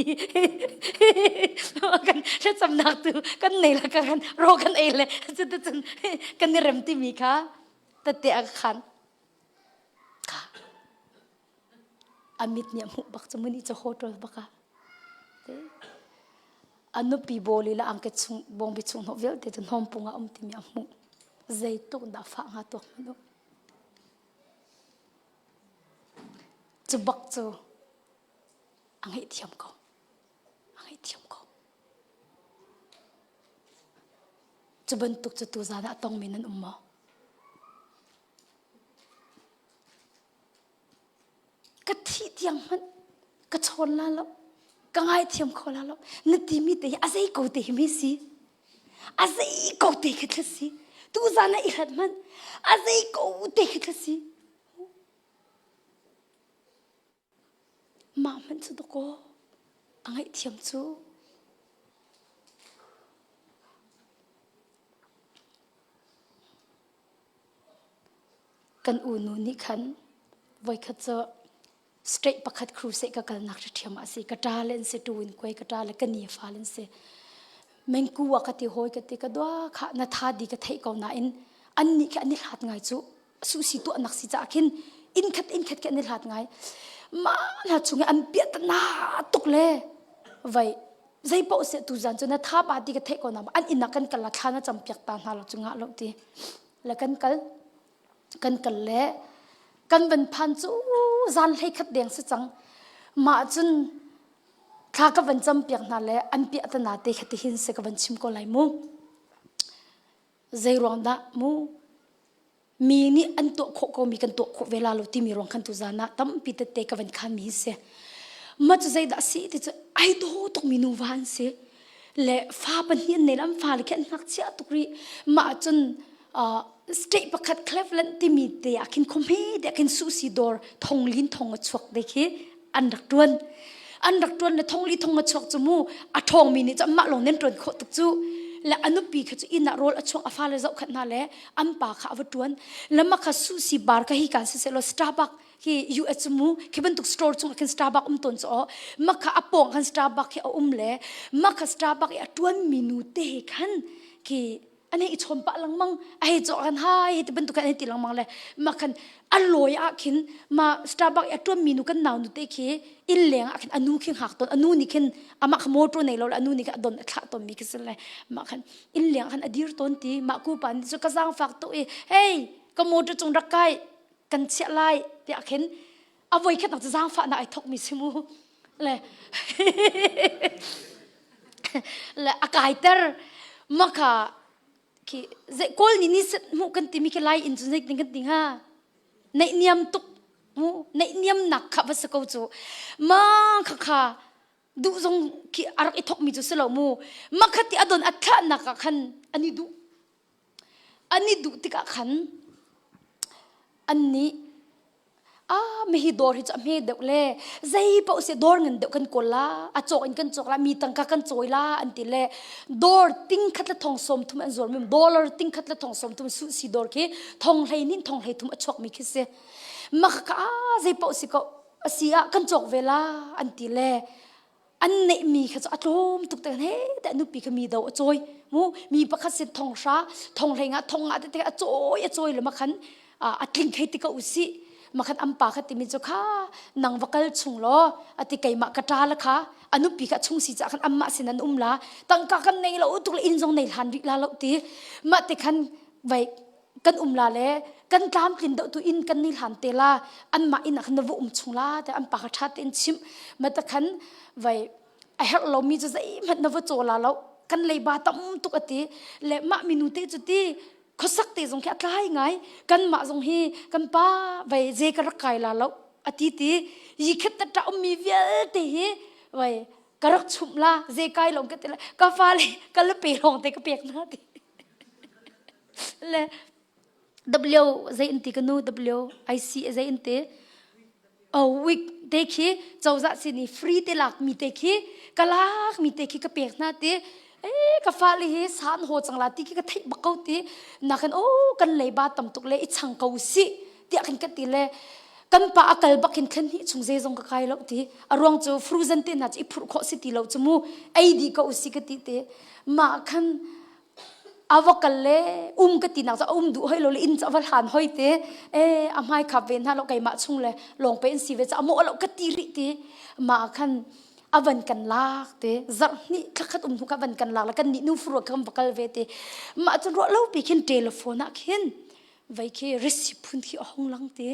Kan thlacamnak tu kan nei le kan ro kan ei le cuticun kan i rem timi kha tette a ka khan. Kha. A mit nih a hmuh bak cu muni cu hotel bak ah. A nupi bawli le angke chung bawngbi chung hnawh vialte cu hnawmpung ah um timi a hmuh. Zeitluk dah fah hnga tuak hmanh u. Cu bak cu a ngaihthiam ko. A ngaihthiam ko. Cu bantuk cu tuzaan ah a tongmi nan um maw? Ka thih tiang hmanh ka chawn la lo ka ngaithiam kho la lo na timi te hi a zei ko te hi mi si a zei ko te khi thla si tu zan ah i hlat hmanh a zei ko te khi thla si mah hmanh cu dakaw a ngaihthiam cu Kan unu nih khan voikhat cu state pakhat crusade ka kalnak ṭhiam ah a si. Ka ṭa le an si, tu in kuai ka ṭa le ka ni fal an si. Mengku ah ka ti hawi ka ti ka dua kha na tha di ka theih ko nain an nih khi an i hlat ngai cu susi tuahnak si caah khin inn khat inn khat khi an i hlat ngai. Mah hna chung i an piahtana tuk le vai zei paoh seh tuzan cu na tha pa ti ka theih ko na an inn ah kan kal la thla na cam piak ta hna lo cu ngah lo ti le kan kal kan kal le kan van phan cu zan hlei khat deng si cang mah cun thla ka van cam piak hna le an piah tana te kha ti hin se ka van chim ko lai mu zei ruang dah mu mi nih an tuah khawh ko mi kan tuah khawh ve la lo timi ruang khan tuzan ah tampi tette ka van khan mi hi si ma cu zeidah si ti cu ai daw tuk mi nuva an si le fa pahnih an nei an fa le khi an ngakchia tuk rih mah cun state pakhat Cleveland timi te ah khin khomhe te ah khin susi dawr thonglin thong a chuak te khi an rak tuan an rak tuan le thongli thong a chuak cu mu a ṭhawng mi nih cu amah lawng nan ṭuan khawh tuk cu le a nupi kha cu inn ah rawl a chuak a fale zoh khat hna le an pa kha a va ṭuan le mah kha susi bar ka hi kan si seh law Starbucks hi US cu mu khi bantuk store chung ah khin Starbucks um tawn cu aw mah kha a pawng khan Starbucks hi a um le mah kha Starbucks i a ṭuan mi nu te he khan khi an hei i chawm pah lengmang a hei cawh khan hai ti bantuk khan an ti lengmang le mah khan a lawi ah khin ma Starbucks i a ṭuanmi nu kan nau nu te khi inn leng ah khin a nu khi hngak tawn a nu nih khin amah kha motor nei lo le a nu nih khan a don a thlah tawn mi khi si le mah khan inn leng ah khan a dir tawn ti mah ku pa nih cu ka zaangfak tuk i hey ka motor cung rak kai kan chiah lai tiah khin a voi khat nak cu zaangfahnak ai thok mi si mu le le a kaiter maka khi zei kawl nih ni set hmuh kan timi khi lai in cu zei tin kan ti hnga neih niam tuk mu neih niam nak kha va si ko cu ma kha kha duh zong khi a rak i thok mi cu si lo mu ma kha ti adon a thlah nak ah khan ani duh an i duh tikah khan an nih ah mihi dawr hi cu a hme deuh le zei paoh si dawr ngan deuh kan kawl la a cawk in kan cawk la mi tangka kan cawi la an ti le dawr ting khat le thong sawm thum an zuar mi dollar ting khat le thong sawm thum su si dawr khi thong hlei nin thong hlei thum a chuak mi khi si maka ka zei paoh si ko asi ah kan cawk ve la an ti le an neihmi kha cu a tlawm tuk te he te nupi kha mi do a cawi mu mi pakhat sin thong hra thong hlei nga thong nga te a cawi a cawi le makhan a tling thei ti ko usih makhan ampa kha timi cu kha nang va kal chung law ati keimah ka ṭa la kha a nupi kha chung si ca khan amma sin an um la tangka kan nei lo tuk le inn zong nei hlan rih la lo ti mah te khan vai kan um la le kan tlamtlin deuh tu inn kan ni hlan te la anmah inn ah khan na va um chung la te an pa kha ṭha tein chimh ma ta khan vai a herh lomi cu zeihmanh na va caw la lo kan leiba tam tuk ati le mah minu te cu ti khuasak te zong khi a tlai ngai kan mah zong hi kan pa vai ze ka rak kai la lo ati ti yi khat ta ta ummi vialte hi vai ka rak chumh la ze kai long ka ti la ka fale ka la pe long te ka pek na ti le W zei in ti ka nu W I C zei in ti oh week te khi cozah sin i free te lak mi te khi ka lak mi te khi ka pek hna ti eh ka fale hi san ho cang la ti khi ka theih bak ko ti na kan oh kan leiba tam tuk le i chang ko si tiah kan ka ti le kan pa a kal bak hin thlen hnih chung zei zong ka kai lo ti a ruang cu frozen te na cu i phurh khawh si ti lo cu mu ei dih ko si ka ti te mah khan a va kal le um ka ti nak cu a um duh hoi lo le inn cu a va hlan hoi te e a hmai khap ve hna lo keimah chung le lawng pe in si ve cu a mawh lo ka ti rih ti mah khan a van kan lak te zarh hnih thlakhat um hnu kha van kan lak le kan nih nu furu kan va kal ve te mah cu ruah lo pi khin telephone ah khin vei khi receipt phun khi a hong lang te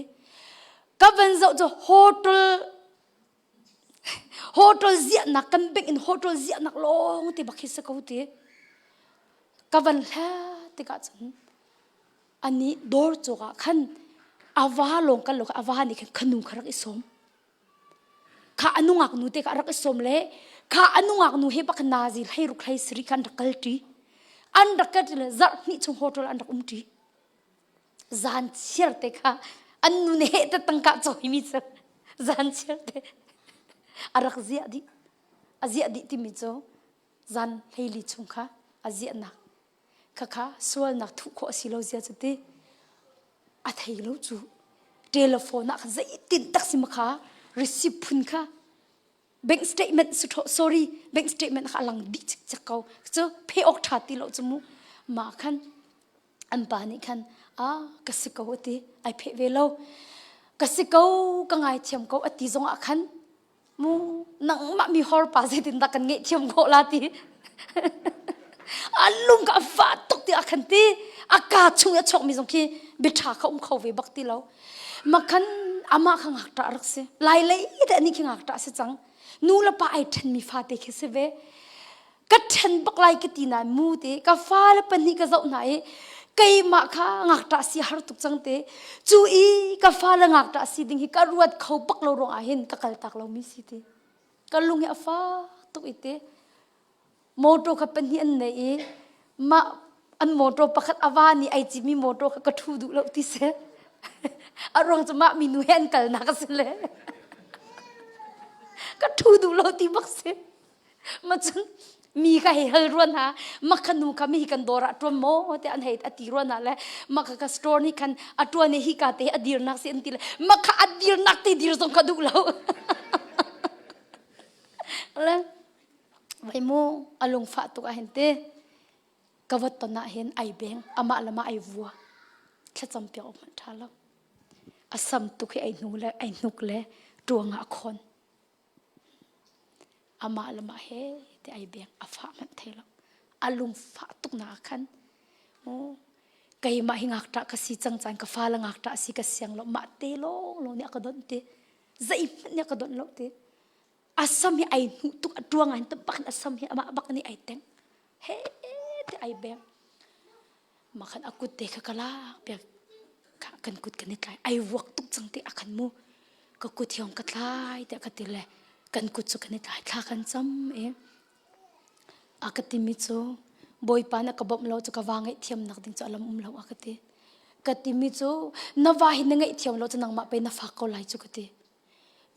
ka van zoh cu hotel Hotel ziahnak kan bank in hotel ziahnak lawng te bak hi si ko ti. Ka van hlat tikah cun anih dawr cawk ah khan a va lawng kan lo kha a va nih khan khanu kha rak i sawm. Kha a nungak nu te kha a rak i sawm le kha a nungak nu he bak nazi hlei ruk hlei sarih kha an rak kal ṭi. An rak kal ṭi le zarh hnih chung hotel an rak um ṭi. Zan chiar te kha an nu nih heh te tangka cawimi cu zan chiar te a rak ziah dih. A ziah dih timi cu zan hleili chung kha a ziahnak khakha sualnak thuh khawh a si lo zia cu ti a thei lo cu telephone ah khan zeitin tak si ma kha receipt phun kha bank statement su sorry bank statement kha a lang dih cikcek ko cu phe awk ṭha ti lo cu mu mah khan an pa nih khan a ka si ko a ti ai pheh ve lo. Ka si ko, ka ngaithiam ko a ti zong ah khan mu nangmah mi hor pa zeitin dah kan ngaihthiam khawh la ti. A lung ka fa tuk ti ah khan ti a ka chung a chuak mi zong khi biaṭha kha um kho ve bak ti lo. Makhan amah kha ngakṭah rak si. Lai lei te ani khi ngakṭah si cang. Nu le pa ai ṭhen mi fate khi si ve. Ka ṭhen bak lai ka ti nain mu te ka fale pahnih ka zoh hna i keimah kha ngakṭah si har tuk cang te. Cu i ka fale ngakṭah si ding hi ka ruat kho bak lo ruang ah hin ka kal tak lomi si ti. Ka lung hi a fak tuk i te. Motor kha pahnih an nei i mah an motor pakhat a va nih ai cimi motor kha ka ṭhu duh lo ti seh. A ruang cu mah minu he an kalnak a si le. Ka ṭhu duh lo ti bak si. Ma cun mi kha hei hal ruan ha ma kha nu kha mi hi kan dawr ah ṭuan maw te an hei a ti ruan ha le ma kha ka store nih khan a ṭuan i hi ka te a dirnak si an ti le ma kha a dirnak te dir zong kha duh lo. Le vai mu a lungfah tuk ah hin te ka vat ton ah hin ai beng amah lamah ai vua thlacam piak awk hmanh ṭha lo a sam tuk hi ai hnu le ai hnuk le ṭuang ah a khawn amah lamah he te ai beng a fah hmanh thei lo a lungfah tuk nak ah khan keimah hi ngakṭah ka si cang caan ka fa le ngakṭah si ka siang lo mah te lawng lawng nih a ka donh te zeihmanh nih a ka donh lo te a sam hi ai hnuh tuk a tuang ah bak in a sam hi amah bak nih ai teng he te ai beng makhan a kut te kha ka lak piak kan kut kan i tlai ai vuak tuk cang te a khan mu ka kut hiong ka tlai te ka ti le kan kut cu kan i tlai thla kan cam e a ka timi cu bawipa na ka bawmh lo cu ka va ngaihthiam nak ding cu alam um lo a ka ti ka timi cu na va hi na ngaihthiam lo cu nangmah pe na fak ko lai cu ka ti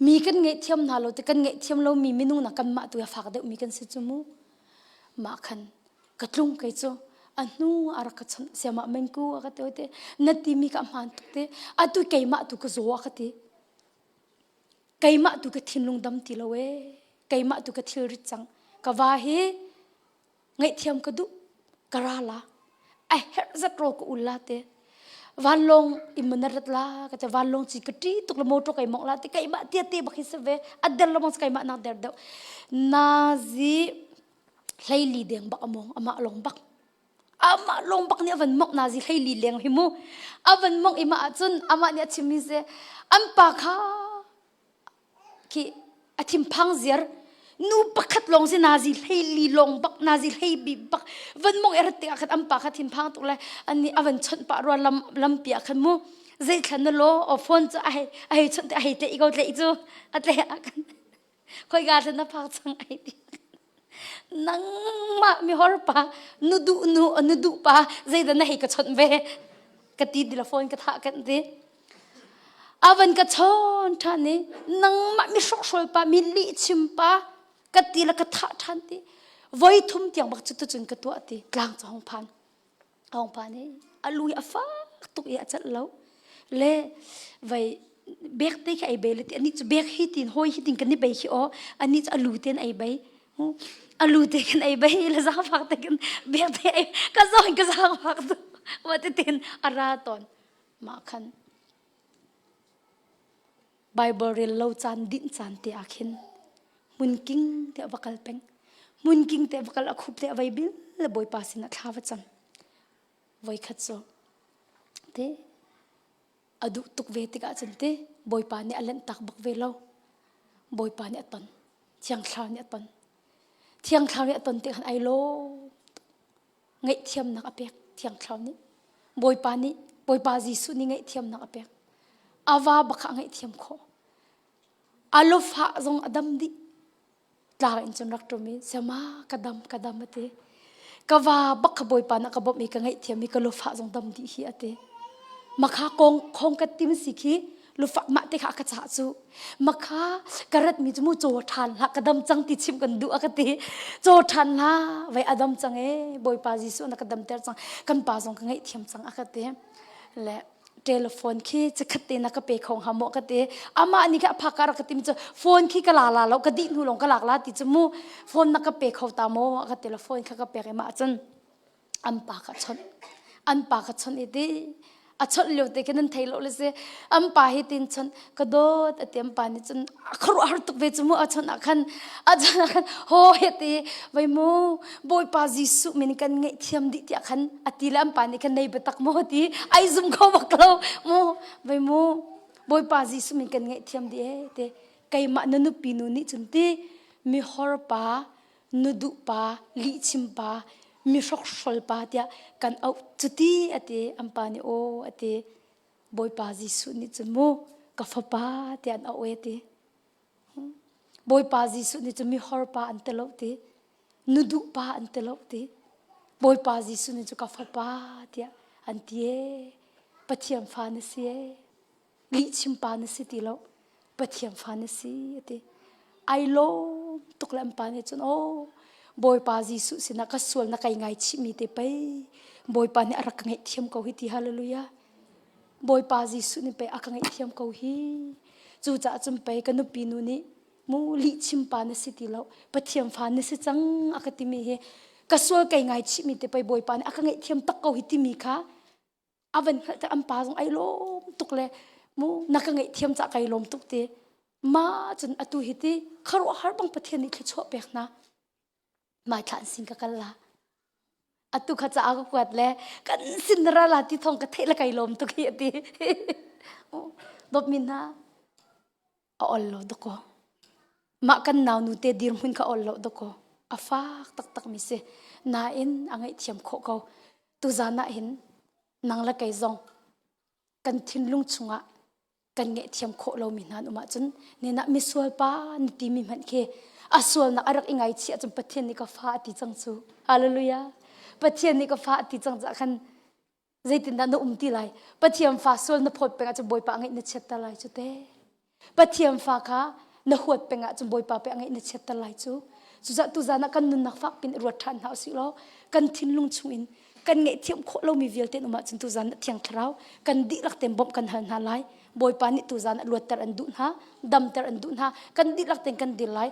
Mi kan ngaihthiam hna lo ti kan ngaihthiam lomi minung nak kanmah tu a fak deuhmi kan si cu mu. Mah khan ka tlung kei cu a hnu a rak ka chawnh siamah mengku a ka ti te na timi ka hmaan tuk te atu keimah tu ka zaw a ka ti keimah tu ka thinlung dam ti lo ee keimah tu ka thilrit cang ka va hi ngaihthiam ka duh ka ra la a herh zat ro ka ul la te vanlawng in na rat la ka te vanlawng chi ka ṭi tuk le motor kai mong la te keimah tia te bak hi se ve a der lo mong keimah nak der deuh nazi hleili deng bak among amah long bak amah long bak nih avan mok nazi hleili leng hi mu avan mong ima ahcun amah nih a chimmi se an pa kha khi a thinphang ziar nu pakhat lawng si nazi hleili lawng bak nazi hleibi bak van mong er tik ah khan an pa kha thinphang tuk le an nih a van chawnh pah rua lam lampi ah khan mu zei thlan na law o phone cu a hei a hei chawnh te a hei tleih ko tleih cu a tleih ah khan khoi ga thlan na phak cang ai ti nangmah mi hor pa nu duh nu nu duh pa zeidah na hei ka chawnh ve ka ti ti la phone ka thah kan ti A van ka chawn ṭhan i nangmah mi hrokhrawl pa mi lihchim pa ka ti le ka thah ṭhan ti voi thum tiang bak cu tucun ka tuah ti tlang cu hong phan a hong phan i a lu hi a fak tuk i a celh lo le vai bek te khi ai bei le ti anih cu bek hi tin hawi hi tin kan i bei khi aw anih cu a lu ten ai bei a lu te kan ei bei le zaangfak te kan bek te ai ka zawn ka zaangfak tu wa te tin a ra tawn Mah khan Baibal rel lo caan dinh caan te ah khin hmunking te a va kal peng. Hmunking te a va kal a khup te a vei bil le Bawipa sinah thla va cam. Voikhat cu te a duh tuk ve tikah cun te Bawipa nih a lanhtak bak ve lo. Bawipa nih a ton. Thiang Thlarau nih a ton. Thiang Thlarau nih a ton tik khan ai lawm ngaihthiamnak a pek Thiang Thlarau nih Bawipa nih Bawipa Jesuh nih ngaihthiamnak a pek a va bak kha a ngaihthiam khawh a lufah zong a dam dih tlang in cun rak ṭum i siama ka dam ka dam a ti ka va bak kha Bawipa nih a ka bawmh i ka ngaihthiam i ka lufah zong dam dih hi a ti makha kong khong ka tim si khi lufak mah te kha ka cah cu makha ka rat mi cu mu caw ṭhan hlah ka dam cang ti chim kan duh a ka ti caw ṭhan hlah vei a dam cang e bawipa Jesuh na ka damter cang kan pa zong ka ngaihthiam cang a ka ti le telephone khi chikhat te na ka pe kho hnga maw ka ti amah nih kha a phak ka rak ka ti mi cu phone khi ka la la lo ka dih hnu lawng ka lak la ti cu mu phone na ka pe kho ta maw a ka ti le phone kha ka pek i mah cun an pa ka chawnh an pa ka chawnh i ti. A chawnh lio te khi nan thei lo le si. An pa hi tin chawnh ka dawt a ti. An pa nih cun a khuaruahhar tuk ve cu mu. A chawnh ah khan, a chawnh ah khan ho he ti vai mu Bawipa Jesuh min kan ngaihthiam dih tiah khan a ti le an pa nih khan nei biatak maw ti ai zum kho bak lo mu. Vai mu Bawipa Jesuh min kan ngaihthiam dih e ti. Keimah na nupi nu nih cun ti mihor pa, nu duh pa, lihchim pa, mi hrokhrol pa tiah kan auh cuti a ti. An pa nih aw a ti. Bawipa Jesuh nih cun mu ka fapa tiah an auh e ti. Bawipa Jesuh nih cun mihor pa an ti lo ti. Nu duh pa an ti lo ti. Bawipa Jesuh nih cu ka fapa tiah an ti e. Pathian fa na si e. Lihchim pa na si ti lo. Pathian fa na si a ti. Ai lawm tuk le an pa nih cun aw Bawipa Jesuh sinah ka sual na kai ngaichihmi te pei Bawipa nih a rak ka ngaihthiam ko hi ti. Hallelujah. Bawipa Jesuh nih pei a ka ngaihthiam ko hi. Cucaah cun pei ka nupi nu nih mu lihchim pa na si ti lo, Pathian fa na si cang a ka timi hi ka sual kai ngaichihmi te pei Bawipa nih a ka ngaihthiam tak ko hi timi kha a van hngalh te an pa zong ai lawm tuk le mu na ka ngaihthiam cah kai lawm tuk ti. Ma cun atu hi ti khuaruahhar bang Pathian nih thluachuah pek hna. Mai thla an sin ka kal la. Atu kha ca ka kuat le kan sin na ra la ti thong ka theih le kai lawm tuk hi a ti. Dawt min hna a ol lo dakaw. Mah kan nau nu te dirhmun kha ol lo dakaw. A fak taktak mi si. Nain a ngaihthiam khawh ko. Tuzan ah hin nang le kei zong kan thinlung chungah kan ngaihthiam khawh lomi hna an um ahcun nenah misual pa na timi hmanh khi a sualnak a rak i ngaichih ahcun Pathian nih ka fa a ti cang cu. Hallelujah. Pathian nih ka fa a ti cang cah khan zeitindah na um ti lai? Pathian fa sual na phawt peng ahcun Bawipa a ngaih na chiatter lai cu te. Pathian fa kha na huat peng ahcun Bawipa pe a ngaih na chiatter lai cu. Cucaah tuzan ah kan nunnak fak pin i ruat ṭhan hna usih law kan thinlung chungin kan ngaihthiam khawh lomi vialte an um ahcun tuzan ah Thiang Thlarau kan dihlak tein bawmh kan hal hna lai. Bawipa nih tuzan ah luatter an duh hna, damter an duh hna. Kan dihlak tein kan dir lai.